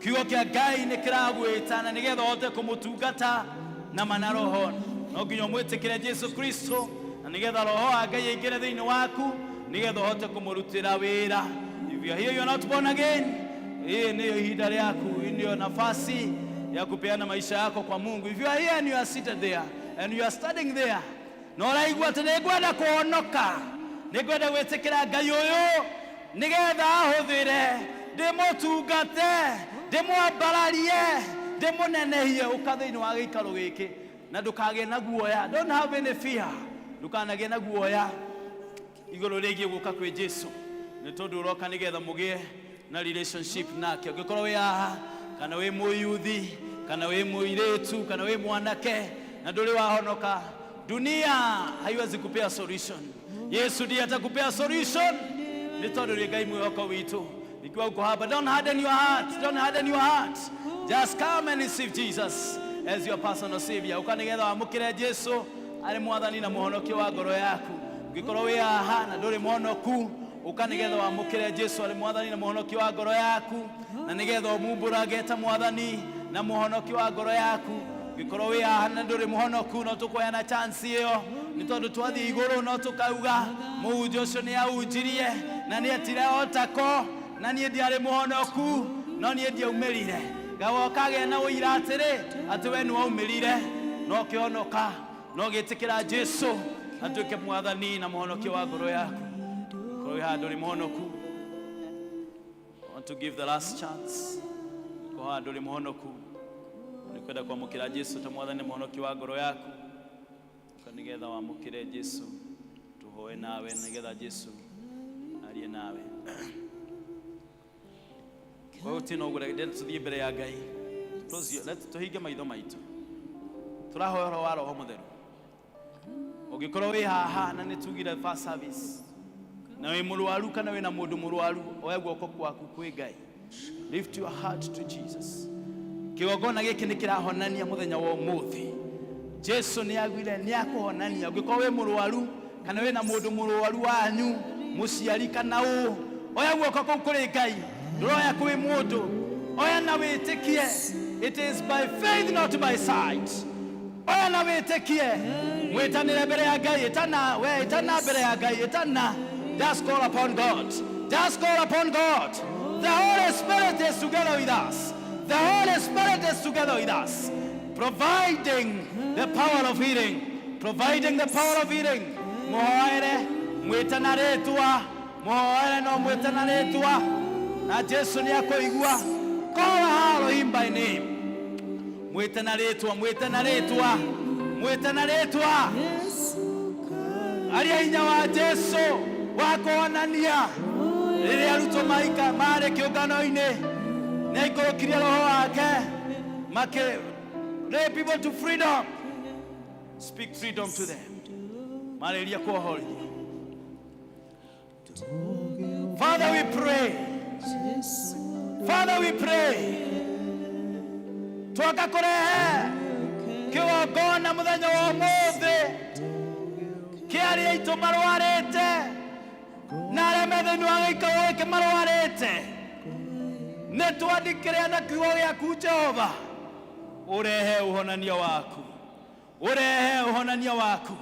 kiugo kĩa Ngai nĩ kĩragwĩta, na nĩgetha ũhote kũmũtungata na ma na roho, no nginya ũmwĩtĩkĩre Jesu Kristo, na nĩgetha Roho wa Ngai aingĩre thĩinĩ waku, nĩgetha ũhote kũmũrutĩra wĩra. If you are here, you are not born again, hii ndiyo ihinda rĩaku, hii ndiyo nafasi ya kupeana maisha yako kwa Mungu. If you are here and you are seated there and you are standing there, na ũraigua atĩ nĩ ngwenda kũhonoka, nĩ ngwenda gwĩtĩkĩra Ngai ũyũ nĩgetha ahũthĩre, ndĩmũtungate, ndĩmwambararie, ndĩmũnenehie, ũka thĩinĩ wa gĩikaro gĩkĩ na ndũkagĩe na guoya. Don't have any fear. Ndũkanagĩe na guoya igũrũ rĩgiĩ gũka kwĩ Jesu, nĩ tondũ ũroka nĩgetha mũgĩe na relationship nake. Ũngĩkorwo wĩ haha, kana wĩ mũyuthi, kana wĩ mũirĩtu, kana wĩ mwanake na ndũrĩ wahonoka, dunia haiwezi kupea solution. Yesu ndiye atakupea solution, nĩ tondũ nĩ Ngai mwĩhoko witũ. Ikiwa uko hapa, don't harden your heart, don't harden your heart. Just come and receive Jesus as your personal savior. Ũka nĩgetha wamũkĩre Jesu arĩ Mwathani na Mũhonokia wa ngoro yaku. Ũngĩkorwo wĩ haha na ndũrĩ mũhonoku, ũka nĩgetha wamũkĩre Jesu arĩ Mwathani na Mũhonokia wa ngoro yaku, na nĩgetha ũmumbũrage ta Mwathani na Mũhonokia wa ngoro yaku. Ũngĩkorwo wĩ haha na ndũrĩ mũhonoku, no tũkũheana chance ĩyo, nĩ tondũ twathiĩ igũrũ no tũkauga mũhunjia ũcio nĩ ahunjirie na nĩ etire otako, na niĩ ndiarĩ mũhonoku, no niĩ ndiaumĩrire. Gawoka agĩa na ũira atĩrĩ, atĩ we nĩ waumĩrire no ũkĩhonoka, no ũgĩtĩkĩra Jesu atuĩke Mwathani na Mũhonokia wa ngoro yaku. Korwo wĩ haha ndũrĩ mũhonoku, I want to give the last chance. Korwo haha ndũrĩ mũhonoku, nĩ kwenda kwamũkĩra Jesu ta Mwathani na Mũhonokia wa ngoro yaku, ũka nĩgetha wamũkĩre Jesu, tũhoe nawe nĩgetha Jesu arie nawe. Kwa hiyo tino ũguo, reke tũthiĩ mbere ya Ngai. Tũhinge maitho maitũ, tũrahoya ũhoro wa Roho Mũtheru. Ũngĩkorwo wĩ haha, na nĩ tugire first service, na wĩ mũrwaru kana wĩna mũndũ mũrwaru, oya guoko kwaku kwĩ Ngai. Lift your heart to Jesus. Kĩgongona gĩkĩ nĩ kĩrahonania mũthenya wa ũmũthĩ. Jesu nĩ agwire nĩ akũhonania. Ũngĩkorwo wĩ mũrwaru kana wĩna mũndũ mũrwaru wanyu, mũciari kana ũ, oya guoko kũu kũrĩ Ngai, ndũroya kwĩ mũndũ. Oya na wĩtĩkie. It is by faith, not by sight. Oya na wĩtĩkie, mwĩtanĩre mbere ya Ngai. Ĩtana we, ĩtana mbere ya Ngai, ĩtana. Just call upon God. Just call upon God. The Holy Spirit is together with us. The Holy Spirit is together with us, providing the power of healing, providing the power of healing. Muhoere, mwĩte na rĩtwa, muhoere no mwĩte na rĩtwa, na Jesu nĩ akũigua. Call him by name. Mwĩte na rĩtwa, mwĩte na rĩtwa, mwĩte na rĩtwa. Aria hinya wa Jesu wa kũhonania. Rĩrĩa arutwo maika marĩ kĩũngano-inĩ, nĩ aikũrũkirie roho wake, makĩ lay people to freedom. Speak freedom to them. Marĩria kuohorithio. Father, we pray. Father, we pray. Twoka kũrehe kĩgongona mũthenya wa ũmũthĩ kĩa arĩa aitũ marwarĩte na arĩa me thĩinĩ wa gĩikaro gĩkĩ marwarĩte. Nĩ twandĩkĩre na kiugo gĩaku Jehova, ũrehe ũhonania waku, ũrehe ũhonania waku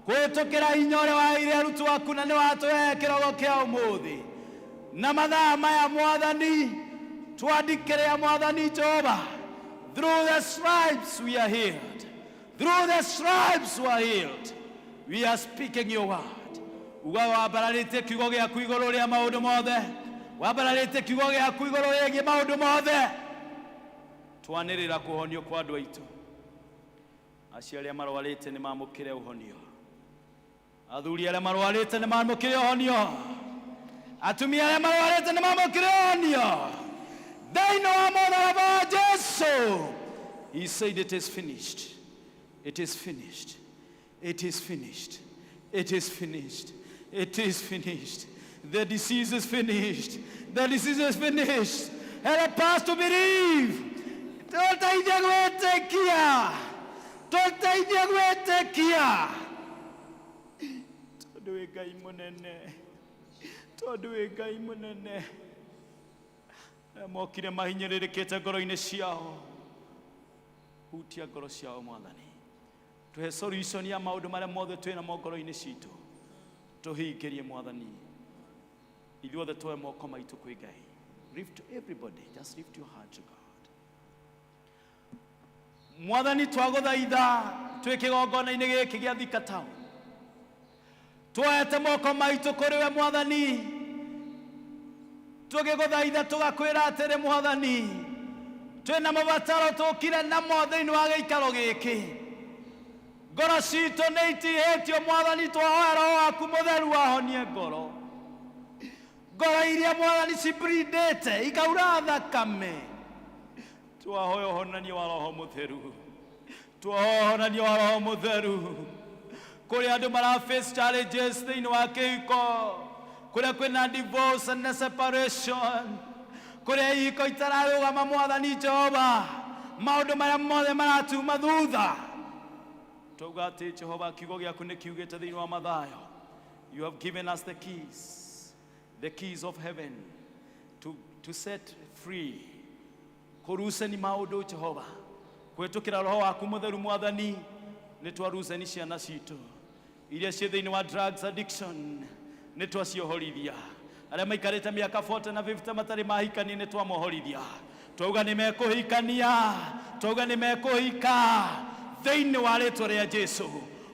kũhĩtũkĩra hinya ũrĩa waheire arutwo aku na nĩ watũhe kĩrogo kĩa ũmũthĩ na mathaa maya. Mwathani, twandĩkĩre, Mwathani Jehova, through the stripes we are healed, through the stripes we are healed. We are speaking your word. Uga wambararĩtie kiugo gĩaku igũrũ rĩa maũndũ mothe, wambararĩtie kiugo gĩaku igũrũ rĩgiĩ maũndũ mothe. Twanĩrĩra kũhonio kwa andũ aitũ. Acio arĩa marwarĩte nĩ mamũkĩre ũhonio, athuri arĩa marwarĩte nĩ mamũkĩre ũhonio, atumia arĩa marwarĩte nĩ mamũkĩre ũhonio thĩinĩ wa mũtharaba wa Jesu. He said, "It is finished. It is finished. It is finished. It is finished. It is finished." The disease is finished. The disease is finished. Help us to believe. Tũteithie gwĩtĩkia, tũteithie gwĩtĩkia, tondũ wĩ Ngai mũnene, tondũ wĩ Ngai mũnene. Arĩa mokire mahinyĩrĩrĩkĩte ngoro-inĩ ciao, hutia ngoro ciao. Mwathani, tũhe solution ya maũndũ marĩa mothe twĩ namo ngoro-inĩ citũ, tũhingĩrie. Mwathani, ithuothe tuoe moko maitũ kwĩ Ngai. Lift everybody, just lift your hand to God. Mwathani, twagũthaitha twĩ kĩgongona-inĩ gĩkĩ gĩa Thika Town, tuoete moko maitũ kũrĩ we. Mwathani, tũgĩgũthaitha, tũgakwĩra atĩrĩ, Mwathani, twĩna mabataro tũkire namo thĩinĩ wa gĩikaro gĩkĩ. Ngoro citũ nĩ itihĩtio. Mwathani, twahoya Roho waku Mũtheru ahonie ngoro, ngoro iria, Mwathani, cibrindĩte ikaura thakame. Twahoya ũhonania wa Roho Mũtheru, twahoya ũhonania wa Roho Mũtheru kũrĩa andũ mara face challenges thĩinĩ wa kĩhiko, kũrĩa kwĩna divorce and separation, kũrĩa ihiko itararũgama. Mwathani Jehova, maũndũ marĩa mothe maratuma thutha, twauga atĩ Jehova, kiugo gĩaku nĩ kiugĩte thĩinĩ wa Mathayo, you have given us the keys, the keys of heaven to set free, kũruceni maũndũ. Jehova, kũhĩtũkĩra Roho waku Mũtheru, Mwathani, nĩ twaruceni ciana citũ iria ciĩ thĩinĩ wa drugs addiction, nĩ twaciohorithia. Arĩa maikarĩte mĩaka 40 na 50 matarĩ mahikania, nĩ twamohorithia. Twauga nĩ mekũhikania, twauga nĩ mekũhika thĩinĩ wa rĩtwa rĩa Jesu.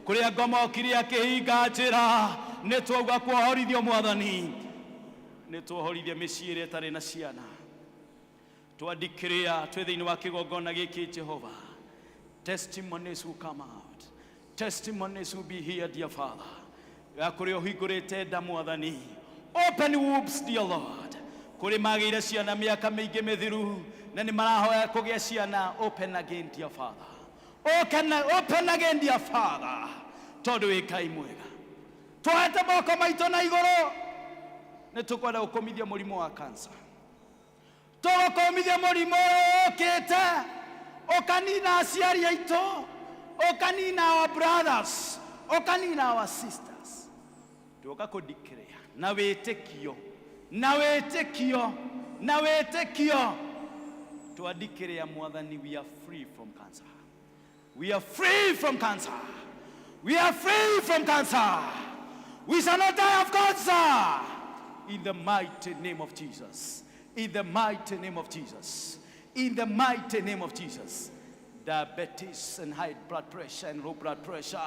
Kũrĩa ngoma okire akĩhinga njĩra, nĩ twauga kuohorithio. Mwathani, nĩ tuohorithia mĩciĩ ĩrĩa ĩtarĩ na ciana. Twandikĩrĩa twĩ thĩinĩ wa kĩgongona gĩkĩ, Jehova, testimonies will come out, testimonies will be here, dear Father. Ya kũrĩa ũhingũrĩte nda, Mwathani, open wombs, dear Lord. Kũrĩ magĩire ciana mĩaka mĩingĩ mĩthiru na nĩ marahoya kũgĩa ciana, open again, dear Father, open, open again, dear Father, tondũ wĩ Ngai mwega. Twoete moko maitũ na igũrũ, nĩ tũkwenda gũkũmithia mũrimũ wa cancer, tũgũkũmithia mũrimũ ũyũ ũkĩte ũkanina aciari aitũ, ũkanina our brothers, ũkanina our sisters. Tũgoka kũdeclare na wĩtĩkio, na wĩtĩkio, na wĩtĩkio, twadeclare, Mwathani, we are free from cancer, we are free from cancer, we are free from cancer. We shall not die of cancer. In the mighty name of Jesus. In the mighty name of Jesus. In the mighty name of Jesus. Diabetes and high blood pressure and low blood pressure.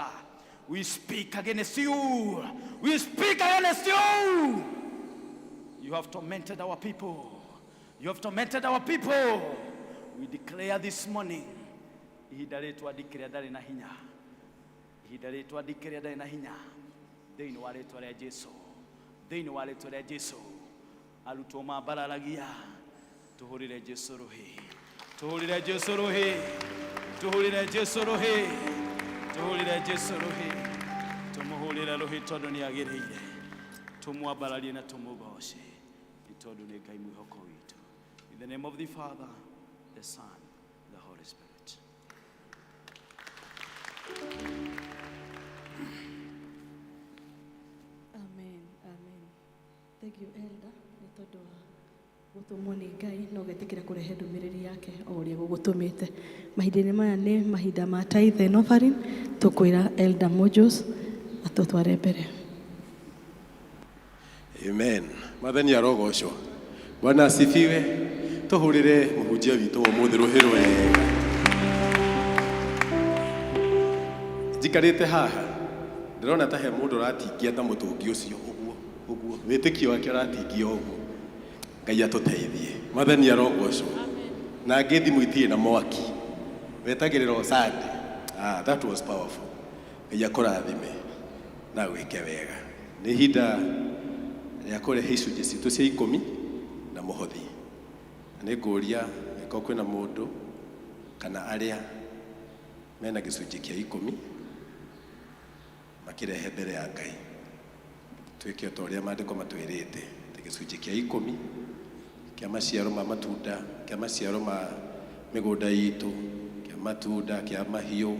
We speak against you. We speak against you. You have tormented our people. You have tormented our people. We declare this morning. Ihinda rĩrĩ twandĩkĩrĩa ndarĩ na hinya. Ihinda rĩrĩ twandĩkĩrĩa ndarĩ na hinya. Thĩinĩ wa rĩtwa rĩa Jesu. Thĩinĩ wa rĩtwa rĩa Jesu. Arutwo mambararagia. Tũhũrĩre Jesu rũhĩ. Tũhũrĩre Jesu rũhĩ. Tũhũrĩre Jesu rũhĩ. Tũhũrĩre Jesu rũhĩ. Tũmũhũrĩre rũhĩ tondũ nĩ agĩrĩire. Tũmwambararie na tũmũgoce. Nĩ tondũ nĩ Ngai mwĩhoko witũ. In the name of the Father, the Son, the Holy Spirit. Amen, amen. Thank you, Elder, nĩ tondũ wa gũtũmwo nĩ Ngai na ũgetĩkĩra kũrehe ndũmĩrĩri yake o ũrĩa gũgũtũmĩte. Mahinda-inĩ maya nĩ mahinda ma tithe and offering, tũkwĩra Elder Mojos atũtware mbere. Amen. Mwathani arogocwo. Bwana asifiwe. Tuhurire mũhunjia witũ wa ũmũthĩ rũhĩ rwega. Njikarĩte haha ndĩrona ta he mũndũ ũratingia ta mũtũngi ũcio ũguo ũguo wĩtĩkio wake ũratingia ũguo. Ngai atũteithie. Mwathani arogocwo. Na ngĩ thimũ itirĩ na mwaki. Wetagĩrĩra o Sunday. Ah, that was powerful. Ngai akũrathime na gwĩke wega. Nĩ ihinda rĩa kũrehe icunjĩ citũ cia ikũmi na mũhothi. Na nĩ ngũria angĩkorwo kwĩna mũndũ kana arĩa mena gĩcunjĩ kĩa ikũmi makĩrehe mbere ya Ngai. Twĩke o ta ũrĩa maandĩko matwĩrĩte atĩ gĩcunjĩ kĩa ikũmi kĩa maciaro ma matunda, kĩa maciaro ma mĩgũnda itũ, kĩa matunda, kĩa mahiũ,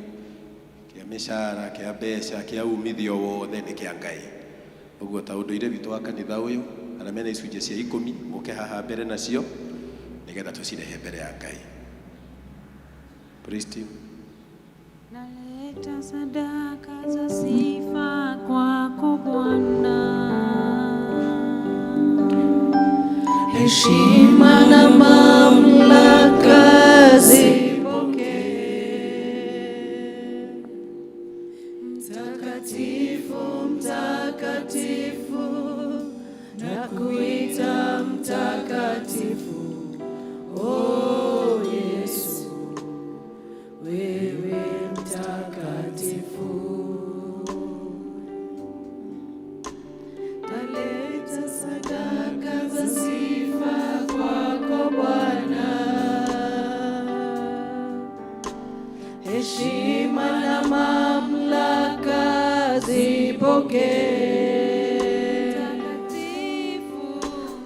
kĩa mĩcara, kĩa mbeca, kĩa umithio wothe nĩ kĩa Ngai. Ũguo ta ũndũire witũ wa kanitha ũyũ, arĩa mena icunjĩ cia ikũmi mũke haha mbere nacio nĩgetha tũcirehe mbere ya Ngai. Praise team. Naleta sadaka za sifa kwako Bwana. Heshima na mamlaka zipokee. Mtakatifu, mtakatifu, nakuita mtakatifu. Oh Yesu, wewe mtakatifu. Naleta sadaka za sifa kwako Bwana. Heshima na mamlaka zipokee.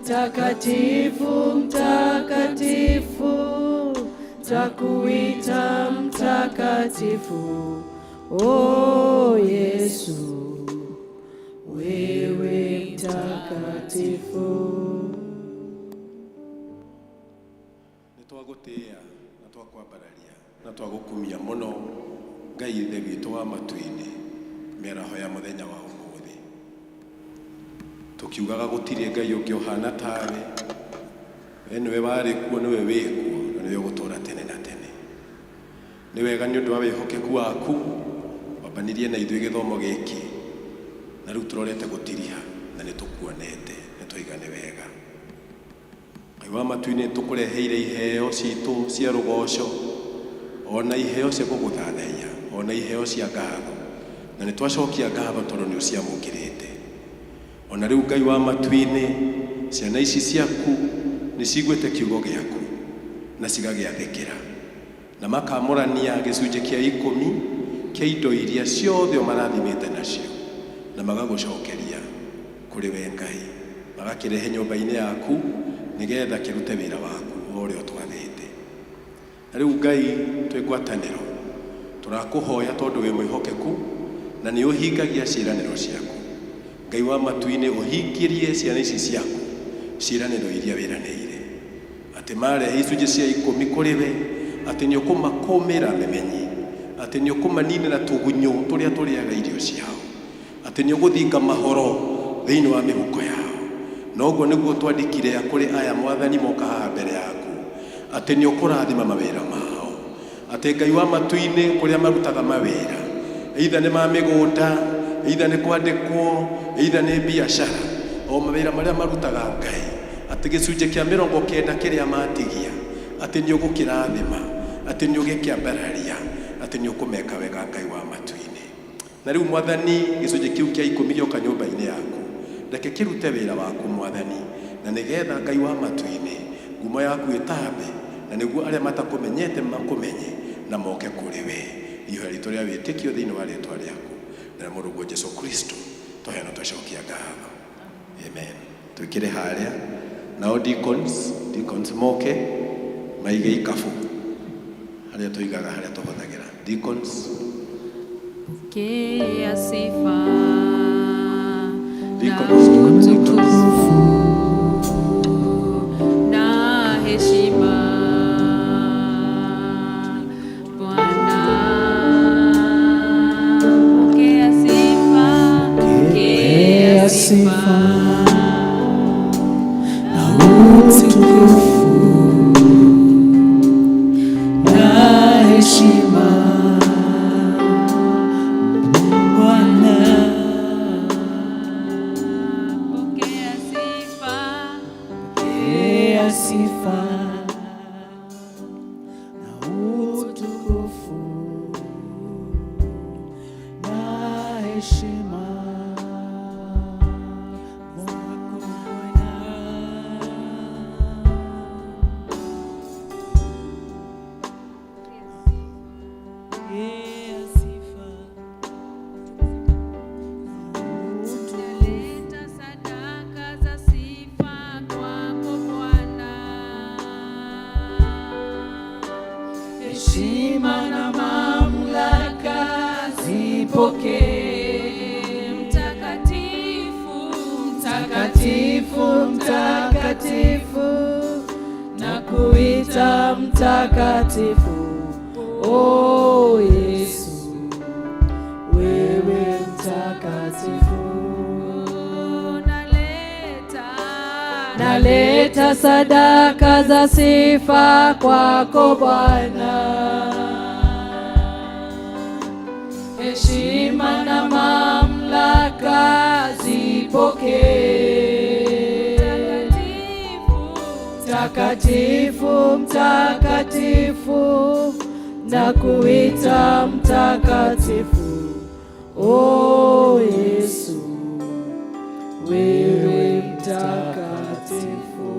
Mtakatifu, mtakatifu, takuita mtakatifu. Oh Yesu, wewe mtakatifu. Nĩ twagũtĩĩa na twakwambararia na twagũkumia mũno Ngai ithe witũ wa matu-inĩ mĩaraho ya mũthenya wa ũmũthĩ, tũkiugaga gũtirĩ Ngai ũngĩ ũhana tawe. We nĩwe warĩ kuo, nĩwe wĩ kuo na nĩwe ũgũtũũra tene na tene. Nĩ wega nĩ ũndũ wa wĩhokeku waku wambanirie na ithuĩ gĩthomo gĩkĩ, na rĩu tũrorete gũtiriha na nĩ tũkuonete, nĩ twaiga nĩ wega. Ngai wa matu-inĩ, tũkũreheire iheo citũ cia rũgoco, ona iheo cia gũgũthathaiya, ona iheo cia ngatho, na nĩ twacokia ngatho tondũ nĩ ũciamũkĩrĩte. Ona rĩu Ngai wa matu-inĩ, ciana ici ciaku nĩ ciguĩte kiugo gĩaku na cigagĩathĩkĩra na makamũrania gĩcunjĩ kĩa ikũmi kĩa indo iria ciothe ũmarathimĩte nacio, na magagũcokeria kũrĩ we Ngai, magakĩrehe nyũmba-inĩ yaku nĩgetha kĩrute wĩra waku o ũrĩa ũtwathĩte. Na rĩu Ngai, twĩ ngwatanĩro tũrakũhoya tondũ wĩ mwĩhokeku na nĩ ũhingagia ciĩranĩro ciaku. Ngai wa matu-inĩ, ũhingĩrie ciana ici ciaku ciĩranĩro iria wĩranĩire, atĩ marehe icunjĩ cia ikũmi kũrĩ we, atĩ nĩ ũkũmakũmĩra memenyi, atĩ nĩ ũkũmaninĩra tũgunyũ tũrĩa tũrĩaga irio ciao. Atĩ nĩ ũgũthinga mahoro thĩinĩ wa mĩhuko yao. Na ũguo nĩguo twandĩkire kũrĩ aya Mwathani moka haha mbere yaku, atĩ nĩ ũkũrathima mawĩra mao. Atĩ Ngai wa matu-inĩ kũrĩa marutaga mawĩra, either nĩ ma mĩgũnda, either nĩ kwandĩkwo, either nĩ biacara, o mawĩra marĩa marutaga Ngai, atĩ gĩcunjĩ kĩa 90 kĩrĩa matigia, atĩ nĩ ũgũkĩrathima, atĩ nĩ ũgĩkĩambararia, atĩ nĩ ũkũmeka wega Ngai wa matu-inĩ. Na rĩu Mwathani, gĩcunjĩ kĩu kĩa 10 gĩoka nyũmba-inĩ yaku, reke kĩrute wĩra waku Mwathani, na nĩgetha Ngai wa matu-inĩ ngumo yaku ĩtambe, na nĩguo arĩa matakũmenyete makũmenye na moke kũrĩ we. Ihoya ritũ rĩa wĩtĩkio thĩinĩ wa rĩtwa rĩaku na rĩa Mũrũguo Jesu Kristo, twaheana twacokia ngatho. Amen. Twĩkĩre harĩa nao deacons, deacons moke maige ikabu harĩa tũigaga, harĩa tũhũthagĩra. Deacons. Pokea sifa na Deacons, deacons, deacons. utukufu na heshima Bwana. Pokea sifa, pokea sifa na utukufu na heshima Bwana. Pokea sifa, Pokea sifa na utukufu na heshima wako Bwana. Pokea sifa. Naleta sadaka za sifa kwako Bwana. Heshima na mamlaka zipokee. Mtakatifu, Mtakatifu, mtakatifu, na kuita mtakatifu. Oh Yesu, wewe mtakatifu. Naleta, Naleta sadaka za sifa kwako Bwana. Heshima na mamlaka zipokee. Mtakatifu, mtakatifu, na kuita mtakatifu. Oh Yesu, wewe mtakatifu.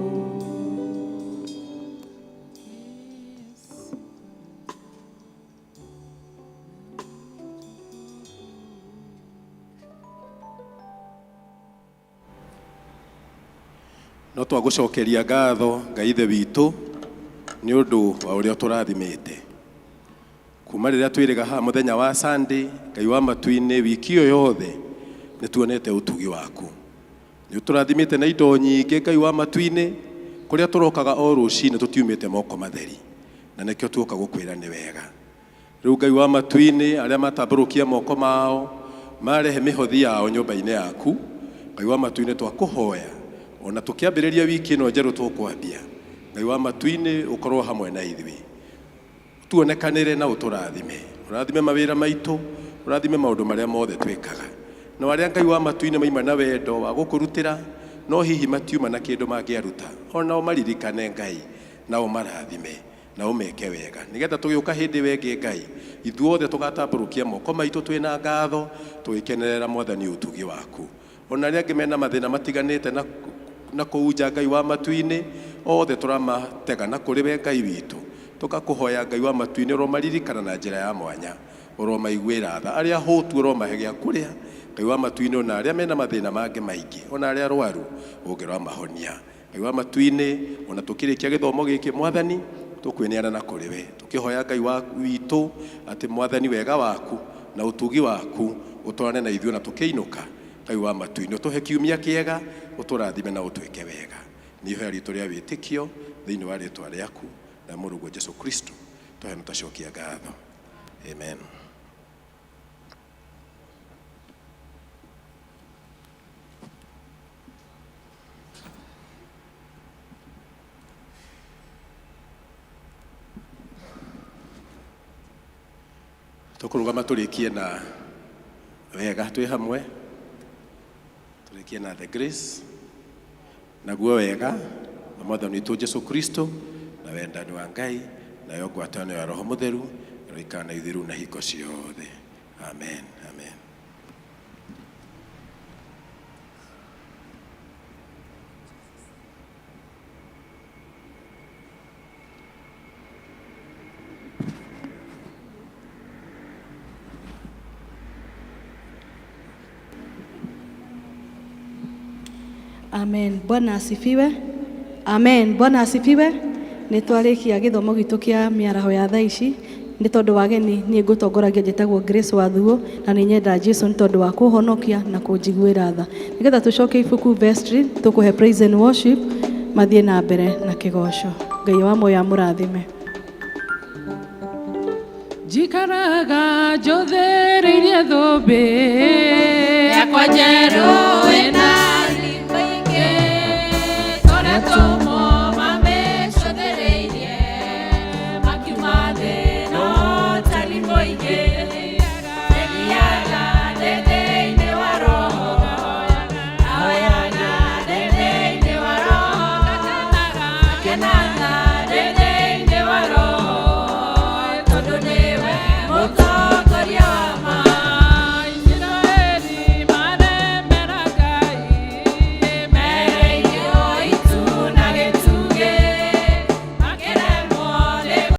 No twagũcokeria ngatho Ngai Ithe witũ nĩ ũndũ wa ũrĩa ũtũrathimĩte kuma rĩrĩa twĩrĩga haha mũthenya wa Sunday. Ngai wa matu-inĩ, wiki ĩyo yothe nĩ tuonete ũtugi waku, nĩ ũtũrathimĩte na indo nyingĩ. Ngai wa matu-inĩ, kũrĩa tũrokaga o rũcinĩ tũtiumĩte moko matheri, na nĩkĩo tuoka gũkwĩra nĩ wega. Rĩu Ngai wa matu-inĩ, arĩa matambũrũkia moko mao marehe mĩhothi yao nyũmba-inĩ yaku, Ngai wa matu-inĩ, twakũhoya ona tũkĩambĩrĩria wiki ĩno njerũ tũkwambia, Ngai wa matu-inĩ, ũkorwo hamwe na ithuĩ, tuonekanĩre na ũtũrathime, ũrathime mawĩra maitũ, ũrathime maũndũ marĩa mothe twĩkaga. Na arĩa, Ngai wa matu-inĩ, maima na wendo wa gũkũrutĩra no hihi matiuma na kĩndũ mangĩaruta, onao maririkane Ngai na ũmarathime na ũmeke wega, nĩgetha tũgĩũka hĩndĩ ĩyo ĩngĩ, Ngai, ithuothe tũgatambũrũkia moko maitũ twĩna ngatho, tũgĩkenerera Mwathani ũtugi waku. Ona arĩa angĩ mena mathĩna matiganĩte na kũu nja, Ngai wa matu-inĩ, othe tũramatega na kũrĩ we Ngai witũ, tũgakũhoya Ngai wa matu-inĩ, ũromaririkana na njĩra ya mwanya, ũromaiguĩra tha, arĩa hũtu ũromahe gĩa kũrĩa, Ngai wa matu-inĩ, ona arĩa mena mathĩna mangĩ maingĩ, ona arĩa arwaru ũngĩramahonia, Ngai wa matu-inĩ. Ona tũkĩrĩkia gĩthomo gĩkĩ, Mwathani, tũkwĩneana na kũrĩ we, tũkĩhoya Ngai wa witũ atĩ Mwathani wega waku na ũtugi waku ũtwarane na ithuĩ na tũkĩinũka. Ngai wa matu-inĩ, ũtũhe kiumia kĩega, ũtũrathime na ũtwĩke wega. Nĩ ihoya ritũ rĩa wĩtĩkio thĩinĩ wa rĩtwa rĩaku na Mũrũguo Jesu Kristo, twaheana twacokia ngatho. Amen. Tũkũrũgama tũrĩkie na wega twĩ hamwe, tũrĩkie na the grace, naguo wega wa Mwathani witũ Jesu Kristo na wendani wa Ngai nayo ngwatanĩro ya Roho Mũtheru ĩroikara na ithuĩ rĩu na hingo ciothe. Amen, amen. Amen. Bwana asifiwe. Amen. Bwana asifiwe. Nĩ twarĩkia gĩthomo gitũ kĩa mĩaraho ya thaa ici nĩ tondũ wa ageni niĩ ngũtongoragia njĩtagwo Grace Wathuo na nĩ nyenda Jesu nĩ tondũ wa kũhonokia na kũnjiguĩra tha. Nĩgetha tũcoke ibuku vestry tũkũhe praise and worship mathiĩ na mbere na kĩgoco. Ngai wa muoyo amũrathime. Njikaraga njũthĩrĩirie thũmbĩ yakwa njerũ.